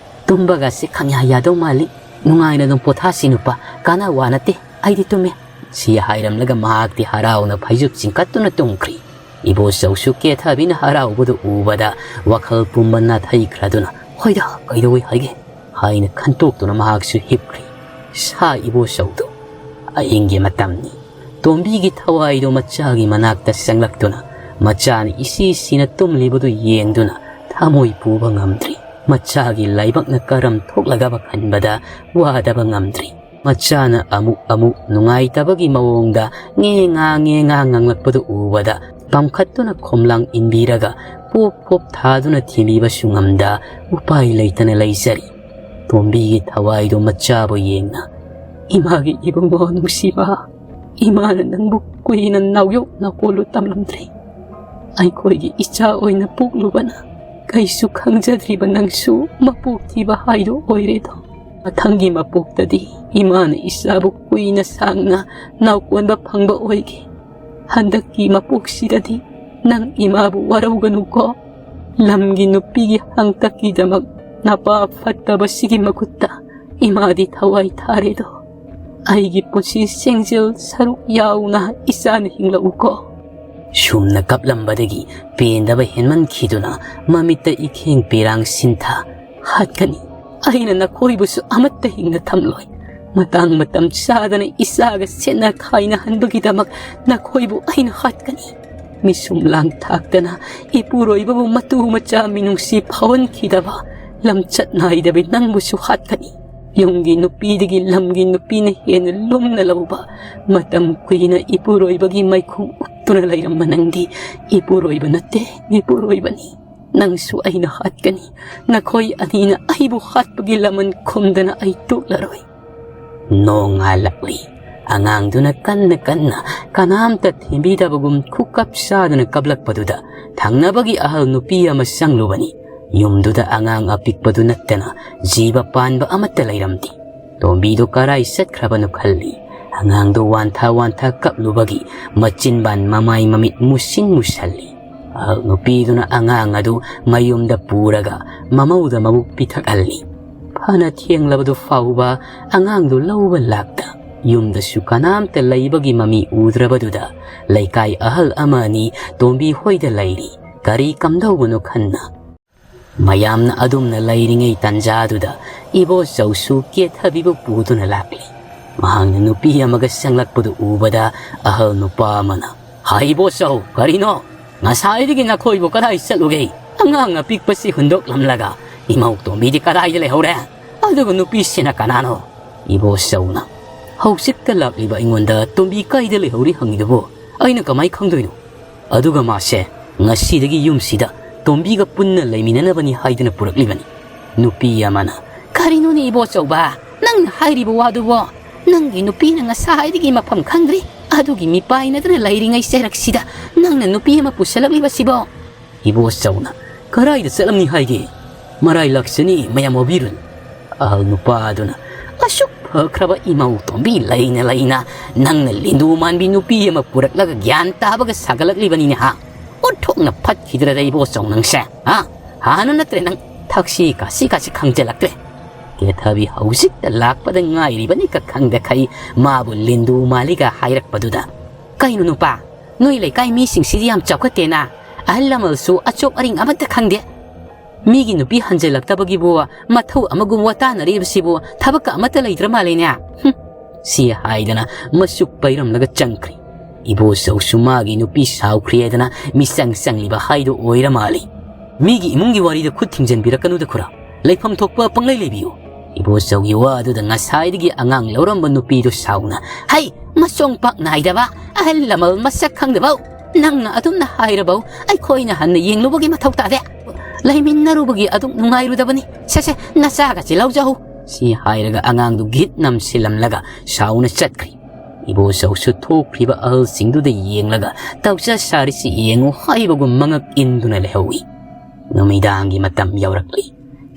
ꯇꯨꯝꯕꯒꯁꯤ ꯈꯪꯌꯥ ꯌꯥꯗꯧ ꯃꯥꯜꯂꯤ꯫ ꯅꯨꯡꯉꯥꯏꯅ ꯑꯗꯨꯝ ꯄꯣꯊꯥꯁꯤ ꯅꯨꯄꯥ, ꯀꯥꯟꯅꯕ ꯋꯥ ꯅꯠꯇꯦ, ꯑꯩꯗꯤ ꯇꯨꯝꯃꯦ꯫" ꯁꯤ ꯍꯥꯏꯔꯝꯂꯒ ꯃꯍꯥꯛꯇꯤ ꯍꯔꯥꯎꯅ ꯐꯩꯖꯨꯞ ꯆꯤꯡꯈꯠꯇꯨꯅ ꯇꯨꯝꯈ꯭ꯔꯤ꯫ ꯏꯕꯣꯆꯧꯁꯨ ꯀꯦꯊꯕꯤꯅ ꯍꯔꯥꯎꯕꯗꯨ ꯎꯕꯗ ꯋꯥꯈꯜ ꯄꯨꯝꯕ ꯅꯥꯊꯩꯈ꯭ꯔꯗꯨꯅ, "ꯍꯣꯏꯗ, ꯀꯩꯗꯧꯏ ꯍꯥꯏꯒꯦ?" ꯍꯥꯏꯅ ꯈꯟꯇꯣꯛꯇꯨꯅ ꯃꯍꯥꯛꯁꯨ ꯍꯤꯞꯈ꯭ꯔꯤ꯫ ꯁꯥ ꯏꯕꯣꯆꯧꯗꯨ꯫ ꯑꯍꯤꯡꯒꯤ ꯃꯇꯝꯅꯤ꯫ ꯇꯣꯝꯕꯤꯒꯤ ꯊꯋꯥꯏꯗꯨ ꯃꯆꯥꯒꯤ ꯃꯅꯥꯛꯇ ꯆꯪꯂꯛꯇꯨꯅ, ꯃꯆꯥꯅ ꯏꯁꯤ ꯁꯤꯅ ꯇꯨꯝꯂꯤꯕꯗꯨ ꯌꯦꯡꯗꯨꯅ ꯊꯃꯣꯏ ꯄꯨꯕ ꯉꯝꯗ꯭ꯔꯤ꯫ ꯃꯆꯥꯒꯤ ꯂꯥꯏꯕꯛꯅ ꯀꯔꯝ ꯊꯣꯛꯂꯒꯕ ꯈꯟꯕꯗ ꯋꯥꯗꯕ ꯉꯝꯗ꯭ꯔꯤ꯫ ꯃꯆꯥꯅ ꯑꯃꯨꯛ ꯑꯃꯨꯛ ꯅꯨꯡꯉꯥꯏꯇꯕꯒꯤ ꯃꯑꯣꯡꯗ ꯉꯦ ꯉꯥ ꯉꯦ ꯉꯥ ꯉꯥꯡꯂꯛꯄꯗꯨ ꯎꯕꯗ, ꯄꯥꯝꯈꯠꯇꯨꯅ ꯈꯣꯝꯂꯥꯡ ꯏꯟꯕꯤꯔꯒ ꯄꯣꯞ ꯄꯣꯞ ꯊꯥꯗꯨꯅ ꯊꯤꯕꯤꯕꯁꯨ ꯉꯝꯗ, ꯎꯄꯥꯏ ꯂꯩꯇꯅ ꯂꯩꯖꯔꯤ꯫ ꯇꯣꯝꯕꯤꯒꯤ ꯊꯋꯥꯏꯗꯨ ꯃꯆꯥꯕꯨ ꯌꯦꯡꯅ, "ꯏꯃꯥꯒꯤ ꯏꯕꯨꯡꯉꯣ ꯅꯨꯡꯁꯤꯕ, ꯏꯃꯥꯅ ꯅꯪꯕꯨ ꯀꯨꯏꯅ ꯅꯥꯎꯌꯣꯛ ꯅꯥꯀꯣꯜꯂꯨ ꯇꯝꯂꯝꯗ꯭ꯔꯦ꯫ ꯑꯩꯈꯣꯏꯒꯤ ꯏꯆꯥ ꯑꯣꯏꯅ ꯄꯣꯛꯂꯨꯕꯅ ꯀꯩꯁꯨ ꯈꯪꯖꯗ꯭ꯔꯤꯕ ꯅꯪꯁꯨ ꯃꯄꯣꯛ ꯊꯤꯕ ꯍꯥꯏꯗꯣ ꯑꯣꯏꯔꯦꯗꯣ꯫ ꯃꯊꯪꯒꯤ ꯃꯄꯣꯛꯇꯗꯤ ꯏꯃꯥꯅ ꯏꯆꯥꯕꯨ ꯀꯨꯏꯅ ꯁꯥꯡꯅ ꯅꯥꯎꯀꯣꯟꯕ ꯐꯪꯕ ꯑꯣꯏꯒꯦ꯫ ꯍꯟꯗꯛꯀꯤ ꯃꯄꯣꯛꯁꯤꯗꯗꯤ ꯅꯪ ꯏꯃꯥꯕꯨ ꯋꯥꯔꯧꯒꯅꯨꯀꯣ꯫ ꯂꯝꯒꯤ ꯅꯨꯄꯤꯒꯤ ꯍꯪꯇꯛꯀꯤꯗꯃꯛ ꯅꯄꯥ ꯐꯠꯇꯕꯁꯤꯒꯤ ꯃꯈꯨꯠꯇ ꯏꯃꯥꯗꯤ ꯊꯋꯥꯏ ꯊꯥꯔꯦꯗꯣ꯫ ꯑꯩꯒꯤ ꯄꯨꯟꯁꯤ ꯁꯦꯡꯖꯦꯜ ꯁꯔꯨꯛ ꯌꯥꯎꯅ ꯏꯆꯥꯅ ꯍꯤꯡꯂꯛꯎꯀꯣ꯫" ꯁꯨꯝꯅ ꯀꯞꯂꯝꯕꯗꯒꯤ ꯄꯦꯟꯗꯕ ꯍꯦꯟꯃꯟꯈꯤꯗꯨꯅ ꯃꯃꯤꯠꯇ ꯏꯈꯦꯡ ꯄꯦꯔꯥꯡ ꯁꯤꯟꯊ, "ꯍꯥꯠꯀꯅꯤ꯫ ꯑꯩꯅ ꯅꯈꯣꯏꯕꯨꯁꯨ ꯑꯃꯠꯇ ꯍꯤꯡꯅ ꯊꯝꯂꯣꯏ꯫ ꯃꯇꯥꯡ ꯃꯇꯝ ꯆꯥꯗꯅ ꯏꯆꯥꯒ ꯁꯦꯠꯅ ꯈꯥꯏꯅꯍꯟꯕꯒꯤꯗꯃꯛ ꯅꯈꯣꯏꯕꯨ ꯑꯩꯅ ꯍꯥꯠꯀꯅꯤ꯫ ꯃꯤꯁꯨꯝ ꯂꯥꯡ ꯊꯥꯛꯇꯅ ꯏꯄꯨꯔꯣꯏꯕꯕꯨ ꯃꯇꯨ ꯃꯆꯥ ꯃꯤꯅꯨꯡꯁꯤ ꯐꯥꯎꯍꯟꯈꯤꯗꯕ, ꯂꯝꯆꯠ ꯅꯥꯏꯗꯕꯤ ꯅꯪꯕꯨꯁꯨ ꯍꯥꯠꯀꯅꯤ꯫ ꯌꯨꯝꯒꯤ ꯅꯨꯄꯤꯗꯒꯤ ꯂꯝꯒꯤ ꯅꯨꯄꯤꯅ ꯍꯦꯟꯅ ꯂꯨꯝꯅ ꯂꯧꯕ, ꯃꯇꯝ ꯀꯨꯏꯅ ꯏꯄꯨꯔꯣꯏꯕꯒꯤ ꯃꯥꯏꯈꯨꯝ ꯎꯞꯇꯨꯅ ꯂꯩꯔꯝꯕ ꯅꯪꯗꯤ ꯏꯄꯨꯔꯣꯏꯕ ꯅꯠꯇꯦ, ꯏꯄꯨꯔꯣꯏꯕꯅꯤ꯫ ꯅꯪꯁꯨ ꯑꯩꯅ ꯍꯥꯠꯀꯅꯤ꯫ ꯅꯈꯣꯏ ꯑꯅꯤꯅ ꯑꯩꯕꯨ ꯍꯥꯠꯄꯒꯤ ꯂꯃꯟ ꯈꯨꯝꯗꯅ ꯑꯩ ꯇꯣꯛꯂꯔꯣꯏ꯫" ꯅꯣꯡꯉꯥꯜꯂꯛꯂꯤ꯫ ꯑꯉꯥꯡꯗꯨꯅ ꯀꯟꯅ ꯀꯟꯅ ꯀꯅꯥꯝꯇ ꯊꯦꯝꯕꯤꯗꯕꯒꯨꯝ ꯈꯨꯀꯞ ꯆꯥꯗꯨꯅ ꯀꯞꯂꯛꯄꯗꯨꯗ ꯊꯪꯅꯕꯒꯤ ꯑꯍꯜ ꯅꯨꯄꯤ ꯑꯃ ꯆꯪꯂꯨꯕꯅꯤ꯫ ꯌꯨꯝꯗꯨꯗ ꯑꯉꯥꯡ ꯑꯄꯤꯛꯄꯗꯨ ꯅꯠꯇꯅ ꯖꯤꯕ ꯄꯥꯟꯕ ꯑꯃꯠꯇ ꯂꯩꯔꯝꯗꯦ꯫ ꯇꯣꯝꯕꯤꯗꯨ ꯀꯔꯥꯏ ꯆꯠꯈ꯭ꯔꯕꯅꯣ ꯈꯜꯂꯤ꯫ ꯑꯉꯥꯡꯗꯨ ꯋꯥꯟꯊ ꯋꯥꯟꯊ ꯀꯞꯂꯨꯕꯒꯤ ꯃꯆꯤꯟꯕꯥꯟ ꯃꯃꯥꯏ ꯃꯃꯤꯠ ꯃꯨꯁꯤꯟ ꯃꯨꯁꯜꯂꯤ꯫ ꯑꯍꯜ ꯅꯨꯄꯤꯗꯨꯅ ꯑꯉꯥꯡ ꯑꯗꯨ ꯃꯌꯨꯝꯗ ꯄꯨꯔꯒ ꯃꯃꯧꯗ ꯃꯕꯨꯛ ꯄꯤꯊꯛꯍꯜꯂꯤ꯫ ꯐꯅ ꯊꯦꯡꯂꯕꯗꯨ ꯐꯥꯎꯕ ꯑꯉꯥꯡꯗꯨ ꯂꯧꯕ ꯂꯥꯛꯇ꯫ ꯌꯨꯝꯗꯁꯨ ꯀꯅꯥꯝꯇ ꯂꯩꯕꯒꯤ ꯃꯃꯤ ꯎꯗ꯭ꯔꯕꯗꯨꯗ ꯂꯩꯀꯥꯏ ꯑꯍꯜ ꯑꯃ ꯑꯅꯤ ꯇꯣꯝꯕꯤ ꯍꯣꯏꯗ ꯂꯩꯔꯤ꯫ ꯀꯔꯤ ꯀꯝꯗꯧꯕꯅꯣ ꯈꯟꯅ ꯃꯌꯥꯝꯅ ꯑꯗꯨꯝꯅ ꯂꯩꯔꯤꯉꯩ ꯇꯥꯟꯖꯥꯗꯨꯗ ꯏꯕꯣꯆꯧꯁꯨ ꯀꯦꯊꯕꯤꯕꯨ ꯄꯨꯗꯨꯅ ꯂꯥꯛꯂꯤ꯫ ꯃꯍꯥꯛꯅ ꯅꯨꯄꯤ ꯑꯃꯒ ꯆꯪꯂꯛꯄꯗꯨ ꯎꯕꯗ ꯑꯍꯜ ꯅꯨꯄꯥ ꯑꯃꯅ, "ꯍꯥ ꯏꯕꯣꯆꯧ, ꯀꯔꯤꯅꯣ? ꯉꯁꯥꯏꯗꯒꯤ ꯅꯈꯣꯏꯕꯨ ꯀꯗꯥꯏ ꯆꯠꯂꯨꯒꯦ? ꯑꯉꯥꯡ ꯑꯄꯤꯛꯄꯁꯤ ꯍꯨꯟꯗꯣꯛꯂꯝꯂꯒ ꯏꯃꯧ ꯇꯣꯝꯕꯤꯗꯤ ꯀꯗꯥꯏꯗ ꯂꯩꯍꯧꯔꯦ? ꯑꯗꯨꯒ ꯅꯨꯄꯤꯁꯤꯅ ꯀꯅꯥꯅꯣ?" ꯏꯕꯣꯆꯧꯅ, "ꯍꯧꯖꯤꯛꯇ ꯂꯥꯛꯂꯤꯕ ꯑꯩꯉꯣꯟꯗ ꯇꯣꯝꯕꯤ ꯀꯥꯏꯗ ꯂꯩꯍꯧꯔꯤ ꯍꯪꯉꯤꯗꯨꯕꯨ ꯑꯩꯅ ꯀꯃꯥꯏ ꯈꯪꯗꯣꯏꯅꯣ? ꯑꯗꯨꯒ ꯃꯥꯁꯦ ꯉꯁꯤꯗꯒꯤ ꯌꯨꯝꯁꯤꯗ ꯇꯣꯝꯕꯤꯒ ꯄꯨꯟꯅ ꯂꯩꯃꯤꯟꯅꯅꯕꯅꯤ ꯍꯥꯏꯗꯨꯅ ꯄꯨꯔꯛꯂꯤꯕꯅꯤ꯫" ꯅꯨꯄꯤ ꯑꯃꯅ, "ꯀꯔꯤꯅꯣꯅꯦ ꯏꯕꯣꯆꯧꯕ, ꯅꯪꯅ ꯍꯥꯏꯔꯤꯕ ꯋꯥꯗꯨꯕꯣ? ꯅꯪꯒꯤ ꯅꯨꯄꯤꯅ ꯉꯁꯥꯏꯗꯒꯤ ꯃꯐꯝ ꯈꯪꯗ꯭ꯔꯤ꯫ ꯑꯗꯨꯒꯤ ꯃꯤꯄꯥꯏꯅꯗꯅ ꯂꯩꯔꯤꯉꯩ ꯆꯩꯔꯛꯁꯤꯗ ꯅꯪꯅ ꯅꯨꯄꯤ ꯑꯃ ꯄꯨꯁꯜꯂꯛꯂꯤꯕꯁꯤꯕꯣ?" ꯏꯕꯣꯆꯧꯅ, "ꯀꯔꯥꯏꯗ ꯆꯠꯂꯝꯅꯤ ꯍꯥꯏꯒꯦ? ꯃꯔꯥꯏ ꯂꯥꯛꯆꯅꯤ, ꯃꯌꯥꯝ ꯋꯥꯕꯤꯔꯨꯅꯨ꯫" ꯑꯍꯜ ꯅꯨꯄꯥ ꯑꯗꯨꯅ, "ꯑꯁꯨꯛ ꯐꯈ꯭ꯔꯕ ꯏꯃꯧ ꯇꯣꯝꯕꯤ ꯂꯩꯅ ꯂꯩꯅ ꯅꯪꯅ ꯂꯤꯟꯗꯨ ꯃꯥꯟꯕꯤ ꯅꯨꯄꯤ ꯑꯃ ꯄꯨꯔꯛꯂꯒ ꯒ꯭ꯌꯥꯟ ꯇꯥꯕꯒ ꯁꯥꯒꯠꯂꯛꯂꯤꯕꯅꯤꯅꯦ ꯍꯥ? ꯑꯣꯟꯊꯣꯛꯅ ꯐꯠꯈꯤꯗ꯭ꯔꯦꯗ ꯏꯕꯣꯆꯧ ꯅꯪꯁꯦ, ꯍꯥ? ꯍꯥꯟꯅ ꯅꯠꯇ꯭ꯔꯦ ꯅꯪ ꯊꯛꯁꯤ ꯀꯥꯁꯤ ꯀꯥꯁꯤ ꯈꯪꯖꯜꯂꯛꯇ꯭ꯔꯦ꯫" ꯀꯦꯊꯕꯤ ꯍꯧꯖꯤꯛꯇ ꯂꯥꯛꯄꯗ ꯉꯥꯏꯔꯤꯕꯅꯤ ꯀ ꯈꯪꯗꯈꯩ ꯃꯥꯕꯨ ꯂꯤꯟꯗꯨ ꯃꯥꯜꯂꯤꯒ ꯍꯥꯏꯔꯛꯄꯗꯨꯗ, "ꯀꯩꯅꯣ ꯅꯨꯄꯥ, ꯅꯣꯏ ꯂꯩꯀꯥꯏ ꯃꯤꯁꯤꯡꯁꯤꯗꯤ ꯌꯥꯝ ꯆꯥꯎꯈꯠꯇꯦꯅ꯫ ꯑꯍꯜ ꯂꯃꯟꯁꯨ ꯑꯆꯣꯞ ꯑꯔꯤꯡ ꯑꯃꯠꯇ ꯈꯪꯗꯦ꯫ ꯃꯤꯒꯤ ꯅꯨꯄꯤ ꯍꯟꯖꯤꯜꯂꯛꯇꯕꯒꯤꯕꯨ ꯃꯊꯧ ꯑꯃꯒꯨꯝ ꯋꯥꯇꯥꯅꯔꯤꯕꯁꯤꯕꯨ ꯊꯕꯛꯀ ꯑꯃꯠꯇ ꯂꯩꯇ꯭ꯔ ꯃꯥꯜꯂꯦꯅꯦ꯫ ꯍꯨꯝ꯫ ꯁꯤ ꯍꯥꯏꯗꯅ ꯃꯆꯨꯞ ꯄꯩꯔꯝꯂꯒ ꯆꯪꯈ꯭ꯔꯤ꯫ ꯏꯕꯣꯆꯧꯁꯨ ꯃꯥꯒꯤ ꯅꯨꯄꯤ ꯁꯥꯎꯈ꯭ꯔꯦꯗꯅ ꯃꯤꯆꯪ ꯆꯪꯂꯤꯕ ꯍꯥꯏꯗꯨ ꯑꯣꯏꯔ ꯃꯥꯜꯂꯤ꯫ ꯃꯤꯒꯤ ꯏꯃꯨꯡꯒꯤ ꯋꯥꯔꯤꯗ ꯈꯨꯠ ꯊꯤꯡꯖꯤꯟꯕꯤꯔꯛꯀꯅꯨꯗ ꯈꯨꯔꯥ꯫ ꯂꯩꯐꯝ ꯊꯣꯛꯄ ꯄꯪꯂꯩ ꯂꯩꯕꯤꯌꯨ꯫ ꯏꯕꯣꯆꯧꯒꯤ ꯋꯥꯗꯨꯗ ꯉꯁꯥꯏꯗꯒꯤ ꯑꯉꯥꯡ ꯂꯧꯔꯝꯕ ꯅꯨꯄꯤꯗꯨ ꯁꯥꯎꯅ, "ꯍꯩ, ꯃꯆꯣꯡ ꯄꯥꯛ ꯅꯥꯏꯗꯕ ꯑꯍꯜ ꯂꯃꯟ ꯃꯁꯛ ꯈꯪꯗꯕꯧ꯫ ꯅꯪꯅ ꯑꯗꯨꯝꯅ ꯍꯥꯏꯔꯕꯧ ꯑꯩꯈꯣꯏꯅ ꯍꯟꯅ ꯌꯦꯡꯂꯨꯕꯒꯤ ꯃꯊꯧ ꯇꯥꯗꯦ꯫ ꯂꯩꯃꯤꯟꯅꯔꯨꯕꯒꯤ ꯑꯗꯨꯝ ꯅꯨꯡꯉꯥꯏꯔꯨꯗꯕꯅꯤ꯫ ꯁꯦ ꯁꯦ, ꯅꯆꯥꯒꯁꯤ ꯂꯧꯖꯍꯧ"꯫ ꯁꯤ ꯍꯥꯏꯔꯒ ꯑꯉꯥꯡꯗꯨ ꯒꯤꯠ ꯅꯝꯁꯤꯜꯂꯝꯂꯒ ꯁꯥꯎꯅ ꯆꯠꯈ꯭ꯔꯤ꯫ ꯏꯕꯣꯆꯧꯁꯨ ꯊꯣꯛꯈ꯭ꯔꯤꯕ ꯑꯍꯜꯁꯤꯡꯗꯨꯗ ꯌꯦꯡꯂꯒ, "ꯇꯧꯆꯥ ꯁꯥꯔꯤꯁꯤ ꯌꯦꯡꯉꯨ" ꯍꯥꯏꯕꯒꯨꯝ ꯃꯉꯛ ꯏꯟꯗꯨꯅ ꯂꯩꯍꯧꯏ꯫ ꯅꯨꯃꯤꯗꯥꯡꯒꯤ ꯃꯇꯝ ꯌꯧꯔꯛꯂꯤ꯫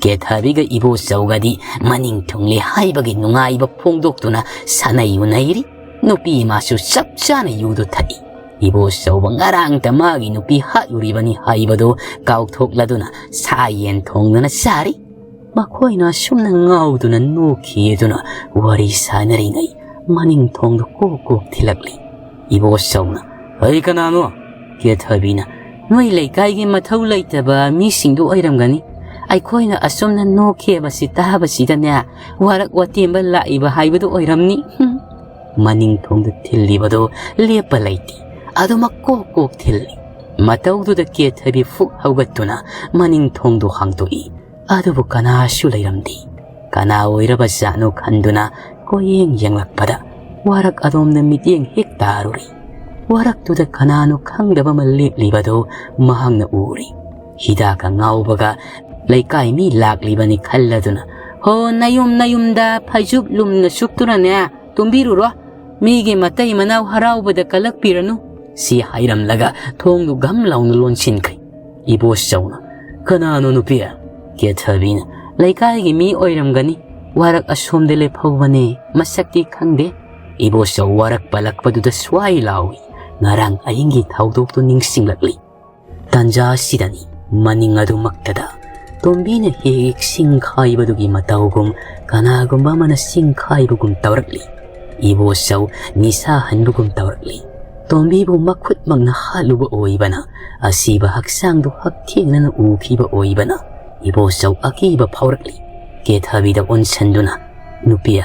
ꯀꯦꯊꯕꯤꯒ ꯏꯕꯣꯆꯧꯒꯗꯤ ꯃꯅꯤꯡ ꯊꯨꯡꯂꯦ ꯍꯥꯏꯕꯒꯤ ꯅꯨꯡꯉꯥꯏꯕ ꯐꯣꯡꯗꯣꯛꯇꯨꯅ ꯁꯥꯟꯅꯩ ꯎꯅꯩꯔꯤ꯫ ꯅꯨꯄꯤ ꯑꯃꯁꯨ ꯆꯞ ꯆꯥꯅ ꯌꯨꯗꯨ ꯊꯛꯏ꯫ ꯏꯕꯣꯆꯧꯕ ꯉꯔꯥꯡꯇ ꯃꯥꯒꯤ ꯅꯨꯄꯤ ꯍꯥꯠꯂꯨꯔꯤꯕꯅꯤ ꯍꯥꯏꯕꯗꯨ ꯀꯥꯎꯊꯣꯛꯂꯗꯨꯅ ꯁꯥ ꯌꯦꯟ ꯊꯣꯡꯗꯨꯅ ꯆꯥꯔꯤ꯫ ꯃꯈꯣꯏꯅ ꯑꯁꯨꯝꯅ ꯉꯥꯎꯗꯨꯅ ꯅꯣꯛꯈꯤꯗꯨꯅ ꯋꯥꯔꯤ ꯁꯥꯟꯅꯔꯤꯉꯩ ꯃꯅꯤꯡ ꯊꯣꯡꯗ ꯀꯣꯛ ꯀꯣꯛ ꯊꯤꯜꯂꯛꯂꯤ꯫ ꯏꯕꯣꯆꯧꯅ, "ꯑꯩ ꯀꯅꯥꯅꯣ?" ꯀꯦꯊꯕꯤꯅ, "ꯅꯣꯏ ꯂꯩꯀꯥꯏꯒꯤ ꯃꯊꯧ ꯂꯩꯇꯕ ꯃꯤꯁꯤꯡꯗꯨ ꯑꯣꯏꯔꯝꯒꯅꯤ꯫ ꯑꯩꯈꯣꯏꯅ ꯑꯁꯨꯝꯅ ꯅꯣꯛꯈꯤꯕꯁꯤ ꯇꯥꯕꯁꯤꯗꯅꯦ, ꯋꯥꯔꯛ ꯋꯥꯇꯦꯝꯕ ꯂꯥꯛꯏꯕ ꯍꯥꯏꯕꯗꯨ ꯑꯣꯏꯔꯝꯅꯤ"꯫ ꯍꯨꯝ꯫ ꯃꯅꯤꯡ ꯊꯣꯡꯗ ꯊꯤꯜꯂꯤꯕꯗꯨ ꯂꯦꯞꯄ ꯂꯩꯇꯦ꯫ ꯑꯗꯨꯃꯛ ꯀꯣꯛ ꯀꯣꯛ ꯊꯤꯜꯂꯤ꯫ ꯃꯇꯧꯗꯨꯗ ꯀꯦꯊꯕꯤ ꯐꯨꯛ ꯍꯧꯒꯠꯇꯨꯅ ꯃꯅꯤꯡ ꯊꯣꯡꯗꯨ ꯍꯥꯡꯗꯣꯛꯏ꯫ ꯑꯗꯨꯕꯨ ꯀꯅꯥꯁꯨ ꯂꯩꯔꯝꯗꯦ꯫ ꯀꯅꯥ ꯑꯣꯏꯔꯕ ꯖꯥꯠꯅꯣ ꯈꯟꯗꯨꯅ ꯀꯣꯏꯌꯦꯡ ꯌꯦꯡꯂꯛꯄꯗ ꯋꯥꯔꯛ ꯑꯗꯣꯝꯗ ꯃꯤꯠꯌꯦꯡ ꯍꯦꯛ ꯇꯥꯔꯨꯔꯦ꯫ ꯋꯥꯔꯛꯇꯨꯗ ꯀꯅꯥꯅꯣ ꯈꯪꯗꯕ ꯑꯃ ꯂꯦꯞꯂꯤꯕꯗꯨ ꯃꯍꯥꯛꯅ ꯎꯔꯦ꯫ ꯍꯤꯗꯥꯛꯀ ꯉꯥꯎꯕꯒ ꯂꯩꯀꯥꯏ ꯃꯤ ꯂꯥꯛꯂꯤꯕꯅꯤ ꯈꯜꯂꯗꯨꯅ, "ꯍꯣ, ꯅꯌꯨꯝ ꯅꯌꯨꯝꯗ ꯐꯩꯖꯨꯞ ꯂꯨꯝꯅ ꯁꯨꯞꯇꯨꯅꯅꯦ ꯇꯨꯝꯕꯤꯔꯨꯔꯣ꯫ ꯃꯤꯒꯤ ꯃꯇꯩ ꯃꯅꯥꯎ ꯍꯔꯥꯎꯕꯗ ꯀꯜꯂꯛꯄꯤꯔꯅꯨ"꯫ ꯁꯤ ꯍꯥꯏꯔꯝꯂꯒ ꯊꯣꯡꯗꯨ ꯒꯝ ꯂꯥꯎꯅ ꯂꯣꯟꯁꯤꯟꯈ꯭ꯔꯦ꯫ ꯏꯕꯣꯆꯧꯅ, "ꯀꯅꯥꯅꯣ ꯅꯨꯄꯤ?" ꯀꯦꯊꯕꯤꯅ, "ꯂꯩꯀꯥꯏꯒꯤ ꯃꯤ ꯑꯣꯏꯔꯝꯒꯅꯤ꯫ ꯋꯥꯔꯛ ꯑꯁꯣꯝꯗ ꯂꯦꯞꯍꯧꯕꯅꯦ꯫ ꯃꯁꯛꯇꯤ ꯈꯪꯗꯦ"꯫ ꯏꯕꯣꯆꯧ ꯋꯥꯔꯛ ꯄꯜꯂꯛꯄꯗꯨꯗ ꯁ꯭ꯋꯥꯏ ꯂꯥꯎꯏ꯫ ꯉꯔꯥꯡ ꯑꯍꯤꯡꯒꯤ ꯊꯧꯗꯣꯛꯇꯨ ꯅꯤꯡꯁꯤꯡꯂꯛꯂꯤ꯫ ꯇꯥꯟꯖꯥ ꯑꯁꯤꯗꯅꯤ ꯃꯅꯤꯡ ꯑꯗꯨꯃꯛꯇꯗ ꯇꯣꯝꯕꯤꯅ ꯍꯦꯛ ꯍꯦꯛ ꯁꯤꯡ ꯈꯥꯏꯕꯗꯨꯒꯤ ꯃꯇꯧꯒꯨꯝ ꯀꯅꯥꯒꯨꯝꯕ ꯑꯃꯅ ꯁꯤꯡ ꯈꯥꯏꯕꯒꯨꯝ ꯇꯧꯔꯛꯂꯤ꯫ ꯏꯕꯣꯆꯧ ꯅꯤꯁꯥ ꯍꯟꯕꯒꯨꯝ ꯇꯧꯔꯛꯂꯤ꯫ ꯇꯣꯝꯕꯤꯕꯨ ꯃꯈꯨꯠꯃꯛꯅ ꯍꯥꯠꯂꯨꯕ ꯑꯣꯏꯕꯅ, ꯑꯁꯤꯕ ꯍꯛꯆꯥꯡꯗꯨ ꯍꯛꯊꯦꯡꯅꯅ ꯎꯈꯤꯕ ꯑꯣꯏꯕꯅ, ꯏꯕꯣꯆꯧ ꯑꯀꯤꯕ ꯐꯥꯎꯔꯛꯂꯤ꯫ ꯀꯦꯊꯕꯤꯗ ꯑꯣꯟꯁꯟꯗꯨꯅ, "ꯅꯨꯄꯤ,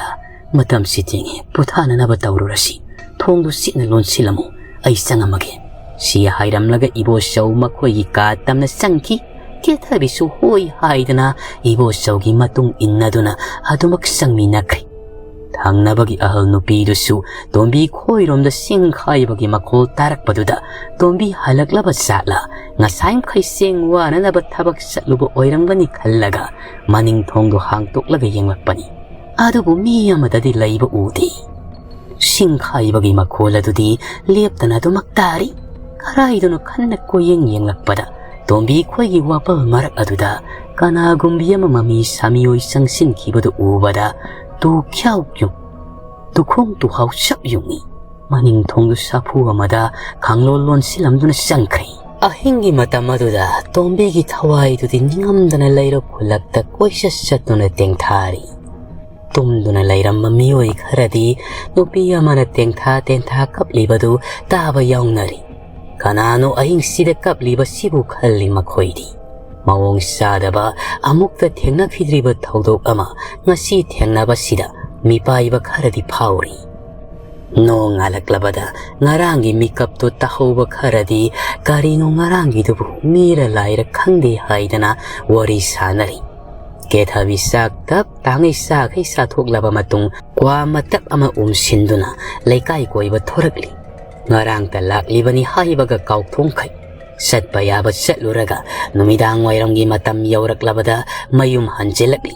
ꯃꯇꯝꯁꯤ ꯊꯦꯡꯉꯦ, ꯄꯣꯊꯥꯅꯅꯕ ꯇꯧꯔꯨꯔꯁꯤ꯫ ꯊꯣꯡꯗꯨ ꯆꯦꯠꯅ ꯂꯣꯟꯁꯤꯜꯂꯝꯃꯨ, ꯑꯩ ꯆꯪꯉꯝꯃꯒꯦ"꯫ ꯁꯤ ꯍꯥꯏꯔꯝꯂꯒ ꯏꯕꯣꯆꯧ ꯃꯈꯣꯏꯒꯤ ꯀꯥ ꯇꯝꯅ ꯆꯪꯈꯤ꯫ ꯀꯦꯊꯕꯤꯁꯨ ꯍꯣꯏ ꯍꯥꯏꯗꯅ ꯏꯕꯣꯆꯧꯒꯤ ꯃꯇꯨꯡ ꯏꯟꯅꯗꯨꯅ ꯑꯗꯨꯃꯛ ꯆꯪꯃꯤꯟꯅꯈ꯭ꯔꯦ꯫ ꯊꯪꯅꯕꯒꯤ ꯑꯍꯜ ꯅꯨꯄꯤꯗꯨꯁꯨ ꯇꯣꯝꯕꯤ ꯈꯣꯏꯔꯣꯝꯗ ꯁꯤꯡꯈꯥꯏꯕꯒꯤ ꯃꯈꯣꯜ ꯇꯥꯔꯛꯄꯗꯨꯗ, ꯇꯣꯝꯕꯤ ꯍꯜꯂꯛꯂꯕ ꯖꯥꯠꯂ, ꯉꯁꯥꯏ ꯃꯈꯩ ꯆꯦꯡ ꯋꯥꯅꯅꯕ ꯊꯕꯛ ꯆꯠꯂꯨꯕ ꯑꯣꯏꯔꯝꯒꯅꯤ ꯈꯜꯂꯒ ꯃꯅꯤꯡ ꯊꯣꯡꯗꯣ ꯍꯥꯡꯇꯣꯛꯂꯒ ꯌꯦꯡꯂꯛꯄꯅꯤ꯫ ꯑꯗꯨꯕꯨ ꯃꯤ ꯑꯃꯠꯇꯗꯤ ꯂꯩꯕ ꯎꯗꯦ꯫ ꯁꯤꯡꯈꯥꯏꯕꯒꯤ ꯃꯈꯣꯜ ꯑꯗꯨꯗꯤ ꯂꯦꯞꯇꯅ ꯑꯗꯨꯃꯛ ꯇꯥꯔꯤ꯫ ꯀꯔꯥꯏꯗꯅꯣ ꯈꯟꯅ ꯀꯣꯏꯌꯦꯡ ꯌꯦꯡꯂꯛꯄꯗ, ꯇꯣꯝꯕꯤ ꯈꯣꯏꯒꯤ ꯋꯥꯄꯜ ꯃꯔꯛ ꯑꯗꯨꯗ ꯀꯅꯥꯒꯨꯝꯕꯤ ꯑꯃ ꯃꯃꯤ ꯁꯥꯃꯤꯑꯣꯏ ꯆꯪꯁꯤꯟꯈꯤꯕꯗꯨ ꯎꯕꯗ, ꯇꯨ ꯈ꯭ꯌꯥꯎ ꯀ꯭ꯌꯨ, ꯇꯨꯈꯣꯡ ꯇꯨꯍꯥꯎ ꯆꯞ ꯌꯨꯡꯏ꯫ ꯃꯅꯤꯡ ꯊꯣꯡꯗꯨ ꯁꯥꯐꯨ ꯑꯃꯗ ꯈꯥꯡꯂꯣꯟ ꯂꯣꯟꯁꯤꯜꯂꯝꯗꯨꯅ ꯆꯪꯈ꯭ꯔꯦ꯫ ꯑꯍꯤꯡꯒꯤ ꯃꯇꯝ ꯑꯗꯨꯗ ꯇꯣꯝꯕꯤꯒꯤ ꯊꯋꯥꯏꯗꯨꯗꯤ ꯅꯤꯡꯉꯝꯗꯅ ꯂꯩꯔꯛ ꯈꯨꯜꯂꯛꯇ ꯀꯣꯏꯆꯠ ꯆꯠꯇꯨꯅ ꯇꯦꯡꯊꯥꯔꯤ꯫ ꯇꯨꯝꯗꯨꯅ ꯂꯩꯔꯝꯕ ꯃꯤꯑꯣꯏ ꯈꯔꯗꯤ ꯅꯨꯄꯤ ꯑꯃꯅ ꯇꯦꯡꯊꯥ ꯇꯦꯡꯊꯥ ꯀꯞꯂꯤꯕꯗꯨ ꯇꯥꯕ ꯌꯥꯎꯅꯔꯤ꯫ "ꯀꯅꯥꯅꯣ ꯑꯍꯤꯡꯁꯤꯗ ꯀꯞꯂꯤꯕꯁꯤꯕꯨ?" ꯈꯜꯂꯤ ꯃꯈꯣꯏꯗꯤ꯫ ꯃꯑꯣꯡ ꯆꯥꯗꯕ, ꯑꯃꯨꯛꯇ ꯊꯦꯡꯅꯈꯤꯗ꯭ꯔꯤꯕ ꯊꯧꯗꯣꯛ ꯑꯃ ꯉꯁꯤ ꯊꯦꯡꯅꯕꯁꯤꯗ ꯃꯤꯄꯥꯏꯕ ꯈꯔꯗꯤ ꯐꯥꯎꯔꯤ꯫ ꯅꯣꯡ ꯉꯥꯜꯂꯛꯂꯕꯗ ꯉꯔꯥꯡꯒꯤ ꯃꯤꯀꯞꯇꯨ ꯇꯥꯍꯧꯕ ꯈꯔꯗꯤ ꯀꯔꯤꯅꯣ ꯉꯔꯥꯡꯒꯤꯗꯨꯕꯨ ꯃꯤꯔ ꯂꯥꯏꯔ ꯈꯪꯗꯦ ꯍꯥꯏꯗꯅ ꯋꯥꯔꯤ ꯁꯥꯅꯔꯤ꯫ ꯀꯦꯊꯕꯤ ꯆꯥꯛ ꯇꯞ ꯇꯥꯉꯩ ꯆꯥꯈꯩ ꯆꯥꯊꯣꯛꯂꯕ ꯃꯇꯨꯡ, ꯀ꯭ꯋꯥ ꯃꯇꯞ ꯑꯃ ꯎꯝꯁꯤꯟꯗꯨꯅ ꯂꯩꯀꯥꯏ ꯀꯣꯏꯕ ꯊꯣꯔꯛꯂꯤ꯫ ꯉꯔꯥꯡꯇ ꯂꯥꯛꯂꯤꯕꯅꯤ ꯍꯥꯏꯕꯒ ꯀꯥꯎꯊꯣꯛꯈꯩ꯫ ꯆꯠꯄ ꯌꯥꯕ ꯆꯠꯂꯨꯔꯒ ꯅꯨꯃꯤꯗꯥꯡ ꯋꯥꯏꯔꯝꯒꯤ ꯃꯇꯝ ꯌꯧꯔꯛꯂꯕꯗ ꯃꯌꯨꯝ ꯍꯟꯖꯤꯜꯂꯛꯂꯤ꯫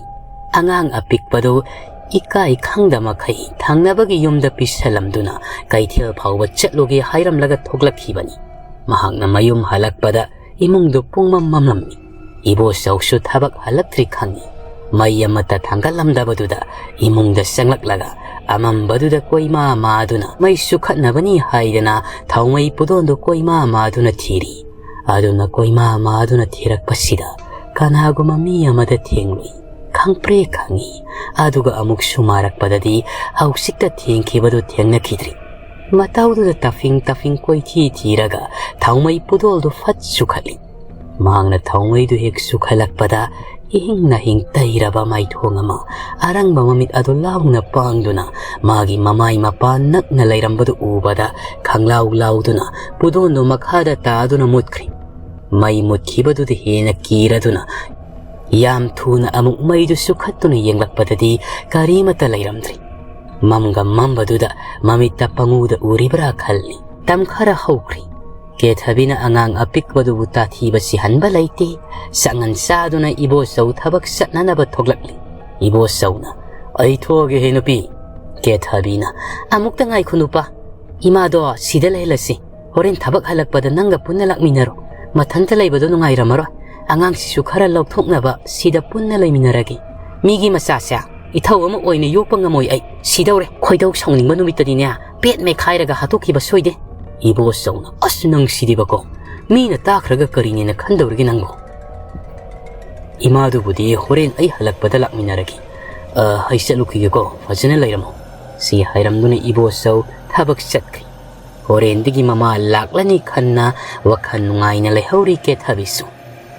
ꯑꯉꯥꯡ ꯑꯄꯤꯛꯄꯗꯨ ꯏꯀꯥꯏ ꯈꯪꯗ ꯃꯈꯩ ꯊꯪꯅꯕꯒꯤ ꯌꯨꯝꯗ ꯄꯤꯁꯜꯂꯝꯗꯨꯅ ꯀꯩꯊꯦꯜ ꯐꯥꯎꯕ ꯆꯠꯂꯨꯒꯦ ꯍꯥꯏꯔꯝꯂꯒ ꯊꯣꯛꯂꯛꯈꯤꯕꯅꯤ꯫ ꯃꯍꯥꯛꯅ ꯃꯌꯨꯝ ꯍꯜꯂꯛꯄꯗ ꯏꯃꯨꯡꯗꯨ ꯄꯨꯡꯃꯝ ꯃꯝꯂꯝꯃꯤ꯫ ꯏꯕꯣꯆꯧꯁꯨ ꯊꯕꯛ ꯍꯜꯂꯛꯇ꯭ꯔꯤ ꯈꯪꯏ꯫ ꯃꯩ ꯑꯃꯠꯇ ꯊꯥꯡꯒꯠꯂꯝꯗꯕꯗꯨꯗ ꯏꯃꯨꯡꯗ ꯆꯪꯂꯛꯂꯒ ꯑꯃꯝꯕꯗꯨꯗ ꯀꯣꯏꯃꯥ ꯃꯥꯗꯨꯅ ꯃꯩ ꯆꯨꯈꯠꯅꯕꯅꯤ ꯍꯥꯏꯗꯅ ꯊꯥꯎꯃꯩ ꯄꯨꯗꯣꯟꯗꯨ ꯀꯣꯏꯃꯥ ꯃꯥꯗꯨꯅ ꯊꯤꯔꯤ꯫ ꯑꯗꯨꯅ ꯀꯣꯏꯃꯥ ꯃꯥꯗꯨꯅ ꯊꯤꯔꯛꯄꯁꯤꯗ ꯀꯅꯥꯒꯨꯝꯕ ꯃꯤ ꯑꯃꯗ ꯊꯦꯡꯂꯨꯏ꯫ ꯈꯪꯄ꯭ꯔꯦ ꯈꯪꯏ꯫ ꯑꯗꯨꯒ ꯑꯃꯨꯛꯁꯨ ꯃꯥꯔꯛꯄꯗꯗꯤ ꯍꯧꯖꯤꯛꯇ ꯊꯦꯡꯈꯤꯕꯗꯨ ꯊꯦꯡꯅꯈꯤꯗ꯭ꯔꯤ꯫ ꯃꯇꯧꯗꯨꯗ ꯇꯥꯐꯤꯡ ꯇꯥꯐꯤꯡ ꯀꯣꯏꯊꯤ ꯊꯤꯔꯒ ꯊꯥꯎꯃꯩ ꯄꯨꯗꯣꯜꯗꯨ ꯐꯠ ꯆꯨꯈꯠꯂꯤ꯫ ꯃꯍꯥꯛꯅ ꯊꯥꯎꯃꯩꯗꯨ ꯍꯦꯛ ꯆꯨꯈꯠꯂꯛꯄꯗ ꯏꯍꯤꯡ ꯅꯥꯍꯤꯡ ꯇꯩꯔꯕ ꯃꯥꯏꯊꯣꯡ ꯑꯃ ꯑꯔꯪꯕ ꯃꯃꯤꯠ ꯑꯗꯨ ꯂꯥꯎꯅ ꯄꯥꯡꯗꯨꯅ ꯃꯥꯒꯤ ꯃꯃꯥꯏ ꯃꯄꯥ ꯅꯛꯅ ꯂꯩꯔꯝꯕꯗꯨ ꯎꯕꯗ ꯈꯪꯂꯥꯎ ꯂꯥꯎꯗꯨꯅ ꯄꯨꯗꯣꯟꯗꯨ ꯃꯈꯥꯗ ꯇꯥꯗꯨꯅ ꯃꯨꯠꯈ꯭ꯔꯤ꯫ ꯃꯩ ꯃꯨꯠꯈꯤꯕꯗꯨꯗ ꯍꯦꯟꯅ ꯀꯤꯔꯗꯨꯅ ꯌꯥꯝ ꯊꯨꯅ ꯑꯃꯨꯛ ꯃꯩꯗꯨ ꯆꯨꯈꯠꯇꯨꯅ ꯌꯦꯡꯂꯛꯄꯗꯗꯤ ꯀꯔꯤꯃꯠꯇ ꯂꯩꯔꯝꯗ꯭ꯔꯤ꯫ ꯃꯝꯒ ꯃꯝꯕꯗꯨꯗ ꯃꯃꯤꯠꯇ ꯄꯪꯎꯗ ꯎꯔꯤꯕ꯭ꯔꯥ ꯈꯜꯂꯤ꯫ ꯇꯝ ꯈꯔ ꯍꯧꯈ꯭ꯔꯤ꯫ ꯀꯦꯊꯕꯤꯅ ꯑꯉꯥꯡ ꯑꯄꯤꯛꯄꯗꯨꯕꯨ ꯇꯥꯊꯤꯕ ꯁꯤꯍꯟꯕ ꯂꯩꯇꯦ꯫ ꯆꯥꯛꯉꯟ ꯆꯥꯗꯨꯅ ꯏꯕꯣꯆꯧ ꯊꯕꯛ ꯆꯠꯅꯅꯕ ꯊꯣꯛꯂꯛꯂꯤ꯫ ꯏꯕꯣꯆꯧꯅ, "ꯑꯩ ꯊꯣꯛꯑꯒꯦ ꯍꯦ ꯅꯨꯄꯤ꯫" ꯀꯦꯊꯕꯤꯅ, "ꯑꯃꯨꯛꯇ ꯉꯥꯏꯈꯣ ꯅꯨꯄꯥ꯫ ꯏꯃꯥꯗꯣ ꯁꯤꯗ ꯂꯩꯍꯜꯂꯁꯤ꯫ ꯍꯣꯔꯦꯟ ꯊꯕꯛ ꯍꯜꯂꯛꯄꯗ ꯅꯪꯒ ꯄꯨꯟꯅ ꯂꯥꯛꯃꯤꯟꯅꯔꯣ꯫ ꯃꯊꯟꯇ ꯂꯩꯕꯗꯣ ꯅꯨꯡꯉꯥꯏꯔꯝꯃꯔꯣꯏ꯫ ꯑꯉꯥꯡꯁꯤꯁꯨ ꯈꯔ ꯂꯧꯊꯣꯛꯅꯕ ꯁꯤꯗ ꯄꯨꯟꯅ ꯂꯩꯃꯤꯟꯅꯔꯒꯦ꯫ ꯃꯤꯒꯤ ꯃꯆꯥꯁꯦ ꯏꯊꯧ ꯑꯃ ꯑꯣꯏꯅ ꯌꯣꯛꯄ ꯉꯝꯃꯣꯏ ꯑꯩ꯫ ꯁꯤꯗꯧꯔꯦ꯫ ꯈꯣꯏꯗꯧ ꯁꯥꯎꯅꯤꯡꯕ ꯅꯨꯃꯤꯠꯇꯗꯤꯅꯦ, ꯄꯦꯠ ꯃꯦꯈꯥꯏꯔꯒ ꯍꯥꯠꯇꯣꯛꯈꯤꯕ ꯁꯣꯏꯗꯦ꯫" ꯏꯕꯣꯆꯧꯅ, "ꯑꯁ, ꯅꯪ ꯁꯤꯗꯤꯕꯀꯣ꯫ ꯃꯤꯅ ꯇꯥꯈ꯭ꯔꯒ ꯀꯔꯤꯅꯦꯅ ꯈꯟꯗꯧꯔꯤꯒꯦ ꯅꯪꯕꯣ?" "ꯏꯃꯥꯗꯨꯕꯨꯗꯤ ꯍꯣꯔꯦꯟ ꯑꯩ ꯍꯜꯂꯛꯄꯗ ꯂꯥꯛꯃꯤꯟꯅꯔꯒꯦ꯫ ꯑ, ꯑꯩ ꯆꯠꯂꯨꯈꯤꯒꯦꯀꯣ꯫ ꯐꯖꯅ ꯂꯩꯔꯝꯃꯣ꯫" ꯁꯤ ꯍꯥꯏꯔꯝꯗꯨꯅ ꯏꯕꯣꯆꯧ ꯊꯕꯛ ꯆꯠꯈ꯭ꯔꯤ꯫ ꯍꯣꯔꯦꯟꯗꯒꯤ ꯃꯃꯥ ꯂꯥꯛꯂꯅꯤ ꯈꯟꯅ ꯋꯥꯈꯜ ꯅꯨꯡꯉꯥꯏꯅ ꯂꯩꯍꯧꯔꯤ ꯀꯦꯊꯕꯤꯁꯨ꯫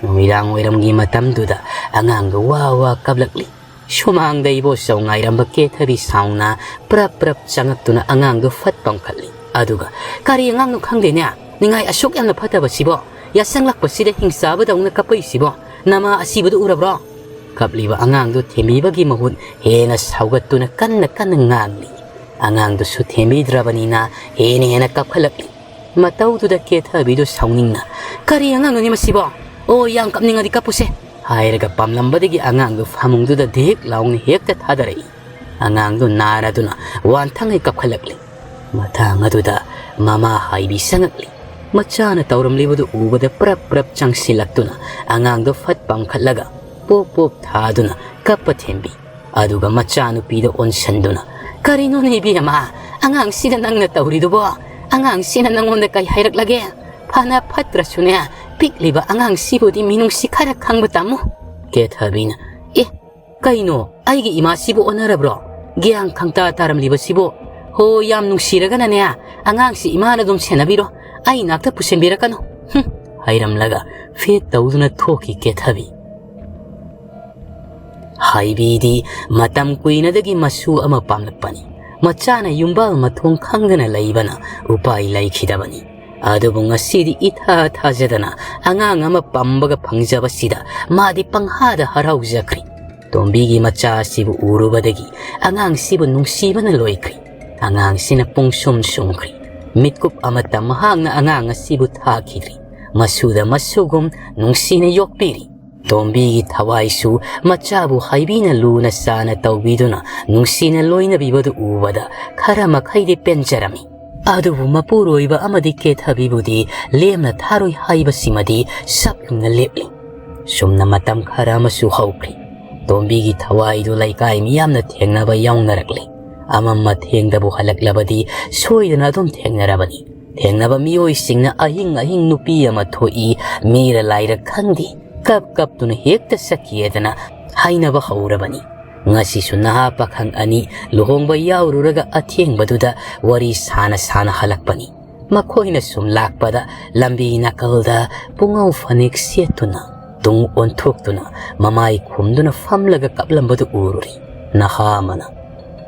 ꯅꯨꯃꯤꯗꯥꯡ ꯋꯥꯏꯔꯝꯒꯤ ꯃꯇꯝꯗꯨꯗ ꯑꯉꯥꯡꯗꯨ ꯋꯥ ꯋꯥ ꯀꯞꯂꯛꯂꯤ꯫ ꯁꯨꯃꯥꯡꯗ ꯏꯕꯣꯆꯧ ꯉꯥꯏꯔꯝꯕ ꯀꯦꯊꯕꯤ ꯁꯥꯎꯅ ꯄ꯭ꯔꯞ ꯄ꯭ꯔꯞ ꯆꯪꯉꯛꯇꯨꯅ ꯑꯉꯥꯡꯗꯨ ꯐꯠ ꯄꯝꯈꯠꯂꯤ꯫ ꯑꯗꯨꯒ, "ꯀꯔꯤ ꯑꯉꯥꯡꯅꯣ ꯈꯪꯗꯦꯅꯦ, ꯅꯤꯡꯉꯥꯏ ꯑꯁꯨꯛ ꯌꯥꯝꯅ ꯐꯠꯇꯕꯁꯤꯕꯣ? ꯌꯥꯆꯪꯂꯛꯄꯁꯤꯗ ꯍꯤꯡꯆꯥꯕꯗꯧꯅ ꯀꯞꯄꯛꯏꯁꯤꯕꯣ? ꯅꯃꯥ ꯑꯁꯤꯕꯗꯨ ꯎꯔꯕ꯭ꯔꯣ?" ꯀꯞꯂꯤꯕ ꯑꯉꯥꯡꯗꯨ ꯊꯦꯝꯕꯤꯕꯒꯤ ꯃꯍꯨꯠ ꯍꯦꯟꯅ ꯁꯥꯎꯒꯠꯇꯨꯅ ꯀꯟꯅ ꯀꯟꯅ ꯉꯥꯡꯂꯤ꯫ ꯑꯉꯥꯡꯗꯨꯁꯨ ꯊꯦꯝꯕꯤꯗ꯭ꯔꯕꯅꯤꯅ ꯍꯦꯟꯅ ꯍꯦꯟꯅ ꯀꯞꯈꯠꯂꯛꯂꯤ꯫ ꯃꯇꯧꯗꯨꯗ ꯀꯦꯊꯕꯤꯗꯨ ꯁꯥꯎꯅꯤꯡꯅ, "ꯀꯔꯤ ꯑꯉꯥꯡꯅꯣꯅꯦ ꯃꯁꯤꯕꯣ? ꯑꯣ, ꯌꯥꯝ ꯀꯞꯅꯤꯡꯉꯗꯤ ꯀꯞꯄꯨꯁꯦ," ꯍꯥꯏꯔꯒ ꯄꯥꯝꯂꯝꯕꯗꯒꯤ ꯑꯉꯥꯡꯗꯨ ꯐꯃꯨꯡꯗꯨꯗ ꯙꯦꯛ ꯂꯥꯎꯅ ꯍꯦꯛꯇ ꯊꯥꯗꯔꯛꯏ꯫ ꯑꯉꯥꯡꯗꯨ ꯅꯥꯔꯗꯨꯅ ꯋꯥꯟꯊꯪꯉꯩ ꯀꯞꯈꯠꯂꯛꯂꯤ꯫ ꯃꯇꯥꯡ ꯑꯗꯨꯗ ꯃꯃꯥ ꯍꯥꯏꯕꯤ ꯆꯪꯉꯛꯂꯤ꯫ ꯃꯆꯥꯅ ꯇꯧꯔꯝꯂꯤꯕꯗꯨ ꯎꯕꯗ ꯄ꯭ꯔꯞ ꯄ꯭ꯔꯞ ꯆꯪꯁꯤꯜꯂꯛꯇꯨꯅ ꯑꯉꯥꯡꯗꯨ ꯐꯠ ꯄꯥꯝꯈꯠꯂꯒ ꯄꯣꯞ ꯄꯣꯞ ꯊꯥꯗꯨꯅ ꯀꯞꯄ ꯊꯦꯝꯕꯤ꯫ ꯑꯗꯨꯒ ꯃꯆꯥꯅꯨꯄꯤꯗ ꯑꯣꯟꯁꯟꯗꯨꯅ, "ꯀꯔꯤꯅꯣꯅꯦ ꯏꯕꯦꯝꯃ, ꯑꯉꯥꯡꯁꯤꯗ ꯅꯪꯅ ꯇꯧꯔꯤꯗꯨꯕꯣ? ꯑꯉꯥꯡꯁꯤꯅ ꯅꯪꯉꯣꯟꯗ ꯀꯩ ꯍꯥꯏꯔꯛꯂꯒꯦ? ꯐꯅ ꯐꯠꯇ꯭ꯔꯁꯨꯅꯦ, ꯄꯤꯛꯂꯤꯕ ꯑꯉꯥꯡꯁꯤꯕꯨꯗꯤ ꯃꯤꯅꯨꯡꯁꯤ ꯈꯔ ꯈꯪꯕ ꯇꯝꯃꯨ꯫" ꯀꯦꯊꯕꯤꯅ, "ꯑꯦ, ꯀꯩꯅꯣ, ꯑꯩꯒꯤ ꯏꯃꯥꯁꯤꯕꯨ ꯑꯣꯟꯅꯔꯕ꯭ꯔꯣ? ꯒ꯭ꯌꯥꯟ ꯈꯪꯇꯥ ꯇꯥꯔꯝꯂꯤꯕꯁꯤꯕꯨ? "ꯍꯣ, ꯌꯥꯝ ꯅꯨꯡꯁꯤꯔꯒꯅꯅꯦ, ꯑꯉꯥꯡꯁꯤ ꯏꯃꯥꯅ ꯑꯗꯨꯝ ꯁꯦꯟꯅꯕꯤꯔꯣ, ꯑꯩ ꯅꯥꯛꯇ ꯄꯨꯁꯤꯟꯕꯤꯔꯛꯀꯅꯨ", ꯍꯨꯝ, ꯍꯥꯏꯔꯝꯂꯒ ꯐꯦꯠ ꯇꯧꯗꯨꯅ ꯊꯣꯛꯈꯤ ꯀꯦꯊꯕꯤ꯫ ꯍꯥꯏꯕꯤꯗꯤ ꯃꯇꯝ ꯀꯨꯏꯅꯗꯒꯤ ꯃꯁꯨ ꯑꯃ ꯄꯥꯝꯂꯛꯄꯅꯤ꯫ ꯃꯆꯥꯅ ꯌꯨꯝꯕꯥꯜ ꯃꯊꯣꯡ ꯈꯪꯗꯅ ꯂꯩꯕꯅ ꯎꯄꯥꯏ ꯂꯩꯈꯤꯗꯕꯅꯤ꯫ ꯑꯗꯨꯕꯨ ꯉꯁꯤꯗꯤ ꯏꯊꯥ ꯊꯥꯖꯗꯅ ꯑꯉꯥꯡ ꯑꯃ ꯄꯝꯕꯒ ꯐꯪꯖꯕꯁꯤꯗ ꯃꯥꯗꯤ ꯄꯪꯍꯥꯗ ꯍꯔꯥꯎꯖꯈ꯭ꯔꯤ꯫ ꯇꯣꯝꯕꯤꯒꯤ ꯃꯆꯥ ꯑꯁꯤꯕꯨ ꯎꯔꯨꯕꯗꯒꯤ ꯑꯉꯥꯡꯁꯤꯕꯨ ꯅꯨꯡꯁꯤꯕꯅ ꯂꯣꯏꯈ꯭ꯔꯤ꯫ ꯑꯉꯥꯡꯁꯤꯅ ꯄꯨꯡꯁꯨꯝ ꯁꯨꯝꯈ꯭ꯔꯤ꯫ ꯃꯤꯠꯀꯨꯞ ꯑꯃꯠꯇ ꯃꯍꯥꯛꯅ ꯑꯉꯥꯡ ꯑꯁꯤꯕꯨ ꯊꯥꯈꯤꯗ꯭ꯔꯤ꯫ ꯃꯁꯨꯗ ꯃꯁꯨꯒꯨꯝ ꯅꯨꯡꯁꯤꯅ ꯌꯣꯛꯄꯤꯔꯤ꯫ ꯇꯣꯝꯕꯤꯒꯤ ꯊꯋꯥꯏꯁꯨ ꯃꯆꯥꯕꯨ ꯍꯥꯏꯕꯤꯅ ꯂꯨꯅ ꯆꯥꯅ ꯇꯧꯕꯤꯗꯨꯅ ꯅꯨꯡꯁꯤꯅ ꯂꯣꯏꯅꯕꯤꯕꯗꯨ ꯎꯕꯗ ꯈꯔ ꯃꯈꯩꯗꯤ ꯄꯦꯟꯖꯔꯝꯃꯤ꯫ ꯑꯗꯨꯕꯨ ꯃꯄꯨꯔꯣꯏꯕ ꯑꯃꯗꯤ ꯀꯦꯊꯕꯤꯕꯨꯗꯤ ꯂꯦꯝꯅ ꯊꯥꯔꯣꯏ ꯍꯥꯏꯕꯁꯤꯃꯗꯤ ꯁꯞ ꯌꯨꯡꯅ ꯂꯦꯞꯂꯤ꯫ ꯁꯨꯝꯅ ꯃꯇꯝ ꯈꯔ ꯑꯃꯁꯨ ꯍꯧꯈ꯭ꯔꯤ꯫ ꯇꯣꯝꯕꯤꯒꯤ ꯊꯋꯥꯏꯗꯨ ꯂꯩꯀꯥꯏ ꯃꯤꯌꯥꯝꯅ ꯊꯦꯡꯅꯕ ꯌꯥꯎꯅꯔꯛꯂꯤ꯫ ꯑꯃꯝ ꯑꯊꯦꯡꯗꯕꯨ ꯍꯜꯂꯛꯂꯕꯗꯤ ꯁꯣꯏꯗꯅ ꯑꯗꯨꯝ ꯊꯦꯡꯅꯔꯕꯅꯤ꯫ ꯊꯦꯡꯅꯕ ꯃꯤꯑꯣꯏꯁꯤꯡꯅ ꯑꯍꯤꯡ ꯑꯍꯤꯡ ꯅꯨꯄꯤ ꯑꯃ ꯊꯣꯛꯏ, ꯃꯤꯔ ꯂꯥꯏꯔ ꯈꯪꯗꯦ, ꯀꯞ ꯀꯞꯇꯨꯅ ꯍꯦꯛꯇ ꯆꯠꯈꯤꯑꯦꯗꯅ ꯍꯥꯏꯅꯕ ꯍꯧꯔꯕꯅꯤ꯫ ꯉꯁꯤꯁꯨ ꯅꯍꯥ ꯄꯥꯈꯪ ꯑꯅꯤ ꯂꯨꯍꯣꯡꯕ ꯌꯥꯎꯔꯨꯔꯒ ꯑꯊꯦꯡꯕꯗꯨꯗ ꯋꯥꯔꯤ ꯁꯥꯅ ꯁꯥꯅ ꯍꯜꯂꯛꯄꯅꯤ꯫ ꯃꯈꯣꯏꯅ ꯁꯨꯝ ꯂꯥꯛꯄꯗ ꯂꯝꯕꯤ ꯅꯥꯀꯜꯗ ꯄꯨꯉꯧ ꯐꯅꯦꯛ ꯁꯦꯠꯇꯨꯅ, ꯇꯨꯡ ꯑꯣꯟꯊꯣꯛꯇꯨꯅ, ꯃꯃꯥꯏ ꯈꯨꯝꯗꯨꯅ ꯐꯝꯂꯒ ꯀꯞꯂꯝꯕꯗꯨ ꯎꯔꯨꯔꯤ꯫ ꯅꯍꯥ ꯑꯃꯅ,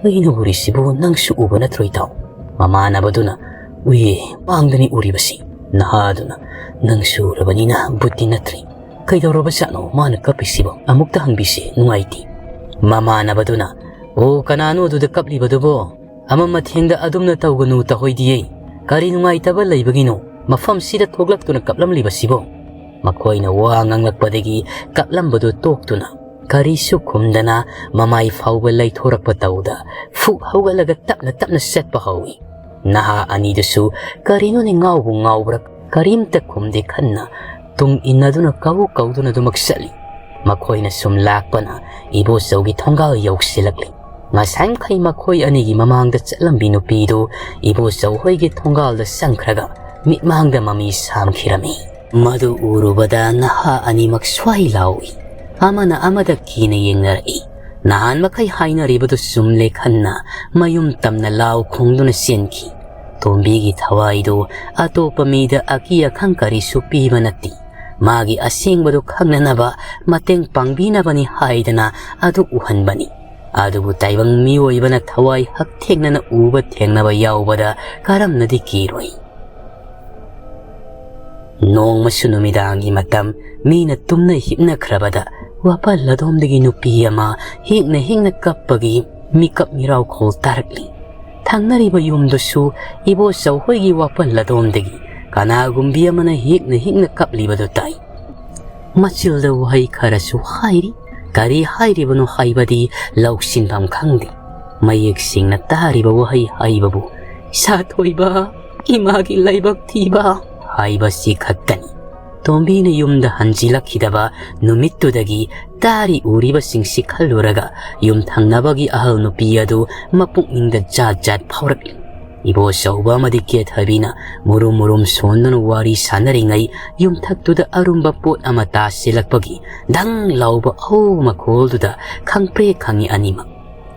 "ꯑꯩꯅ ꯎꯔꯤꯁꯤꯕꯨ ꯅꯪꯁꯨ ꯎꯕ ꯅꯠꯇ꯭ꯔꯣ ꯏꯇꯥꯎ?" ꯃꯃꯥꯟꯅꯕꯗꯨꯅ, "ꯎꯏꯌꯦ, ꯃꯥꯡꯗꯅꯤ ꯎꯔꯤꯕꯁꯤ꯫" ꯅꯍꯥꯗꯨꯅ, "ꯅꯪꯁꯨ ꯎꯔꯕꯅꯤꯅ ꯕꯨꯠꯇꯤ ꯅꯠꯇ꯭ꯔꯤ꯫ ꯀꯩꯗꯧꯔꯕꯖꯥꯠꯅꯣ ꯃꯥꯅ ꯀꯞꯄꯤꯁꯤꯕꯣ? ꯑꯃꯨꯛꯇ ꯍꯪꯕꯤꯁꯤ, ꯅꯨꯡꯉꯥꯏꯇꯦ꯫" ꯃꯃꯥꯟꯅꯕꯗꯨꯅ, "ꯑꯣ, ꯀꯅꯥꯅꯣ ꯑꯗꯨꯗ ꯀꯞꯂꯤꯕꯗꯨꯕꯣ? ꯑꯃꯝ ꯑꯊꯦꯡꯗ ꯑꯗꯨꯝꯅ ꯇꯧꯒꯅꯨ, ꯇꯧꯍꯣꯏꯗꯤꯌꯦ꯫ ꯀꯔꯤ ꯅꯨꯡꯉꯥꯏꯇꯕ ꯂꯩꯕꯒꯤꯅꯣ? ꯃꯐꯝꯁꯤꯗ ꯊꯣꯛꯂꯛꯇꯨꯅ ꯀꯞꯂꯝꯂꯤꯕꯁꯤꯕꯣ?" ꯃꯈꯣꯏꯅ ꯋꯥ ꯉꯥꯡꯂꯛꯄꯗꯒꯤ ꯀꯞꯂꯝꯕꯗꯨ ꯇꯣꯛꯇꯨꯅ, ꯀꯔꯤꯁꯨ ꯈꯨꯝꯗꯅ ꯃꯃꯥꯏ ꯐꯥꯎꯕ ꯂꯩꯊꯣꯔꯛꯄ ꯇꯧꯗ, ꯐꯨꯛ ꯍꯧꯒꯠꯂꯒ ꯇꯞꯅ ꯇꯞꯅ ꯆꯠꯄ ꯍꯧꯏ꯫ ꯅꯍꯥ ꯑꯅꯤꯗꯨꯁꯨ ꯀꯔꯤꯅꯣꯅꯦ, ꯉꯥꯎꯕꯨ ꯉꯥꯎꯕ꯭ꯔꯥ, ꯀꯔꯤꯝꯇ ꯈꯨꯝꯗꯦ ꯈꯟꯅ ꯇꯨꯡ ꯏꯟꯅꯗꯨꯅ ꯀꯧ ꯀꯧꯗꯨꯅ ꯑꯗꯨꯃꯛ ꯆꯠꯂꯤ꯫ ꯃꯈꯣꯏꯅ ꯁꯨꯝ ꯂꯥꯛꯄꯅ ꯏꯕꯣꯆꯧꯒꯤ ꯊꯣꯡꯒꯥꯜ ꯌꯧꯁꯤꯜꯂꯛꯂꯤ꯫ ꯉꯁꯥꯏꯈꯩ ꯃꯈꯣꯏ ꯑꯅꯤꯒꯤ ꯃꯃꯥꯡꯗ ꯆꯠꯂꯝꯕꯤ ꯅꯨꯄꯤꯗꯨ ꯏꯕꯣꯆꯧ ꯍꯣꯏꯒꯤ ꯊꯣꯡꯒꯥꯜꯗ ꯆꯪꯈ꯭ꯔꯒ ꯃꯤꯠꯃꯥꯡꯗ ꯃꯃꯤ ꯁꯥꯝꯈꯤꯔꯝꯃꯤ꯫ ꯃꯗꯨ ꯎꯔꯨꯕꯗ ꯅꯍꯥ ꯑꯅꯤꯃꯛ ꯁ꯭ꯋꯥꯏ ꯂꯥꯎꯏ꯫ ꯑꯃꯅ ꯑꯃꯗ ꯀꯤꯅ ꯌꯦꯡꯅꯔꯛꯏ꯫ ꯅꯍꯥꯟ ꯃꯈꯩ ꯍꯥꯏꯅꯔꯤꯕꯗꯨ ꯆꯨꯝꯂꯦ ꯈꯟꯅ ꯃꯌꯨꯝ ꯇꯝꯅ ꯂꯥꯎ ꯈꯣꯡꯗꯨꯅ ꯆꯦꯟꯈꯤ꯫ ꯇꯣꯝꯕꯤꯒꯤ ꯊꯋꯥꯏꯗꯨ ꯑꯇꯣꯞꯄ ꯃꯤꯗ ꯑꯀꯤ ꯑꯈꯪ ꯀꯔꯤꯁꯨ ꯄꯤꯕ ꯅꯠꯇꯦ꯫ ꯃꯥꯒꯤ ꯑꯁꯦꯡꯕꯗꯨ ꯈꯪꯅꯅꯕ ꯃꯇꯦꯡ ꯄꯥꯡꯕꯤꯅꯕꯅꯤ ꯍꯥꯏꯗꯅ ꯑꯗꯨ ꯎꯍꯟꯕꯅꯤ꯫ ꯑꯗꯨꯕꯨ ꯇꯥꯏꯕꯪ ꯃꯤꯑꯣꯏꯕꯅ ꯊꯋꯥꯏ ꯍꯛꯊꯦꯡꯅꯅ ꯎꯕ ꯊꯦꯡꯅꯕ ꯌꯥꯎꯕꯗ ꯀꯔꯝꯅꯗꯤ ꯀꯤꯔꯣꯏ? ꯅꯣꯡꯃꯁꯨ ꯅꯨꯃꯤꯗꯥꯡꯒꯤ ꯃꯇꯝ, ꯃꯤꯅ ꯇꯨꯝꯅ ꯍꯤꯞꯅꯈ꯭ꯔꯕꯗ ꯋꯥꯄꯜ ꯑꯗꯣꯝꯗꯒꯤ ꯅꯨꯄꯤ ꯑꯃ ꯍꯤꯛꯅ ꯍꯤꯛꯅ ꯀꯞꯄꯒꯤ ꯃꯤꯀꯞ ꯃꯤꯔꯥꯎꯈꯣꯜ ꯇꯥꯔꯛꯂꯤ꯫ ꯊꯪꯅꯔꯤꯕ ꯌꯨꯝꯗꯨꯁꯨ ꯏꯕꯣꯆꯧ ꯍꯣꯏꯒꯤ ꯋꯥꯄꯜ ꯑꯗꯣꯝꯗꯒꯤ ꯀꯅꯥꯒꯨꯝꯕꯤ ꯑꯃꯅ ꯍꯤꯛꯅ ꯍꯤꯛꯅ ꯀꯞꯂꯤꯕꯗꯨ ꯇꯥꯏ꯫ ꯃꯆꯤꯜꯗ ꯋꯥꯍꯩ ꯈꯔꯁꯨ ꯍꯥꯏꯔꯤ꯫ ꯀꯔꯤ ꯍꯥꯏꯔꯤꯕꯅꯣ ꯍꯥꯏꯕꯗꯤ ꯂꯧꯁꯤꯟꯐꯝ ꯈꯪꯗꯦ꯫ ꯃꯌꯦꯛ ꯁꯦꯡꯅ ꯇꯥꯔꯤꯕ ꯋꯥꯍꯩ ꯍꯥꯏꯕꯕꯨ, "ꯏꯁꯥ ꯊꯣꯏꯕ, ꯏꯃꯥꯒꯤ ꯂꯥꯏꯕꯛ ꯊꯤꯕ" ꯍꯥꯏꯕꯁꯤ ꯈꯛꯇꯅꯤ꯫ ꯇꯣꯝꯕꯤꯅ ꯌꯨꯝꯗ ꯍꯟꯖꯤꯜꯂꯛꯈꯤꯗꯕ ꯅꯨꯃꯤꯠꯇꯨꯗꯒꯤ ꯇꯥꯔꯤ ꯎꯔꯤꯕꯁꯤꯡꯁꯤ ꯈꯜꯂꯨꯔꯒ ꯌꯨꯝꯊꯪꯅꯕꯒꯤ ꯑꯍꯜ ꯅꯨꯄꯤ ꯑꯗꯨ ꯃꯄꯨꯛꯅꯤꯡꯗ ꯖꯥꯠ ꯖꯥꯠ ꯐꯥꯎꯔꯛꯂꯤ꯫ ꯏꯕꯣꯆꯧꯕ ꯑꯃꯗꯤ ꯀꯦꯊꯕꯤꯅ ꯃꯨꯔꯨꯝ ꯃꯨꯔꯨꯝ ꯁꯣꯟꯗꯨꯅ ꯋꯥꯔꯤ ꯁꯥꯟꯅꯔꯤꯉꯩ, ꯌꯨꯝꯊꯛꯇꯨꯗ ꯑꯔꯨꯝꯕ ꯄꯣꯠ ꯑꯃ ꯇꯥꯁꯤꯜꯂꯛꯄꯒꯤ ꯗꯪ ꯂꯥꯎꯕ ꯑꯍꯧ ꯃꯈꯣꯜꯗꯨꯗ ꯈꯪꯄ꯭ꯔꯦꯛ ꯈꯪꯉꯤ ꯑꯅꯤꯃꯛ꯫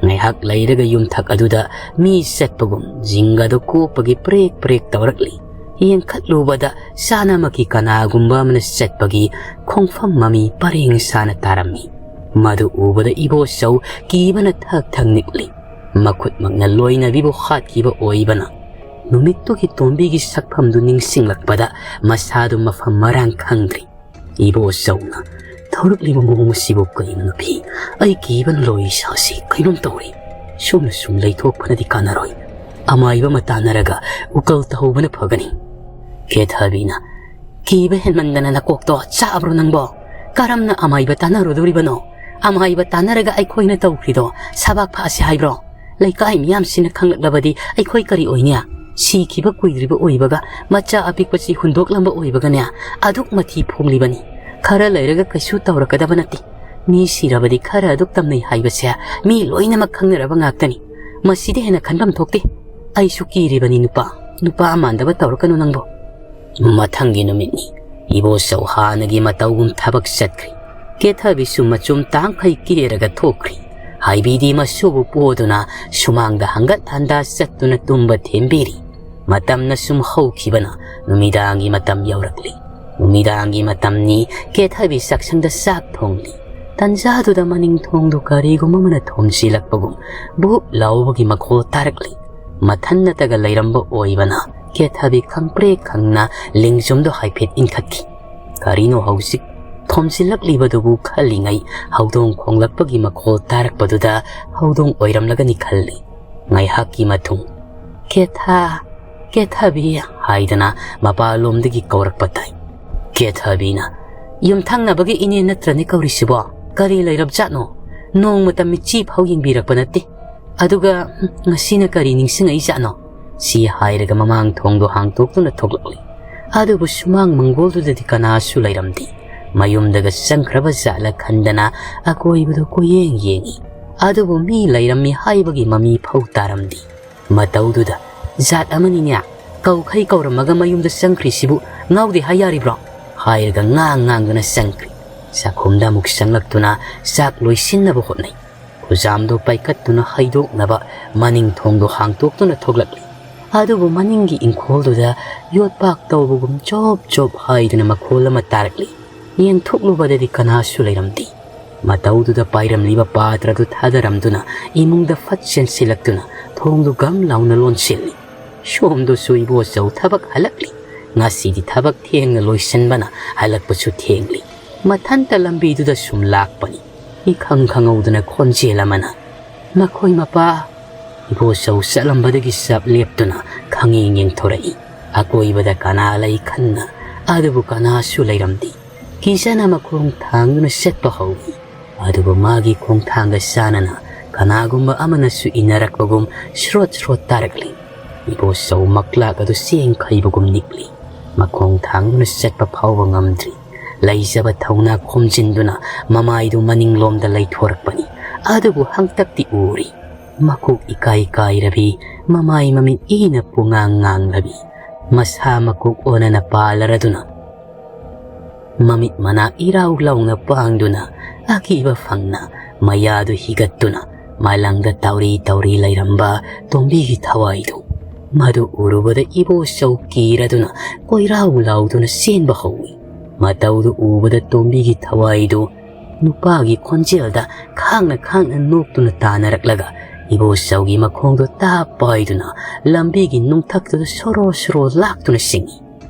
ꯉꯥꯏꯍꯥꯛ ꯂꯩꯔꯒ ꯌꯨꯝꯊꯛ ꯑꯗꯨꯗ ꯃꯤ ꯆꯠꯄꯒꯨꯝ ꯖꯤꯡꯒꯗꯨ ꯀꯣꯞꯄꯒꯤ ꯄ꯭ꯔꯦꯛ ꯄ꯭ꯔꯦꯛ ꯇꯧꯔꯛꯂꯤ꯫ ꯌꯦꯡꯈꯠꯂꯨꯕꯗ ꯆꯥꯅꯃꯛꯀꯤ ꯀꯅꯥꯒꯨꯝꯕ ꯑꯃꯅ ꯆꯠꯄꯒꯤ ꯈꯣꯡꯐꯝ ꯃꯃꯤ ꯄꯔꯦꯡ ꯁꯥꯅ ꯇꯥꯔꯝꯃꯤ꯫ ꯃꯗꯨ ꯎꯕꯗ ꯏꯕꯣꯆꯧ ꯀꯤꯕꯅ ꯊꯛ ꯊꯛ ꯅꯤꯛꯂꯤ꯫ ꯃꯈꯨꯠꯃꯛꯅ ꯂꯣꯏꯅꯕꯤꯕꯨ ꯍꯥꯠꯈꯤꯕ ꯑꯣꯏꯕꯅ ꯅꯨꯃꯤꯠꯇꯨꯒꯤ ꯇꯣꯝꯕꯤꯒꯤ ꯁꯛꯐꯝꯗꯨ ꯅꯤꯡꯁꯤꯡꯂꯛꯄꯗ ꯃꯁꯥꯗꯨ ꯃꯐꯝ ꯃꯔꯥꯡ ꯈꯪꯗ꯭ꯔꯤ꯫ ꯏꯕꯣꯆꯧꯅ, "ꯊꯧꯔꯛꯂꯤꯕ ꯃꯑꯣꯡ ꯑꯁꯤꯕꯨ ꯀꯩꯅꯣ ꯅꯨꯄꯤ? ꯑꯩ ꯀꯤꯕꯅ ꯂꯣꯏ ꯏꯁꯥꯁꯤ ꯀꯩꯅꯣꯝ ꯇꯧꯔꯤ꯫ ꯁꯨꯝꯅ ꯁꯨꯝ ꯂꯩꯊꯣꯛꯄꯅꯗꯤ ꯀꯥꯟꯅꯔꯣꯏ꯫ ꯑꯃꯥꯏꯕ ꯑꯃ ꯇꯥꯟꯅꯔꯒ ꯎꯀꯜ ꯇꯧꯍꯧꯕꯅ ꯐꯒꯅꯤ"꯫ ꯀꯦꯊꯕꯤꯅ, "ꯀꯤꯕ ꯍꯦꯟꯃꯟꯗꯅ ꯅꯀꯣꯛꯇꯣ ꯆꯥꯕ꯭ꯔꯣ ꯅꯪꯕꯣ? ꯀꯔꯝꯅ ꯑꯃꯥꯏꯕ ꯇꯥꯟꯅꯔꯨꯗꯣꯔꯤꯕꯅꯣ? ꯑꯃꯥꯏꯕ ꯇꯥꯟꯅꯔꯒ ꯑꯩꯈꯣꯏꯅ ꯇꯧꯈ꯭ꯔꯤꯗꯣ ꯁꯕꯥꯛ ꯐꯥꯁꯦ ꯍꯥꯏꯕ꯭ꯔꯣ? ꯂꯩꯀꯥꯏ ꯃꯤꯌꯥꯝꯁꯤꯅ ꯈꯪꯂꯛꯂꯕꯗꯤ ꯑꯩꯈꯣꯏ ꯀꯔꯤ ꯑꯣꯏꯅꯤ? ꯁꯤꯈꯤꯕ ꯀꯨꯏꯗ꯭ꯔꯤꯕ ꯑꯣꯏꯕꯒ ꯃꯆꯥ ꯑꯄꯤꯛꯄꯁꯤ ꯍꯨꯟꯗꯣꯛꯂꯝꯕ ꯑꯣꯏꯕꯒꯅꯦ, ꯑꯗꯨꯛ ꯃꯊꯤ ꯐꯣꯡꯂꯤꯕꯅꯤ꯫ ꯈꯔ ꯂꯩꯔꯒ ꯀꯩꯁꯨ ꯇꯧꯔꯛꯀꯗꯕ ꯅꯠꯇꯦ꯫ ꯃꯤ ꯁꯤꯔꯕꯗꯤ ꯈꯔ ꯑꯗꯨꯛ ꯇꯝꯅꯩ ꯍꯥꯏꯕꯁꯦ ꯃꯤ ꯂꯣꯏꯅꯃꯛ ꯈꯪꯅꯔꯕ ꯉꯥꯛꯇꯅꯤ꯫ ꯃꯁꯤꯗ ꯍꯦꯟꯅ ꯈꯟꯐꯝ ꯊꯣꯛꯇꯦ꯫ ꯑꯩꯁꯨ ꯀꯤꯔꯤꯕꯅꯤ ꯅꯨꯄꯥ꯫ ꯅꯨꯄꯥ ꯃꯥꯟꯗꯕ ꯇꯧꯔꯛꯀꯅꯨ ꯅꯪꯕꯨ"꯫ ꯃꯊꯪꯒꯤ ꯅꯨꯃꯤꯠꯅꯤ꯫ ꯏꯕꯣꯆꯧ ꯍꯥꯟꯅꯒꯤ ꯃꯇꯧꯒꯨꯝ ꯊꯕꯛ ꯆꯠꯈ꯭ꯔꯤ꯫ ꯀꯦꯊꯕꯤꯁꯨ ꯃꯆꯨꯝ ꯇꯥꯡꯈꯩ ꯀꯦꯔꯒ ꯊꯣꯛꯈ꯭ꯔꯤ꯫ ꯍꯥꯏꯕꯤꯗꯤ ꯃꯁꯨꯕꯨ ꯄꯣꯗꯨꯅ ꯁꯨꯃꯥꯡꯗ ꯍꯪꯒꯠ ꯍꯟꯗꯥ ꯆꯠꯇꯨꯅ ꯇꯨꯝꯕ ꯊꯦꯝꯕꯤꯔꯤ꯫ ꯃꯇꯝꯅ ꯁꯨꯝ ꯍꯧꯈꯤꯕꯅ ꯅꯨꯃꯤꯗꯥꯡꯒꯤ ꯃꯇꯝ ꯌꯧꯔꯛꯂꯤ꯫ ꯅꯨꯃꯤꯗꯥꯡꯒꯤ ꯃꯇꯝꯅꯤ꯫ ꯀꯦꯊꯕꯤ ꯆꯥꯛꯁꯪꯗ ꯆꯥꯛ ꯊꯣꯡꯂꯤ꯫ ꯇꯟꯖꯥꯗꯨꯗ ꯃꯅꯤꯡ ꯊꯣꯡꯗꯨ ꯀꯔꯤꯒꯨꯝꯕ ꯑꯃꯅ ꯊꯣꯝꯖꯤꯜꯂꯛꯄꯒꯨꯝ ꯕꯨꯛ ꯂꯥꯎꯕꯒꯤ ꯃꯈꯣꯜ ꯇꯥꯔꯛꯂꯤ꯫ ꯃꯊꯟꯅꯇꯒ ꯂꯩꯔꯝꯕ ꯑꯣꯏꯕꯅ ꯀꯦꯊꯕꯤ ꯈꯪꯄ꯭ꯔꯦꯛ ꯈꯪꯅ ꯂꯦꯡꯖꯨꯝꯗꯨ ꯍꯥꯏꯐꯦꯠ ꯏꯟꯈꯠꯈꯤ꯫ ꯀꯔꯤꯅꯣ ꯍꯧꯖꯤꯛ ꯊꯣꯝꯖꯤꯜꯂꯛꯂꯤꯕꯗꯨꯕꯨ ꯈꯜꯂꯤꯉꯩ ꯍꯧꯗꯣꯡ ꯈꯣꯡꯂꯛꯄꯒꯤ ꯃꯈꯣꯜ ꯇꯥꯔꯛꯄꯗꯨꯗ ꯍꯧꯗꯣꯡ ꯑꯣꯏꯔꯝꯂꯒꯅꯤ ꯈꯜꯂꯤ꯫ ꯉꯥꯏꯍꯥꯛꯀꯤ ꯃꯇꯨꯡ, "ꯀꯦꯊꯥ, ꯀꯦꯊꯕꯤ" ꯍꯥꯏꯗꯅ ꯃꯄꯥꯂꯣꯝꯗꯒꯤ ꯀꯧꯔꯛꯄ ꯇꯥꯏ꯫ ꯀꯦꯊꯕꯤꯅ, "ꯌꯨꯝꯊꯪꯅꯕꯒꯤ ꯏꯅꯦ ꯅꯠꯇ꯭ꯔꯅꯦ ꯀꯧꯔꯤꯁꯤꯕꯣ? ꯀꯔꯤ ꯂꯩꯔꯕꯖꯥꯠꯅꯣ? ꯅꯣꯡꯃꯇ ꯃꯤꯠꯆꯤ ꯐꯥꯎ ꯌꯦꯡꯕꯤꯔꯛꯄ ꯅꯠꯇꯦ꯫ ꯑꯗꯨꯒ, ꯎꯝ, ꯉꯁꯤꯅ ꯀꯔꯤ ꯅꯤꯡꯁꯤꯡꯉꯛꯏꯖꯥꯠꯅꯣ?" ꯁꯤ ꯍꯥꯏꯔꯒ ꯃꯃꯥꯡ ꯊꯣꯡꯗꯣ ꯍꯥꯡꯇꯣꯛꯇꯨꯅ ꯊꯣꯛꯂꯛꯂꯤ꯫ ꯑꯗꯨꯕꯨ ꯁꯨꯃꯥꯡ ꯃꯪꯒꯣꯜꯗꯨꯗꯗꯤ ꯀꯅꯥꯁꯨ ꯂꯩꯔꯝꯗꯦ꯫ ꯃꯌꯨꯝꯗꯒ ꯆꯪꯈ꯭ꯔꯕ ꯖꯥꯠꯂ ꯈꯟꯗꯅ ꯑꯀꯣꯏꯕꯗꯨ ꯀꯣꯏꯌꯦꯡ ꯌꯦꯡꯉꯤ꯫ ꯑꯗꯨꯕꯨ ꯃꯤ ꯂꯩꯔꯝꯃꯤ ꯍꯥꯏꯕꯒꯤ ꯃꯃꯤ ꯐꯧ ꯇꯥꯔꯝꯗꯦ꯫ ꯃꯇꯧꯗꯨꯗ, "ꯖꯥꯠ ꯑꯃꯅꯤꯅꯦ, ꯀꯧꯈꯩ ꯀꯧꯔꯝꯃꯒ ꯃꯌꯨꯝꯗ ꯆꯪꯈ꯭ꯔꯤꯁꯤꯕꯨ ꯉꯥꯎꯗꯦ ꯍꯥꯏ ꯌꯥꯔꯤꯕ꯭ꯔꯣ?" ꯍꯥꯏꯔꯒ ꯉꯥꯡ ꯉꯥꯡꯗꯨꯅ ꯆꯪꯈ꯭ꯔꯤ꯫ ꯆꯥꯛꯈꯨꯝꯗ ꯑꯃꯨꯛ ꯆꯪꯂꯛꯇꯨꯅ ꯆꯥꯛ ꯂꯣꯏꯁꯤꯟꯅꯕ ꯍꯣꯠꯅꯩ꯫ ꯈꯨꯖꯥꯝꯗꯣ ꯄꯥꯏꯈꯠꯇꯨꯅ ꯍꯩꯗꯣꯛꯅꯕ ꯃꯅꯤꯡ ꯊꯣꯡꯗꯣ ꯍꯥꯡꯇꯣꯛꯇꯨꯅ ꯊꯣꯛꯂꯛꯂꯤ꯫ ꯑꯗꯨꯕꯨ ꯃꯅꯤꯡꯒꯤ ꯏꯪꯈꯣꯜꯗꯨꯗ ꯌꯣꯠꯄꯥꯛ ꯇꯧꯕꯒꯨꯝ ꯆꯣꯞ ꯆꯣꯞ ꯍꯥꯏꯗꯨꯅ ꯃꯈꯣꯜ ꯑꯃ ꯇꯥꯔꯛꯂꯤ꯫ ꯌꯦꯡꯊꯣꯛꯂꯨꯕꯗꯗꯤ ꯀꯅꯥꯁꯨ ꯂꯩꯔꯝꯗꯦ꯫ ꯃꯇꯧꯗꯨꯗ ꯄꯥꯏꯔꯝꯂꯤꯕ ꯄꯥꯇ꯭ꯔꯗꯨ ꯊꯥꯗꯔꯝꯗꯨꯅ ꯏꯃꯨꯡꯗ ꯐꯠ ꯆꯦꯟꯁꯤꯜꯂꯛꯇꯨꯅ ꯊꯣꯡꯗꯨ ꯒꯝ ꯂꯥꯎꯅ ꯂꯣꯟꯁꯤꯜꯂꯤ꯫ ꯁꯣꯝꯗꯁꯨ ꯏꯕꯣꯆꯧ ꯊꯕꯛ ꯍꯜꯂꯛꯂꯤ꯫ ꯉꯁꯤꯗꯤ ꯊꯕꯛ ꯊꯦꯡꯅ ꯂꯣꯏꯁꯤꯟꯕꯅ ꯍꯜꯂꯛꯄꯁꯨ ꯊꯦꯡꯂꯤ꯫ ꯃꯊꯟꯇ ꯂꯝꯕꯤꯗꯨꯗ ꯁꯨꯝ ꯂꯥꯛꯄꯅꯤ꯫ ꯏꯈꯪ ꯈꯪꯍꯧꯗꯅ ꯈꯣꯟꯖꯦꯜ ꯑꯃꯅ, "ꯃꯈꯣꯏ ꯃꯄꯥ!" ꯏꯕꯣꯆꯧ ꯆꯠꯂꯝꯕꯗꯒꯤ ꯆꯞ ꯂꯦꯞꯇꯨꯅ ꯈꯪꯌꯦꯡ ꯌꯦꯡꯊꯣꯔꯛꯏ꯫ ꯑꯀꯣꯏꯕꯗ ꯀꯅꯥ ꯂꯩ ꯈꯟꯅ, ꯑꯗꯨꯕꯨ ꯀꯅꯥꯁꯨ ꯂꯩꯔꯝꯗꯦ꯫ ꯀꯤꯖꯅ ꯃꯈꯣꯡ ꯊꯥꯡꯗꯨꯅ ꯆꯠꯄ ꯍꯧꯏ꯫ ꯑꯗꯨꯕꯨ ꯃꯥꯒꯤ ꯈꯣꯡꯊꯥꯡꯒ ꯆꯥꯟꯅꯅ ꯀꯅꯥꯒꯨꯝꯕ ꯑꯃꯅꯁꯨ ꯏꯟꯅꯔꯛꯄꯒꯨꯝ ꯁ꯭ꯔꯣꯠ ꯁ꯭ꯔꯣꯠ ꯇꯥꯔꯛꯂꯤ꯫ ꯏꯕꯣꯆꯧ ꯃꯛꯂꯥꯛ ꯑꯗꯨ ꯆꯦꯡ ꯈꯩꯕꯒꯨꯝ ꯅꯤꯛꯂꯤ꯫ ꯃꯈꯣꯡ ꯊꯥꯡꯗꯨꯅ ꯆꯠꯄ ꯐꯥꯎꯕ ꯉꯝꯗ꯭ꯔꯤ꯫ ꯂꯩꯖꯕ ꯊꯧꯅꯥ ꯈꯣꯝꯖꯤꯟꯗꯨꯅ ꯃꯃꯥꯏꯗꯨ ꯃꯅꯤꯡꯂꯣꯝꯗ ꯂꯩꯊꯣꯔꯛꯄꯅꯤ꯫ ꯑꯗꯨꯕꯨ ꯍꯪꯇꯛꯇꯤ ꯎꯔꯤ꯫ ꯃꯀꯣꯛ ꯏꯀꯥꯏ ꯀꯥꯏꯔꯕꯤ, ꯃꯃꯥꯏ ꯃꯃꯤꯠ ꯏꯅ ꯄꯨꯡꯉꯥꯡ ꯉꯥꯡꯂꯕꯤ, ꯃꯁꯥ ꯃꯀꯣꯛ ꯑꯣꯟꯅꯅ ꯄꯥꯜꯂꯔꯗꯨꯅ, ꯃꯃꯤꯠ ꯃꯅꯥ ꯏꯔꯥꯎ ꯂꯥꯎꯅ ꯄꯥꯡꯗꯨꯅ ꯑꯀꯤꯕ ꯐꯪꯅ ꯃꯌꯥꯗꯨ ꯍꯤꯒꯠꯇꯨꯅ ꯃꯥꯂꯪꯗ ꯇꯧꯔꯤ ꯇꯧꯔꯤ ꯂꯩꯔꯝꯕ ꯇꯣꯝꯕꯤꯒꯤ ꯊꯋꯥꯏꯗꯨ, ꯃꯗꯨ ꯎꯔꯨꯕꯗ ꯏꯕꯣꯆꯧ ꯀꯤꯔꯗꯨꯅ ꯀꯣꯏꯔꯥꯎ ꯂꯥꯎꯗꯨꯅ ꯆꯦꯟꯕ ꯍꯧꯏ꯫ ꯃꯇꯧꯗꯨ ꯎꯕꯗ ꯇꯣꯝꯕꯤꯒꯤ ꯊꯋꯥꯏꯗꯨ ꯅꯨꯄꯥꯒꯤ ꯈꯣꯟꯖꯦꯜꯗ ꯈꯥꯡꯅ ꯈꯥꯡꯅ ꯅꯣꯛꯇꯨꯅ ꯇꯥꯅꯔꯛꯂꯒ ꯏꯕꯣꯆꯧꯒꯤ ꯃꯈꯣꯡꯗꯣ ꯇꯥꯞ ꯄꯥꯏꯗꯨꯅ ꯂꯝꯕꯤꯒꯤ ꯅꯨꯡꯊꯛꯇꯨꯗ ꯁꯣꯔꯣ ꯁꯣꯔꯣ ꯂꯥꯛꯇꯨꯅ ꯆꯤꯡꯏ꯫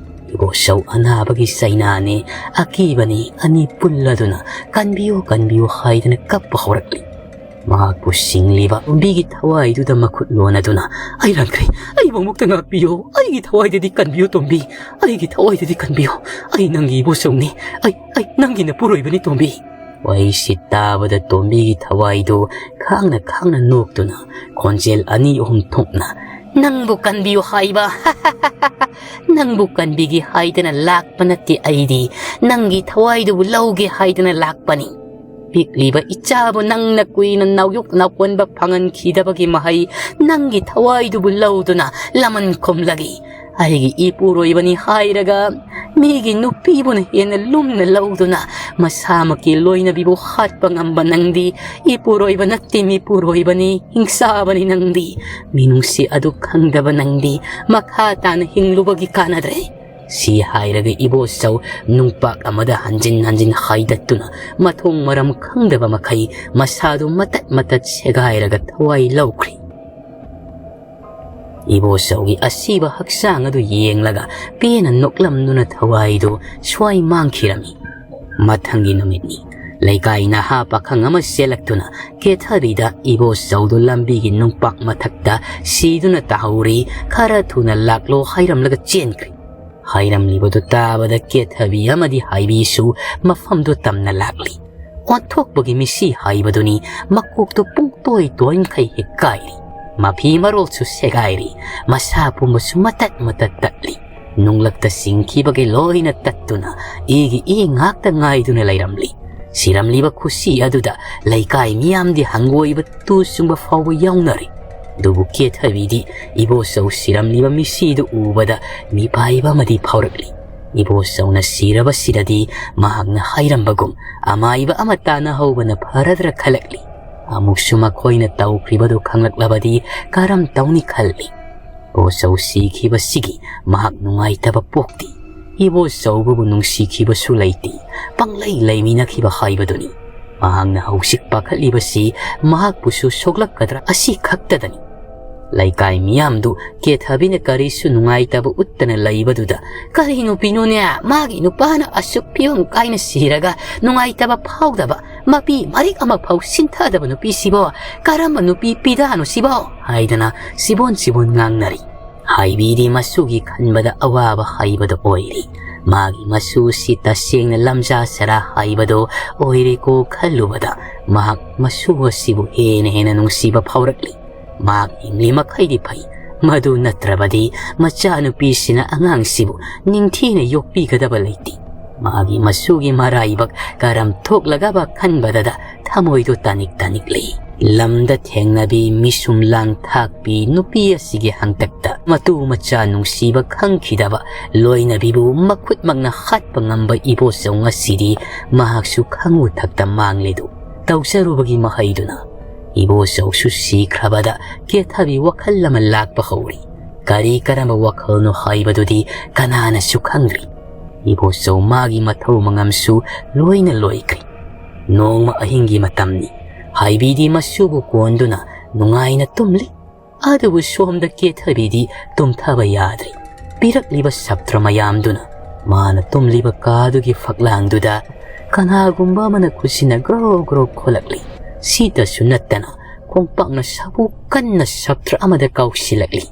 ꯏꯕꯣꯆꯧ ꯑꯅꯥꯕꯒꯤ ꯆꯩꯅꯥꯅꯦ, ꯑꯀꯤꯕꯅꯤ, ꯑꯅꯤ ꯄꯨꯜꯂꯗꯨꯅ "ꯀꯟꯕꯤꯌꯨ, ꯀꯟꯕꯤꯌꯨ" ꯍꯥꯏꯗꯅ ꯀꯞꯄ ꯍꯧꯔꯛꯂꯤ꯫ ꯃꯍꯥꯛꯄꯨ ꯁꯤꯡꯂꯤꯕ ꯇꯣꯝꯕꯤꯒꯤ ꯊꯋꯥꯏꯗꯨꯗ ꯃꯈꯨꯠ ꯂꯣꯟꯅꯗꯨꯅ, "ꯑꯩ ꯂꯥꯟꯈ꯭ꯔꯦ, ꯑꯩꯕꯨ ꯑꯃꯨꯛꯇ ꯉꯥꯛꯄꯤꯌꯨ, ꯑꯩꯒꯤ ꯊꯋꯥꯏꯗꯗꯤ ꯀꯟꯕꯤꯌꯨ ꯇꯣꯝꯕꯤ, ꯑꯩꯒꯤ ꯊꯋꯥꯏꯗꯗꯤ ꯀꯟꯕꯤꯌꯨ, ꯑꯩ ꯅꯪꯒꯤ ꯏꯕꯣꯆꯧꯅꯤ, ꯑꯩ, ꯑꯩ ꯅꯪꯒꯤ ꯅꯄꯨꯔꯣꯏꯕꯅꯤ ꯇꯣꯝꯕꯤ"꯫ ꯋꯥꯍꯩꯁꯤ ꯇꯥꯕꯗ ꯇꯣꯝꯕꯤꯒꯤ ꯊꯋꯥꯏꯗꯨ ꯈꯥꯡꯅ ꯈꯥꯡꯅ ꯅꯣꯛꯇꯨꯅ ꯈꯣꯟꯖꯦꯜ ꯑꯅꯤ ꯑꯍꯨꯝ ꯊꯣꯛꯅ, "ꯅꯪꯕꯨ ꯀꯟꯕꯤꯌꯨ ꯍꯥꯏꯕ? ꯅꯪꯕꯨ ꯀꯟꯕꯤꯒꯦ ꯍꯥꯏꯗꯅ ꯂꯥꯛꯄ ꯅꯠꯇꯦ ꯑꯩꯗꯤ, ꯅꯪꯒꯤ ꯊꯋꯥꯏꯗꯨꯕꯨ ꯂꯧꯒꯦ ꯍꯥꯏꯗꯅ ꯂꯥꯛꯄꯅꯤ꯫ ꯄꯤꯛꯂꯤꯕ ꯏꯆꯥꯕꯨ ꯅꯪꯅ ꯀꯨꯏꯅ ꯅꯥꯎꯌꯣꯛ ꯅꯥꯎꯀꯣꯟꯕ ꯐꯪꯍꯟꯈꯤꯗꯕꯒꯤ ꯃꯍꯩ ꯅꯪꯒꯤ ꯊꯋꯥꯏꯗꯨꯕꯨ ꯂꯧꯗꯨꯅ ꯂꯃꯟ ꯈꯨꯝꯂꯒꯦ꯫ ꯑꯩꯒꯤ ꯏꯄꯨꯔꯣꯏꯕꯅꯤ ꯍꯥꯏꯔꯒ ꯃꯤꯒꯤ ꯅꯨꯄꯤꯕꯨꯅ ꯍꯦꯟꯅ ꯂꯨꯝꯅ ꯂꯧꯗꯨꯅ ꯃꯁꯥꯃꯛꯀꯤ ꯂꯣꯏꯅꯕꯤꯕꯨ ꯍꯥꯠꯄ ꯉꯝꯕ ꯅꯪꯗꯤ ꯏꯄꯨꯔꯣꯏꯕ ꯅꯠꯇꯦ, ꯃꯤꯄꯨꯔꯣꯏꯕꯅꯤ, ꯍꯤꯡꯆꯥꯕꯅꯤ ꯅꯪꯗꯤ꯫ ꯃꯤꯅꯨꯡꯁꯤ ꯑꯗꯨ ꯈꯪꯗꯕ ꯅꯪꯗꯤ ꯃꯈꯥ ꯇꯥꯅ ꯍꯤꯡꯂꯨꯕꯒꯤ ꯀꯥꯟꯅꯗ꯭ꯔꯦ"꯫ ꯁꯤ ꯍꯥꯏꯔꯒ ꯏꯕꯣꯆꯧ ꯅꯨꯡꯄꯥꯛ ꯑꯃꯗ ꯍꯟꯖꯤꯟ ꯍꯟꯖꯤꯟ ꯍꯥꯏꯗꯠꯇꯨꯅ ꯃꯊꯣꯡ ꯃꯔꯝ ꯈꯪꯗꯕ ꯃꯈꯩ ꯃꯁꯥꯗꯨ ꯃꯇꯠ ꯃꯇꯠ ꯁꯦꯒꯥꯏꯔꯒ ꯊꯋꯥꯏ ꯂꯧꯈ꯭ꯔꯤ꯫ ꯏꯕꯣꯆꯧꯒꯤ ꯑꯁꯤꯕ ꯍꯛꯆꯥꯡ ꯑꯗꯨ ꯌꯦꯡꯂꯒ ꯄꯦꯟꯅ ꯅꯣꯛꯂꯝꯗꯨꯅ ꯊꯋꯥꯏꯗꯨ ꯁ꯭ꯋꯥꯏ ꯃꯥꯡꯈꯤꯔꯝꯃꯤ꯫ ꯃꯊꯪꯒꯤ ꯅꯨꯃꯤꯠꯅꯤ꯫ ꯂꯩꯀꯥꯏ ꯅꯍꯥ ꯄꯥꯈꯪ ꯑꯃ ꯆꯦꯜꯂꯛꯇꯨꯅ ꯀꯦꯊꯕꯤꯗ ꯏꯕꯣꯆꯧꯗꯨ ꯂꯝꯕꯤꯒꯤ ꯅꯨꯡꯄꯥꯛ ꯃꯊꯛꯇ ꯁꯤꯗꯨꯅ ꯇꯥꯍꯧꯔꯤ, ꯈꯔ ꯊꯨꯅ ꯂꯥꯛꯂꯣ ꯍꯥꯏꯔꯝꯂꯒ ꯆꯦꯟꯈ꯭ꯔꯤ꯫ ꯍꯥꯏꯔꯝꯂꯤꯕꯗꯨ ꯇꯥꯕꯗ ꯀꯦꯊꯕꯤ ꯑꯃꯗꯤ ꯍꯥꯏꯕꯤꯁꯨ ꯃꯐꯝꯗꯨ ꯇꯝꯅ ꯂꯥꯛꯂꯤ꯫ ꯑꯣꯟꯊꯣꯛꯄꯒꯤ ꯃꯤꯁꯤ ꯍꯥꯏꯕꯗꯨꯅꯤ, ꯃꯀꯣꯛꯇꯨ ꯄꯨꯡꯇꯣꯏ ꯇꯣꯏꯃꯈꯩ ꯍꯦꯛ ꯀꯥꯏꯔꯤ꯫ ꯃꯐꯤ ꯃꯔꯣꯜꯁꯨ ꯁꯦꯒꯥꯏꯔꯤ, ꯃꯁꯥ ꯄꯨꯝꯕꯁꯨ ꯃꯇꯠ ꯃꯇꯠ ꯇꯠꯂꯤ꯫ ꯅꯨꯡꯂꯛꯇ ꯆꯤꯡꯈꯤꯕꯒꯤ ꯂꯣꯏꯅ ꯇꯠꯇꯨꯅ ꯏꯒꯤ ꯏ ꯉꯥꯛꯇ ꯉꯥꯏꯗꯨꯅ ꯂꯩꯔꯝꯂꯤ꯫ ꯁꯤꯔꯝꯂꯤꯕ ꯈꯨꯁꯤ ꯑꯗꯨꯗ ꯂꯩꯀꯥꯏ ꯃꯤꯌꯥꯝꯗꯤ ꯍꯪꯒꯣꯏꯕ ꯇꯨ ꯆꯨꯡꯕ ꯐꯥꯎꯕ ꯌꯥꯎꯅꯔꯤ꯫ ꯑꯗꯨꯕꯨ ꯀꯦꯊꯕꯤꯗꯤ ꯏꯕꯣꯆꯧ ꯁꯤꯔꯝꯂꯤꯕ ꯃꯤꯁꯤꯗꯨ ꯎꯕꯗ ꯃꯤꯄꯥꯏꯕ ꯑꯃꯗꯤ ꯐꯥꯎꯔꯛꯂꯤ꯫ ꯏꯕꯣꯆꯧꯅ ꯁꯤꯔꯕꯁꯤꯗꯗꯤ ꯃꯍꯥꯛꯅ ꯍꯥꯏꯔꯝꯕꯒꯨꯝ ꯑꯃꯥꯏꯕ ꯑꯃ ꯇꯥꯟꯅꯍꯧꯕꯅ ꯐꯔꯗ꯭ꯔꯥ ꯈꯜꯂꯛꯂꯤ꯫ ꯑꯃꯨꯛꯁꯨ ꯃꯈꯣꯏꯅ ꯇꯧꯈ꯭ꯔꯤꯕꯗꯨ ꯈꯪꯂꯛꯂꯕꯗꯤ ꯀꯔꯝ ꯇꯧꯅꯤ ꯈꯜꯂꯤ꯫ ꯏꯕꯣꯆꯧ ꯁꯤꯈꯤꯕꯁꯤꯒꯤ ꯃꯍꯥꯛ ꯅꯨꯡꯉꯥꯏꯇꯕ ꯄꯣꯛꯇꯦ꯫ ꯏꯕꯣꯆꯧꯕꯨꯕꯨ ꯅꯨꯡꯁꯤꯈꯤꯕꯁꯨ ꯂꯩꯇꯦ꯫ ꯄꯪꯂꯩ ꯂꯩꯃꯤꯟꯅꯈꯤꯕ ꯍꯥꯏꯕꯗꯨꯅꯤ꯫ ꯃꯍꯥꯛꯅ ꯍꯧꯖꯤꯛ ꯄꯥꯈꯠꯂꯤꯕꯁꯤ ꯃꯍꯥꯛꯄꯨꯁꯨ ꯁꯣꯛꯂꯛꯀꯗ꯭ꯔꯥ ꯑꯁꯤ ꯈꯛꯇꯗꯅꯤ꯫ ꯂꯩꯀꯥꯏ ꯃꯤꯌꯥꯝꯗꯨ ꯀꯦꯊꯕꯤꯅ ꯀꯔꯤꯁꯨ ꯅꯨꯡꯉꯥꯏꯇꯕ ꯎꯠꯇꯅ ꯂꯩꯕꯗꯨꯗ, "ꯀꯔꯤ ꯅꯨꯄꯤꯅꯣꯅꯦ, ꯃꯥꯒꯤ ꯅꯨꯄꯥꯅ ꯑꯁꯨꯛ ꯐꯤꯕꯝ ꯀꯥꯏꯅ ꯁꯤꯔꯒ ꯅꯨꯡꯉꯥꯏꯇꯕ ꯐꯥꯎꯗꯕ, ꯃꯄꯤ ꯃꯔꯤꯛ ꯑꯃꯐꯥꯎ ꯁꯤꯟꯊꯗꯕ ꯅꯨꯄꯤꯁꯤꯕꯣ? ꯀꯔꯝꯕ ꯅꯨꯄꯤ ꯄꯤꯗꯥꯅꯣ ꯁꯤꯕꯣ?" ꯍꯥꯏꯗꯅ ꯁꯤꯕꯣꯟ ꯁꯤꯕꯣꯟ ꯉꯥꯡꯅꯔꯤ꯫ ꯍꯥꯏꯕꯤꯗꯤ ꯃꯁꯨꯒꯤ ꯈꯟꯕꯗ ꯑꯋꯥꯕ ꯍꯥꯏꯕꯗꯨ ꯑꯣꯏꯔꯤ꯫ ꯃꯥꯒꯤ ꯃꯁꯨꯁꯤ ꯇꯁꯦꯡꯅ ꯂꯝꯖꯥ ꯁꯔꯥ ꯍꯥꯏꯕꯗꯨ ꯑꯣꯏꯔꯦꯀꯣ ꯈꯜꯂꯨꯕꯗ ꯃꯍꯥꯛ ꯃꯁꯨ ꯑꯁꯤꯕꯨ ꯍꯦꯟꯅ ꯍꯦꯟꯅ ꯅꯨꯡꯁꯤꯕ ꯐꯥꯎꯔꯛꯂꯤ꯫ ꯃꯍꯥꯛ ꯍꯤꯡꯂꯤ ꯃꯈꯩꯗꯤ ꯐꯩ꯫ ꯃꯗꯨ ꯅꯠꯇ꯭ꯔꯕꯗꯤ ꯃꯆꯥꯅꯨꯄꯤꯁꯤꯅ ꯑꯉꯥꯡꯁꯤꯕꯨ ꯅꯤꯡꯊꯤꯅ ꯌꯣꯛꯄꯤꯒꯗꯕ ꯂꯩꯇꯦ꯫ ꯃꯥꯒꯤ ꯃꯁꯨꯒꯤ ꯃꯔꯥꯏꯕꯛ ꯀꯔꯝ ꯊꯣꯛꯂꯒꯕ ꯈꯟꯕꯗꯗ ꯊꯃꯣꯏꯗꯨ ꯇꯥꯅꯤꯛ ꯇꯥꯅꯤꯛꯂꯤ꯫ ꯂꯝꯗ ꯊꯦꯡꯅꯕꯤ ꯃꯤꯁꯨꯝ ꯂꯥꯡ ꯊꯥꯛꯄꯤ ꯅꯨꯄꯤ ꯑꯁꯤꯒꯤ ꯍꯪꯇꯛꯇ ꯃꯇꯨ ꯃꯆꯥ ꯅꯨꯡꯁꯤꯕ ꯈꯪꯈꯤꯗꯕ ꯂꯣꯏꯅꯕꯤꯕꯨ ꯃꯈꯨꯠꯃꯛꯅ ꯍꯥꯠꯄ ꯉꯝꯕ ꯏꯕꯣꯆꯧ ꯉꯁꯤꯗꯤ ꯃꯍꯥꯛꯁꯨ ꯈꯪꯉꯨ ꯊꯛꯇ ꯃꯥꯡꯂꯦꯗꯨ ꯇꯧꯖꯔꯨꯕꯒꯤ ꯃꯍꯩꯗꯨꯅ꯫ ꯏꯕꯣꯆꯧꯁꯨ ꯁꯤꯈ꯭ꯔꯕꯗ ꯀꯦꯊꯕꯤ ꯋꯥꯈꯜ ꯑꯃ ꯂꯥꯛꯄ ꯍꯧꯔꯤ꯫ ꯀꯔꯤ ꯀꯔꯝꯕ ꯋꯥꯈꯜꯅꯣ ꯍꯥꯏꯕꯗꯨꯗꯤ ꯀꯅꯥꯅꯁꯨ ꯈꯪꯗ꯭ꯔꯤ꯫ ꯏꯕꯣꯆꯧ ꯃꯥꯒꯤ ꯃꯊꯧ ꯃꯉꯝꯁꯨ ꯂꯣꯏꯅ ꯂꯣꯏꯈ꯭ꯔꯤ꯫ ꯅꯣꯡꯃ ꯑꯍꯤꯡꯒꯤ ꯃꯇꯝꯅꯤ꯫ ꯍꯥꯏꯕꯤꯗꯤ ꯃꯁꯨꯕꯨ ꯀꯣꯟꯗꯨꯅ ꯅꯨꯡꯉꯥꯏꯅ ꯇꯨꯝꯂꯤ꯫ ꯑꯗꯨꯕꯨ ꯁꯣꯝꯗ ꯀꯦꯊꯕꯤꯗꯤ ꯇꯨꯝꯊꯕ ꯌꯥꯗ꯭ꯔꯤ꯫ ꯄꯤꯔꯛꯂꯤꯕ ꯁꯞꯇ꯭ꯔ ꯃꯌꯥꯝꯗꯨꯅ ꯃꯥꯅ ꯇꯨꯝꯂꯤꯕ ꯀꯥꯗꯨꯒꯤ ꯐꯛꯂꯥꯡꯗꯨꯗ ꯀꯅꯥꯒꯨꯝꯕ ꯑꯃꯅ ꯈꯨꯠꯁꯤꯅ ꯒ꯭ꯔꯣ ꯒ꯭ꯔꯣ ꯈꯣꯠꯂꯛꯂꯤ꯫ ꯁꯤꯇꯁꯨ ꯅꯠꯇꯅ ꯈꯣꯡꯄꯥꯛꯅ ꯁꯥꯕꯨ ꯀꯟꯅ ꯁꯞꯇ꯭ꯔ ꯑꯃꯗ ꯀꯥꯎꯁꯤꯜꯂꯛꯂꯤ꯫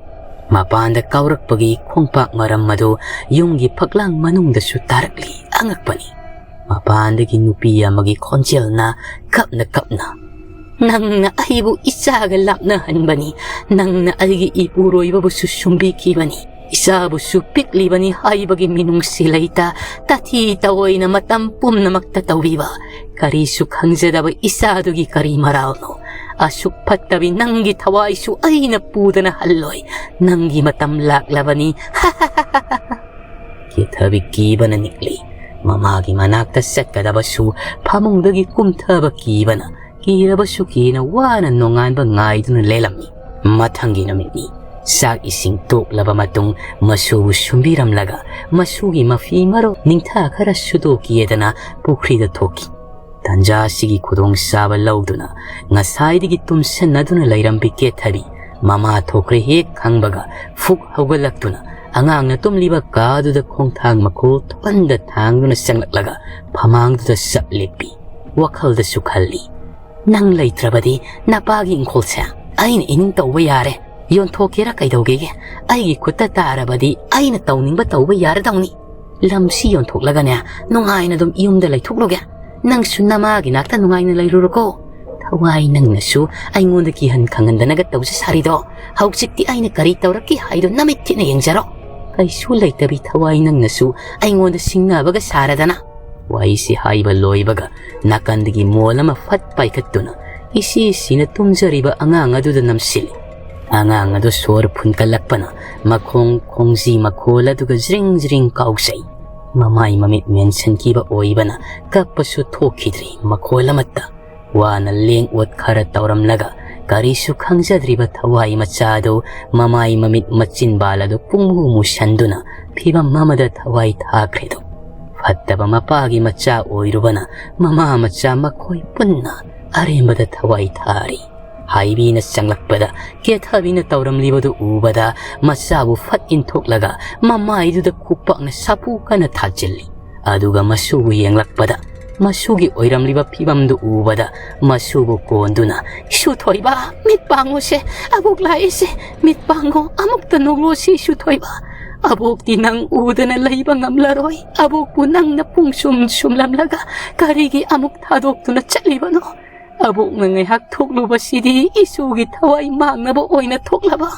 ꯃꯄꯥꯟꯗ ꯀꯥꯎꯔꯛꯄꯒꯤ ꯈꯣꯡꯄꯥꯛ ꯃꯔꯝ ꯑꯗꯨ ꯌꯨꯝꯒꯤ ꯐꯛꯂꯥꯡ ꯃꯅꯨꯡꯗꯁꯨ ꯇꯥꯔꯛꯂꯤ꯫ ꯑꯉꯛꯄꯅꯤ꯫ ꯃꯄꯥꯟꯗꯒꯤ ꯅꯨꯄꯤ ꯑꯃꯒꯤ ꯈꯣꯟꯖꯦꯜꯅ ꯀꯞꯅ ꯀꯞꯅ, "ꯅꯪꯅ ꯑꯩꯕꯨ ꯏꯆꯥꯒ ꯂꯥꯞꯅꯍꯟꯕꯅꯤ, ꯅꯪꯅ ꯑꯩꯒꯤ ꯏꯄꯨꯔꯣꯏꯕꯕꯨꯁꯨ ꯁꯨꯝꯕꯤꯈꯤꯕꯅꯤ, ꯏꯆꯥꯕꯨꯁꯨ ꯄꯤꯛꯂꯤꯕꯅꯤ ꯍꯥꯏꯕꯒꯤ ꯃꯤꯅꯨꯡꯁꯤ ꯂꯩꯇ ꯇꯥꯊꯤ ꯇꯑꯣꯏꯅ ꯃꯇꯝ ꯄꯨꯝꯅꯃꯛꯇ ꯇꯧꯕꯤꯕ, ꯀꯔꯤꯁꯨ ꯈꯪꯖꯗꯕ ꯏꯆꯥꯗꯨꯒꯤ ꯀꯔꯤ ꯃꯔꯥꯜꯅꯣ? ꯑꯁꯨꯛ ꯐꯠꯇꯕꯤ ꯅꯪꯒꯤ ꯊꯋꯥꯏꯁꯨ ꯑꯩꯅ ꯄꯨꯗꯅ ꯍꯜꯂꯣꯏ꯫ ꯅꯪꯒꯤ ꯃꯇꯝ ꯂꯥꯛꯂꯕꯅꯤ꯫" ꯀꯦꯊꯕꯤ ꯀꯤꯕꯅ ꯅꯤꯛꯂꯤ꯫ ꯃꯃꯥꯒꯤ ꯃꯅꯥꯛꯇ ꯆꯠꯀꯗꯕꯁꯨ ꯐꯃꯨꯡꯗꯒꯤ ꯀꯨꯝꯊꯕ ꯀꯤꯕꯅ, ꯀꯤꯔꯕꯁꯨ ꯀꯤꯅ ꯋꯥꯅ ꯅꯣꯡꯉꯥꯟꯕ ꯉꯥꯏꯗꯨꯅ ꯂꯦꯜꯂꯝꯃꯤ꯫ ꯃꯊꯪꯒꯤ ꯅꯨꯃꯤꯠꯅꯤ꯫ ꯆꯥꯛ ꯏꯁꯤꯡ ꯇꯣꯛꯂꯕ ꯃꯇꯨꯡ ꯃꯁꯨꯕꯨ ꯁꯨꯝꯕꯤꯔꯝꯂꯒ ꯃꯁꯨꯒꯤ ꯃꯐꯤ ꯃꯔꯣꯜ ꯅꯤꯡꯊꯥ ꯈꯔ ꯁꯨꯗꯣꯛꯀꯦꯗꯅ ꯄꯨꯈ꯭ꯔꯤꯗ ꯊꯣꯛꯈꯤ꯫ ꯇꯟꯖꯥ ꯑꯁꯤꯒꯤ ꯈꯨꯗꯣꯡꯆꯥꯕ ꯂꯧꯗꯨꯅ ꯉꯁꯥꯏꯗꯒꯤ ꯇꯨꯝꯁꯟꯅꯗꯨꯅ ꯂꯩꯔꯝꯕꯤ ꯀꯦꯊꯕꯤ ꯃꯃꯥ ꯊꯣꯛꯈ꯭ꯔꯦ ꯍꯦꯛ ꯈꯪꯕꯒ ꯐꯨꯛ ꯍꯧꯒꯠꯂꯛꯇꯨꯅ ꯑꯉꯥꯡꯅ ꯇꯨꯝꯂꯤꯕ ꯀꯥꯗꯨꯗ ꯈꯣꯡꯊꯥꯡ ꯃꯈꯣꯜ ꯊꯣꯛꯍꯟꯗ ꯊꯥꯡꯗꯨꯅ ꯆꯪꯂꯛꯂꯒ ꯐꯃꯥꯡꯗꯨꯗ ꯆꯞ ꯂꯦꯞꯄꯤ꯫ ꯋꯥꯈꯜꯗꯁꯨ ꯈꯜꯂꯤ, "ꯅꯪ ꯂꯩꯇ꯭ꯔꯕꯗꯤ ꯅꯄꯥꯒꯤ ꯏꯪꯈꯣꯜꯁꯦ ꯑꯩꯅ ꯏꯅꯤꯡ ꯇꯧꯕ ꯌꯥꯔꯦ꯫ ꯌꯣꯟꯊꯣꯛꯀꯦꯔꯥ ꯀꯩꯗꯧꯒꯦꯒꯦ? ꯑꯩꯒꯤ ꯈꯨꯠꯇ ꯇꯥꯔꯕꯗꯤ ꯑꯩꯅ ꯇꯧꯅꯤꯡꯕ ꯇꯧꯕ ꯌꯥꯔꯗꯧꯅꯤ꯫ ꯂꯝꯁꯤ ꯌꯣꯟꯊꯣꯛꯂꯒꯅꯦ, ꯅꯨꯡꯉꯥꯏꯅ ꯑꯗꯨꯝ ꯌꯨꯝꯗ ꯂꯩꯊꯣꯛꯂꯨꯒꯦ꯫ ꯅꯪꯁꯨ ꯅꯃꯥꯒꯤ ꯅꯥꯛꯇ ꯅꯨꯡꯉꯥꯏꯅ ꯂꯩꯔꯨꯔꯣꯀꯣ꯫ ꯊꯋꯥꯏ ꯅꯪꯅꯁꯨ ꯑꯩꯉꯣꯟꯗ ꯀꯤꯍꯟ ꯈꯪꯍꯟꯗꯅꯒ ꯇꯧꯖ ꯁꯥꯔꯤꯗꯣ, ꯍꯧꯖꯤꯛꯇꯤ ꯑꯩꯅ ꯀꯔꯤ ꯇꯧꯔꯛꯀꯦ ꯍꯥꯏꯗꯣ ꯅꯃꯤꯠ ꯊꯤꯠꯅ ꯌꯦꯡꯖꯔꯣ꯫ ꯀꯩꯁꯨ ꯂꯩꯇꯕꯤ ꯊꯋꯥꯏ ꯅꯪꯅꯁꯨ ꯑꯩꯉꯣꯟꯗ ꯁꯤꯡꯅꯕꯒ ꯁꯥꯔꯗꯅ꯫" ꯋꯥꯍꯩꯁꯤ ꯍꯥꯏꯕ ꯂꯣꯏꯕꯒ ꯅꯥꯀꯟꯗꯒꯤ ꯃꯣꯜ ꯑꯃ ꯐꯠ ꯄꯥꯏꯈꯠꯇꯨꯅ ꯏꯁꯤ ꯁꯤꯅ ꯇꯨꯝꯖꯔꯤꯕ ꯑꯉꯥꯡ ꯑꯗꯨꯗ ꯅꯝꯁꯤꯜꯂꯤ꯫ ꯑꯉꯥꯡ ꯑꯗꯨ ꯁꯣꯔ ꯐꯨꯟꯀꯠꯂꯛꯄꯅ ꯃꯈꯣꯡ ꯈꯣꯡꯖꯤ ꯃꯈꯣꯜ ꯑꯗꯨꯒ ꯖ꯭ꯔꯤꯡ ꯖ꯭ꯔꯤꯡ ꯀꯥꯎꯖꯩ꯫ ꯃꯃꯥꯏ ꯃꯃꯤꯠ ꯃꯦꯟꯁꯤꯟꯈꯤꯕ ꯑꯣꯏꯕꯅ ꯀꯞꯄꯁꯨ ꯊꯣꯛꯈꯤꯗ꯭ꯔꯤ ꯃꯈꯣꯜ ꯑꯃꯠꯇ꯫ ꯋꯥꯅ ꯂꯦꯡ ꯑꯣꯠ ꯈꯔ ꯇꯧꯔꯝꯂꯒ ꯀꯔꯤꯁꯨ ꯈꯪꯖꯗ꯭ꯔꯤꯕ ꯊꯋꯥꯏ ꯃꯆꯥꯗꯨ ꯃꯃꯥꯏ ꯃꯃꯤꯠ ꯃꯆꯤꯟꯕꯥꯜ ꯑꯗꯨ ꯄꯨꯡꯃꯨ ꯃꯨꯁꯟꯗꯨꯅ ꯐꯤꯚꯝ ꯑꯃꯗ ꯊꯋꯥꯏ ꯊꯥꯈ꯭ꯔꯦꯗꯣ꯫ ꯐꯠꯇꯕ ꯃꯄꯥꯒꯤ ꯃꯆꯥ ꯑꯣꯏꯔꯨꯕꯅ ꯃꯃꯥ ꯃꯆꯥ ꯃꯈꯣꯏ ꯄꯨꯟꯅ ꯑꯔꯦꯝꯕꯗ ꯊꯋꯥꯏ ꯊꯥꯔꯤ꯫ ꯍꯥꯏꯕꯤꯅ ꯆꯪꯂꯛꯄꯗ ꯀꯦꯊꯕꯤꯅ ꯇꯧꯔꯝꯂꯤꯕꯗꯨ ꯎꯕꯗ ꯃꯆꯥꯕꯨ ꯐꯠ ꯏꯟꯊꯣꯛꯂꯒ ꯃꯃꯥꯏꯗꯨꯗ ꯈꯨꯄꯥꯛꯅ ꯁꯥꯐꯨ ꯀꯟꯅ ꯊꯥꯖꯤꯜꯂꯤ꯫ ꯑꯗꯨꯒ ꯃꯁꯨꯕꯨ ꯌꯦꯡꯂꯛꯄꯗ ꯃꯁꯨꯒꯤ ꯑꯣꯏꯔꯝꯂꯤꯕ ꯐꯤꯕꯝꯗꯨ ꯎꯕꯗ ꯃꯁꯨꯕꯨ ꯀꯣꯟꯗꯨꯅ, "ꯏꯁꯨ ꯊꯣꯏꯕ, ꯃꯤꯠ ꯄꯥꯡꯉꯨꯁꯦ, ꯑꯕꯣꯛ ꯂꯥꯛꯏꯁꯦ, ꯃꯤꯠ ꯄꯥꯡꯉꯣ, ꯑꯃꯨꯛꯇ ꯅꯣꯛꯂꯣꯁꯤ ꯏꯁꯨ ꯊꯣꯏꯕ꯫ ꯑꯕꯣꯛꯇꯤ ꯅꯪ ꯎꯗꯅ ꯂꯩꯕ ꯉꯝꯂꯔꯣꯏ꯫ ꯑꯕꯣꯛꯄꯨ ꯅꯪꯅ ꯄꯨꯡ ꯁꯨꯝ ꯁꯨꯝꯂꯝꯂꯒ ꯀꯔꯤꯒꯤ ꯑꯃꯨꯛ ꯊꯥꯗꯣꯛꯇꯨꯅ ꯆꯠꯂꯤꯕꯅꯣ? ꯑꯕꯣꯛꯅ ꯉꯥꯏꯍꯥꯛ ꯊꯣꯛꯂꯨꯕꯁꯤꯗꯤ ꯏꯁꯨꯒꯤ ꯊꯋꯥꯏ ꯃꯥꯡꯅꯕ ꯑꯣꯏꯅ ꯊꯣꯛꯂꯕ?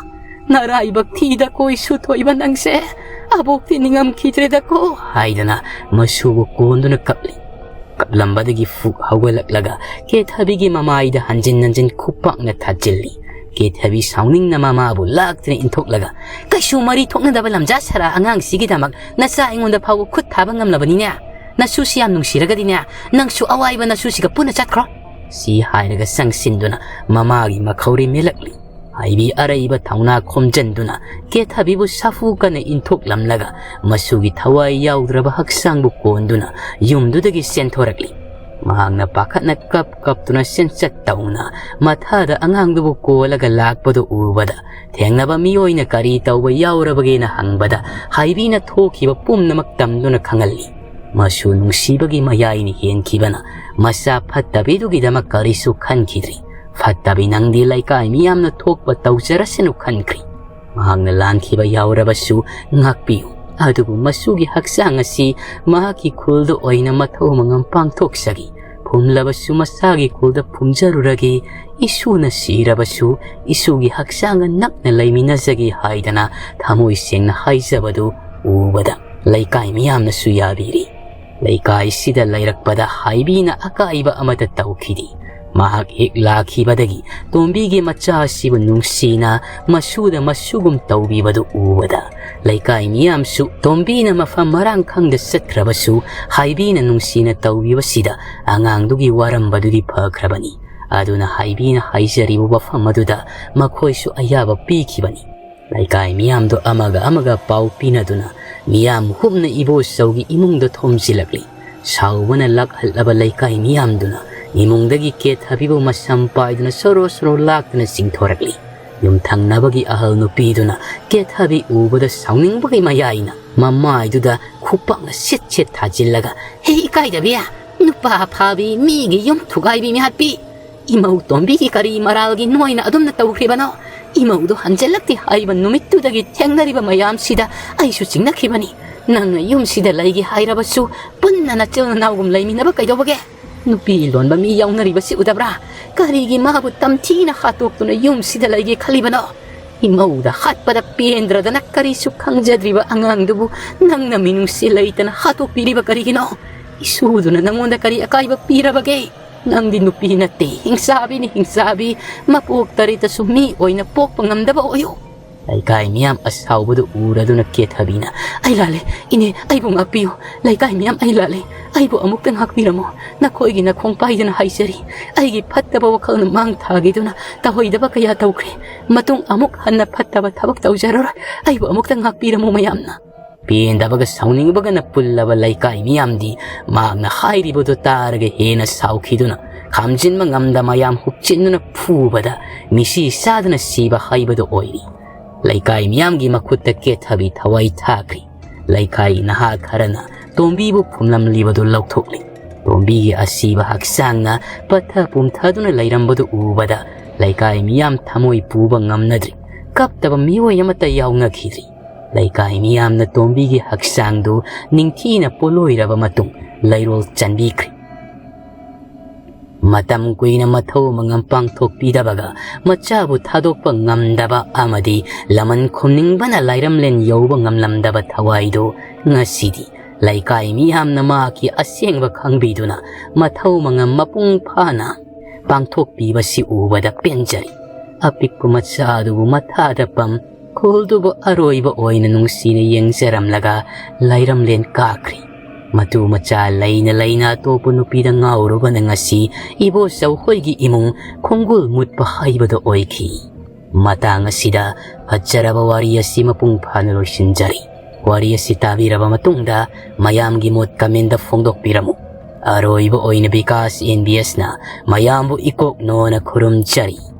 ꯅꯔꯥꯏꯕꯛ ꯊꯤꯗꯀꯣ ꯏꯁꯨ ꯊꯣꯏꯕ ꯅꯪꯁꯦ꯫ ꯑꯕꯣꯛꯇꯤ ꯅꯤꯡꯉꯝꯈꯤꯗ꯭ꯔꯦꯗꯀꯣ" ꯍꯥꯏꯗꯅ ꯃꯁꯨꯕꯨ ꯀꯣꯟꯗꯨꯅ ꯀꯞꯂꯤ꯫ ꯀꯞꯂꯝꯕꯗꯒꯤ ꯐꯨꯛ ꯍꯧꯒꯠꯂꯛꯂꯒ ꯀꯦꯊꯕꯤꯒꯤ ꯃꯃꯥꯏꯗ ꯍꯟꯖꯤꯟ ꯍꯟꯖꯤꯟ ꯈꯨꯄꯥꯛꯅ ꯊꯥꯖꯤꯜꯂꯤ꯫ ꯀꯦꯊꯕꯤ ꯁꯥꯎꯅꯤꯡꯅ ꯃꯃꯥꯕꯨ ꯂꯥꯛꯇꯨꯅ ꯏꯟꯊꯣꯛꯂꯒ, "ꯀꯩꯁꯨ ꯃꯔꯤ ꯊꯣꯛꯅꯗꯕ ꯂꯝꯖꯥ ꯁꯔꯥ ꯑꯉꯥꯡꯁꯤꯒꯤꯗꯃꯛ ꯅꯆꯥ ꯑꯩꯉꯣꯟꯗ ꯐꯥꯎꯕ ꯈꯨꯠ ꯊꯥꯕ ꯉꯝꯂꯕꯅꯤꯅꯦ꯫ ꯅꯁꯨꯁꯤ ꯌꯥꯝ ꯅꯨꯡꯁꯤꯔꯒꯗꯤꯅꯦ, ꯅꯪꯁꯨ ꯑꯋꯥꯏꯕ ꯅꯁꯨꯁꯤꯒ ꯄꯨꯟꯅ ꯆꯠꯈ꯭ꯔꯣ"꯫ ꯁꯤ ꯍꯥꯏꯔꯒ ꯆꯪꯁꯤꯟꯗꯨꯅ ꯃꯃꯥꯒꯤ ꯃꯈꯧꯔꯤ ꯃꯦꯜꯂꯛꯂꯤ꯫ ꯍꯥꯏꯕꯤ ꯑꯔꯩꯕ ꯊꯧꯅꯥ ꯈꯣꯝꯖꯤꯟꯗꯨꯅ ꯀꯦꯊꯕꯤꯕꯨ ꯁꯥꯐꯨ ꯀꯟꯅ ꯏꯟꯊꯣꯛꯂꯝꯂꯒ ꯃꯁꯨꯒꯤ ꯊꯋꯥꯏ ꯌꯥꯎꯗ꯭ꯔꯕ ꯍꯛꯆꯥꯡꯕꯨ ꯀꯣꯟꯗꯨꯅ ꯌꯨꯝꯗꯨꯗꯒꯤ ꯆꯦꯟꯊꯣꯔꯛꯂꯤ꯫ ꯃꯍꯥꯛꯅ ꯄꯥꯈꯠꯅ ꯀꯞ ꯀꯞꯇꯨꯅ ꯆꯦꯟꯆꯠ ꯇꯧꯅ ꯃꯊꯥꯗ ꯑꯉꯥꯡꯗꯨꯕꯨ ꯀꯣꯜꯂꯒ ꯂꯥꯛꯄꯗꯨ ꯎꯕꯗ, ꯊꯦꯡꯅꯕ ꯃꯤꯑꯣꯏꯅ ꯀꯔꯤ ꯇꯧꯕ ꯌꯥꯎꯔꯕꯒꯦꯅ ꯍꯪꯕꯗ, ꯍꯥꯏꯕꯤꯅ ꯊꯣꯛꯈꯤꯕ ꯄꯨꯝꯅꯃꯛ ꯇꯝꯗꯨꯅ ꯈꯪꯍꯜꯂꯤ꯫ ꯃꯁꯨ ꯅꯨꯡꯁꯤꯕꯒꯤ ꯃꯌꯥꯏꯅ ꯍꯦꯟꯈꯤꯕꯅ ꯃꯆꯥ ꯐꯠꯇꯕꯤꯗꯨꯒꯤꯗꯃꯛ ꯀꯔꯤꯁꯨ ꯈꯟꯈꯤꯗ꯭ꯔꯤ꯫ "ꯐꯠꯇꯕꯤ ꯅꯪꯗꯤ ꯂꯩꯀꯥꯏ ꯃꯤꯌꯥꯝꯅ ꯊꯣꯛꯄ ꯇꯧꯖꯔꯁꯅꯨ" ꯈꯟꯈ꯭ꯔꯤ꯫ ꯃꯍꯥꯛꯅ ꯂꯥꯟꯈꯤꯕ ꯌꯥꯎꯔꯕꯁꯨ ꯉꯥꯛꯄꯤꯌꯨ꯫ ꯑꯗꯨꯕꯨ ꯃꯁꯨꯒꯤ ꯍꯛꯆꯥꯡ ꯑꯁꯤ ꯃꯍꯥꯛꯀꯤ ꯈꯨꯜꯗ ꯑꯣꯏꯅ ꯃꯊꯧ ꯃꯉꯝ ꯄꯥꯡꯊꯣꯛꯆꯒꯦ꯫ ꯐꯨꯝꯂꯕꯁꯨ ꯃꯁꯥꯒꯤ ꯈꯨꯜꯗ ꯐꯨꯝꯖꯔꯨꯔꯒꯦ꯫ ꯏꯁꯨꯅ ꯁꯤꯔꯕꯁꯨ ꯏꯁꯨꯒꯤ ꯍꯛꯆꯥꯡꯒ ꯅꯛꯅ ꯂꯩꯃꯤꯟꯅꯖꯒꯦ ꯍꯥꯏꯗꯅ ꯊꯃꯣꯏ ꯁꯦꯡꯅ ꯍꯥꯏꯖꯕꯗꯨ ꯎꯕꯗ ꯂꯩꯀꯥꯏ ꯃꯤꯌꯥꯝꯅꯁꯨ ꯌꯥꯕꯤꯔꯤ꯫ ꯂꯩꯀꯥꯏꯁꯤꯗ ꯂꯩꯔꯛꯄꯗ ꯍꯥꯏꯕꯤꯅ ꯑꯀꯥꯏꯕ ꯑꯃꯠꯇ ꯇꯧꯈꯤꯗꯦ꯫ ꯃꯍꯥꯛ ꯍꯦꯛ ꯂꯥꯛꯈꯤꯕꯗꯒꯤ ꯇꯣꯝꯕꯤꯒꯤ ꯃꯆꯥ ꯑꯁꯤꯕꯨ ꯅꯨꯡꯁꯤꯅ ꯃꯁꯨꯗ ꯃꯁꯨꯒꯨꯝ ꯇꯧꯕꯤꯕꯗꯨ ꯎꯕꯗ ꯂꯩꯀꯥꯏ ꯃꯤꯌꯥꯝꯁꯨ ꯇꯣꯝꯕꯤꯅ ꯃꯐꯝ ꯃꯔꯥꯡ ꯈꯪꯗ ꯆꯠꯈ꯭ꯔꯕꯁꯨ ꯍꯥꯏꯕꯤꯅ ꯅꯨꯡꯁꯤꯅ ꯇꯧꯕꯤꯕꯁꯤꯗ ꯑꯉꯥꯡꯗꯨꯒꯤ ꯋꯥꯔꯝꯕꯗꯨꯗꯤ ꯐꯈ꯭ꯔꯕꯅꯤ꯫ ꯑꯗꯨꯅ ꯍꯥꯏꯕꯤꯅ ꯍꯥꯏꯖꯔꯤꯕ ꯋꯥꯐꯝ ꯑꯗꯨꯗ ꯃꯈꯣꯏꯁꯨ ꯑꯌꯥꯕ ꯄꯤꯈꯤꯕꯅꯤ꯫ ꯂꯩꯀꯥꯏ ꯃꯤꯌꯥꯝꯗꯣ ꯑꯃꯒ ꯑꯃꯒ ꯄꯥꯎ ꯄꯤꯅꯗꯨꯅ ꯃꯤꯌꯥꯝ ꯍꯨꯞꯅ ꯏꯕꯣꯆꯧꯒꯤ ꯏꯃꯨꯡꯗ ꯊꯣꯝꯖꯤꯜꯂꯛꯂꯤ꯫ ꯁꯥꯎꯕꯅ ꯂꯥꯛꯍꯠꯂꯕ ꯂꯩꯀꯥꯏ ꯃꯤꯌꯥꯝꯗꯨꯅ ꯏꯃꯨꯡꯗꯒꯤ ꯀꯦꯊꯕꯤꯕꯨ ꯃꯁꯝ ꯄꯥꯏꯗꯨꯅ ꯁꯣꯔꯣ ꯁꯣꯔꯣ ꯂꯥꯛꯇꯨꯅ ꯆꯤꯡꯊꯣꯔꯛꯂꯤ꯫ ꯌꯨꯝꯊꯪꯅꯕꯒꯤ ꯑꯍꯜ ꯅꯨꯄꯤꯗꯨꯅ ꯀꯦꯊꯕꯤ ꯎꯕꯗ ꯁꯥꯎꯅꯤꯡꯕꯒꯤ ꯃꯌꯥꯏꯅ ꯃꯃꯥꯏꯗꯨꯗ ꯈꯨꯄꯥꯛꯅ ꯁꯤꯠ ꯁꯤꯠ ꯊꯥꯖꯤꯜꯂꯒ, "ꯍꯦ ꯏꯀꯥꯏꯗꯕꯤ, ꯅꯨꯄꯥ ꯐꯥꯕꯤ, ꯃꯤꯒꯤ ꯌꯨꯝ ꯊꯨꯒꯥꯏꯕꯤ ꯃꯤꯍꯥꯠꯄꯤ! ꯏꯃꯧ ꯇꯣꯝꯕꯤꯒꯤ ꯀꯔꯤ ꯃꯔꯥꯜꯒꯤ ꯅꯣꯏꯅ ꯑꯗꯨꯝꯅ ꯇꯧꯈ꯭ꯔꯤꯕꯅꯣ? ꯏꯃꯧꯗꯣ ꯍꯟꯖꯤꯜꯂꯛꯇꯦ ꯍꯥꯏꯕ ꯅꯨꯃꯤꯠꯇꯨꯗꯒꯤ ꯊꯦꯡꯅꯔꯤꯕ ꯃꯌꯥꯝꯁꯤꯗ ꯑꯩꯁꯨ ꯆꯤꯡꯅꯈꯤꯕꯅꯤ꯫ ꯅꯪꯅ ꯌꯨꯝꯁꯤꯗ ꯂꯩꯒꯦ ꯍꯥꯏꯔꯕꯁꯨ ꯄꯨꯟꯅ ꯅꯆꯤꯜ ꯅꯅꯥꯎꯒꯨꯝ ꯂꯩꯃꯤꯟꯅꯕ ꯀꯩꯗꯧꯕꯒꯦ? ꯅꯨꯄꯤ ꯂꯣꯟꯕ ꯃꯤ ꯌꯥꯎꯅꯔꯤꯕꯁꯤ ꯎꯗꯕ꯭ꯔꯥ? ꯀꯔꯤꯒꯤ ꯃꯥꯕꯨ ꯇꯝꯊꯤꯅ ꯍꯥꯠꯇꯣꯛꯇꯨꯅ ꯌꯨꯝꯁꯤꯗ ꯂꯩꯒꯦ ꯈꯜꯂꯤꯕꯅꯣ? ꯏꯃꯧꯗ ꯍꯥꯠꯄꯗ ꯄꯦꯟꯗ꯭ꯔꯗꯅ ꯀꯔꯤꯁꯨ ꯈꯪꯖꯗ꯭ꯔꯤꯕ ꯑꯉꯥꯡꯗꯨꯕꯨ ꯅꯪꯅ ꯃꯤꯅꯨꯡꯁꯤ ꯂꯩꯇꯅ ꯍꯥꯠꯇꯣꯛꯄꯤꯔꯤꯕ ꯀꯔꯤꯒꯤꯅꯣ? ꯏꯁꯨꯗꯨꯅ ꯅꯪꯉꯣꯟꯗ ꯀꯔꯤ ꯑꯀꯥꯏꯕ ꯄꯤꯔꯕꯒꯦ?" "ꯅꯪꯗꯤ ꯅꯨꯄꯤ ꯅꯠꯇꯦ, ꯍꯤꯡꯆꯥꯕꯤꯅꯤ, ꯍꯤꯡꯆꯥꯕꯤ꯫ ꯃꯄꯣꯛ ꯇꯔꯦꯠꯇꯁꯨ ꯃꯤ ꯑꯣꯏꯅ ꯄꯣꯛꯄ ꯉꯝꯗꯕ ꯑꯣꯏꯌꯨ"꯫ ꯂꯩꯀꯥꯏ ꯃꯤꯌꯥꯝ ꯑꯁꯥꯎꯕꯗꯨ ꯎꯔꯗꯨꯅ ꯀꯦꯊꯕꯤꯅ, "ꯑꯩ ꯂꯥꯜꯂꯦ, ꯏꯅꯦ, ꯑꯩꯕꯨ ꯉꯥꯛꯄꯤꯌꯨ꯫ ꯂꯩꯀꯥꯏ ꯃꯤꯌꯥꯝ, ꯑꯩ ꯂꯥꯜꯂꯦ, ꯑꯩꯕꯨ ꯑꯃꯨꯛꯇ ꯉꯥꯛꯄꯤꯔꯝꯃꯨ꯫ ꯅꯈꯣꯏꯒꯤ ꯅꯈꯣꯡ ꯄꯥꯏꯗꯨꯅ ꯍꯥꯏꯖꯔꯤ꯫ ꯑꯩꯒꯤ ꯐꯠꯇꯕ ꯋꯥꯈꯜꯅ ꯃꯥꯡ ꯊꯥꯈꯤꯗꯨꯅ ꯇꯧꯍꯩꯗꯕ ꯀꯌꯥ ꯇꯧꯈ꯭ꯔꯦ꯫ ꯃꯇꯨꯡ ꯑꯃꯨꯛ ꯍꯟꯅ ꯐꯠꯇꯕ ꯊꯕꯛ ꯇꯧꯖꯔꯔꯣꯏ꯫ ꯑꯩꯕꯨ ꯑꯃꯨꯛꯇ ꯉꯥꯛꯄꯤꯔꯝꯃꯨ ꯃꯌꯥꯝꯅ"꯫ ꯄꯦꯟꯗꯕꯒ ꯁꯥꯎꯅꯤꯡꯕꯒꯅ ꯄꯨꯜꯂꯕ ꯂꯩꯀꯥꯏ ꯃꯤꯌꯥꯝꯗꯤ ꯃꯍꯥꯛꯅ ꯍꯥꯏꯔꯤꯕꯗꯨ ꯇꯥꯔꯒ ꯍꯦꯟꯅ ꯁꯥꯎꯈꯤꯗꯨꯅ ꯈꯥꯝꯖꯤꯟꯕ ꯉꯝꯗ ꯃꯌꯥꯝ ꯍꯨꯞꯆꯤꯟꯗꯨꯅ ꯐꯨꯕꯗ ꯃꯤꯁꯤ ꯆꯥꯗꯨꯅ ꯁꯤꯕ ꯍꯥꯏꯕꯗꯨ ꯑꯣꯏꯔꯤ꯫ ꯂꯩꯀꯥꯏ ꯃꯤꯌꯥꯝꯒꯤ ꯃꯈꯨꯠꯇ ꯀꯦꯊꯕꯤ ꯊꯋꯥꯏ ꯊꯥꯈ꯭ꯔꯤ꯫ ꯂꯩꯀꯥꯏ ꯅꯍꯥ ꯈꯔꯅ ꯇꯣꯝꯕꯤꯕꯨ ꯐꯨꯝꯂꯝꯂꯤꯕꯗꯨ ꯂꯧꯊꯣꯛꯂꯤ꯫ ꯇꯣꯝꯕꯤꯒꯤ ꯑꯁꯤꯕ ꯍꯛꯆꯥꯡꯅ ꯄꯠꯊ ꯄꯨꯝꯊꯗꯨꯅ ꯂꯩꯔꯝꯕꯗꯨ ꯎꯕꯗ ꯂꯩꯀꯥꯏ ꯃꯤꯌꯥꯝ ꯊꯃꯣꯏ ꯄꯨꯕ ꯉꯝꯅꯗ꯭ꯔꯤ꯫ ꯀꯞꯇꯕ ꯃꯤꯑꯣꯏ ꯑꯃꯠꯇ ꯌꯥꯎꯅꯈꯤꯗ꯭ꯔꯤ꯫ ꯂꯩꯀꯥꯏ ꯃꯤꯌꯥꯝꯅ ꯇꯣꯝꯕꯤꯒꯤ ꯍꯛꯆꯥꯡꯗꯨ ꯅꯤꯡꯊꯤꯅ ꯄꯣꯠꯂꯣꯏꯔꯕ ꯃꯇꯨꯡ ꯂꯩꯔꯣꯜ ꯆꯟꯕꯤꯈ꯭ꯔꯤ꯫ ꯃꯇꯝ ꯀꯨꯏꯅ ꯃꯊꯧ ꯃꯉꯝ ꯄꯥꯡꯊꯣꯛꯄꯤꯗꯕꯒ ꯃꯆꯥꯕꯨ ꯊꯥꯗꯣꯛꯄ ꯉꯝꯗꯕ ꯑꯃꯗꯤ ꯂꯃꯟ ꯈꯨꯝꯅꯤꯡꯕꯅ ꯂꯥꯏꯔꯝꯂꯦꯟ ꯌꯧꯕ ꯉꯝꯂꯝꯗꯕ ꯊꯋꯥꯏꯗꯨ ꯉꯁꯤꯗꯤ ꯂꯩꯀꯥꯏ ꯃꯤꯌꯥꯝꯅ ꯃꯍꯥꯛꯀꯤ ꯑꯁꯦꯡꯕ ꯈꯪꯕꯤꯗꯨꯅ ꯃꯊꯧ ꯃꯉꯝ ꯃꯄꯨꯡ ꯐꯥꯅ ꯄꯥꯡꯊꯣꯛꯄꯤꯕꯁꯤ ꯎꯕꯗ ꯄꯦꯟꯖꯔꯤ꯫ ꯑꯄꯤꯛꯄ ꯃꯆꯥ ꯑꯗꯨꯕꯨ ꯃꯊꯥꯗ ꯄꯝ ꯈꯨꯜꯗꯨꯕꯨ ꯑꯔꯣꯏꯕ ꯑꯣꯏꯅ ꯅꯨꯡꯁꯤꯅ ꯌꯦꯡꯖꯔꯝꯂꯒ ꯂꯥꯏꯔꯝꯂꯦꯟ ꯀꯥꯈ꯭ꯔꯤ꯫ ꯃꯇꯨ ꯃꯆꯥ ꯂꯩꯅ ꯂꯩꯅ ꯑꯇꯣꯞꯄ ꯅꯨꯄꯤꯗ ꯉꯥꯎꯔꯨꯕꯅ ꯉꯁꯤ ꯏꯕꯣꯆꯧ ꯍꯣꯏꯒꯤ ꯏꯃꯨꯡ ꯈꯣꯡꯒꯨꯜ ꯃꯨꯠꯄ ꯍꯥꯏꯕꯗꯨ ꯑꯣꯏꯈꯤ꯫ ꯃꯇꯥꯡ ꯑꯁꯤꯗ ꯐꯖꯔꯕ ꯋꯥꯔꯤ ꯑꯁꯤ ꯃꯄꯨꯡ ꯐꯥꯅ ꯂꯣꯏꯁꯤꯟꯖꯔꯤ꯫ ꯋꯥꯔꯤ ꯑꯁꯤ ꯇꯥꯕꯤꯔꯕ ꯃꯇꯨꯡꯗ ꯃꯌꯥꯝꯒꯤ ꯃꯣꯠ comment ꯐꯣꯡꯗꯣꯛꯄꯤꯔꯝꯃꯨ꯫ ꯑꯔꯣꯏꯕ ꯑꯣꯏꯅ ꯕꯤꯀꯥꯁ ꯑꯦꯟ ꯕꯤ ꯑꯦꯁꯅ ꯃꯌꯥꯝꯕꯨ ꯏꯀꯣꯛꯅꯣꯅ ꯈꯨꯔꯨꯝꯖꯔꯤ꯫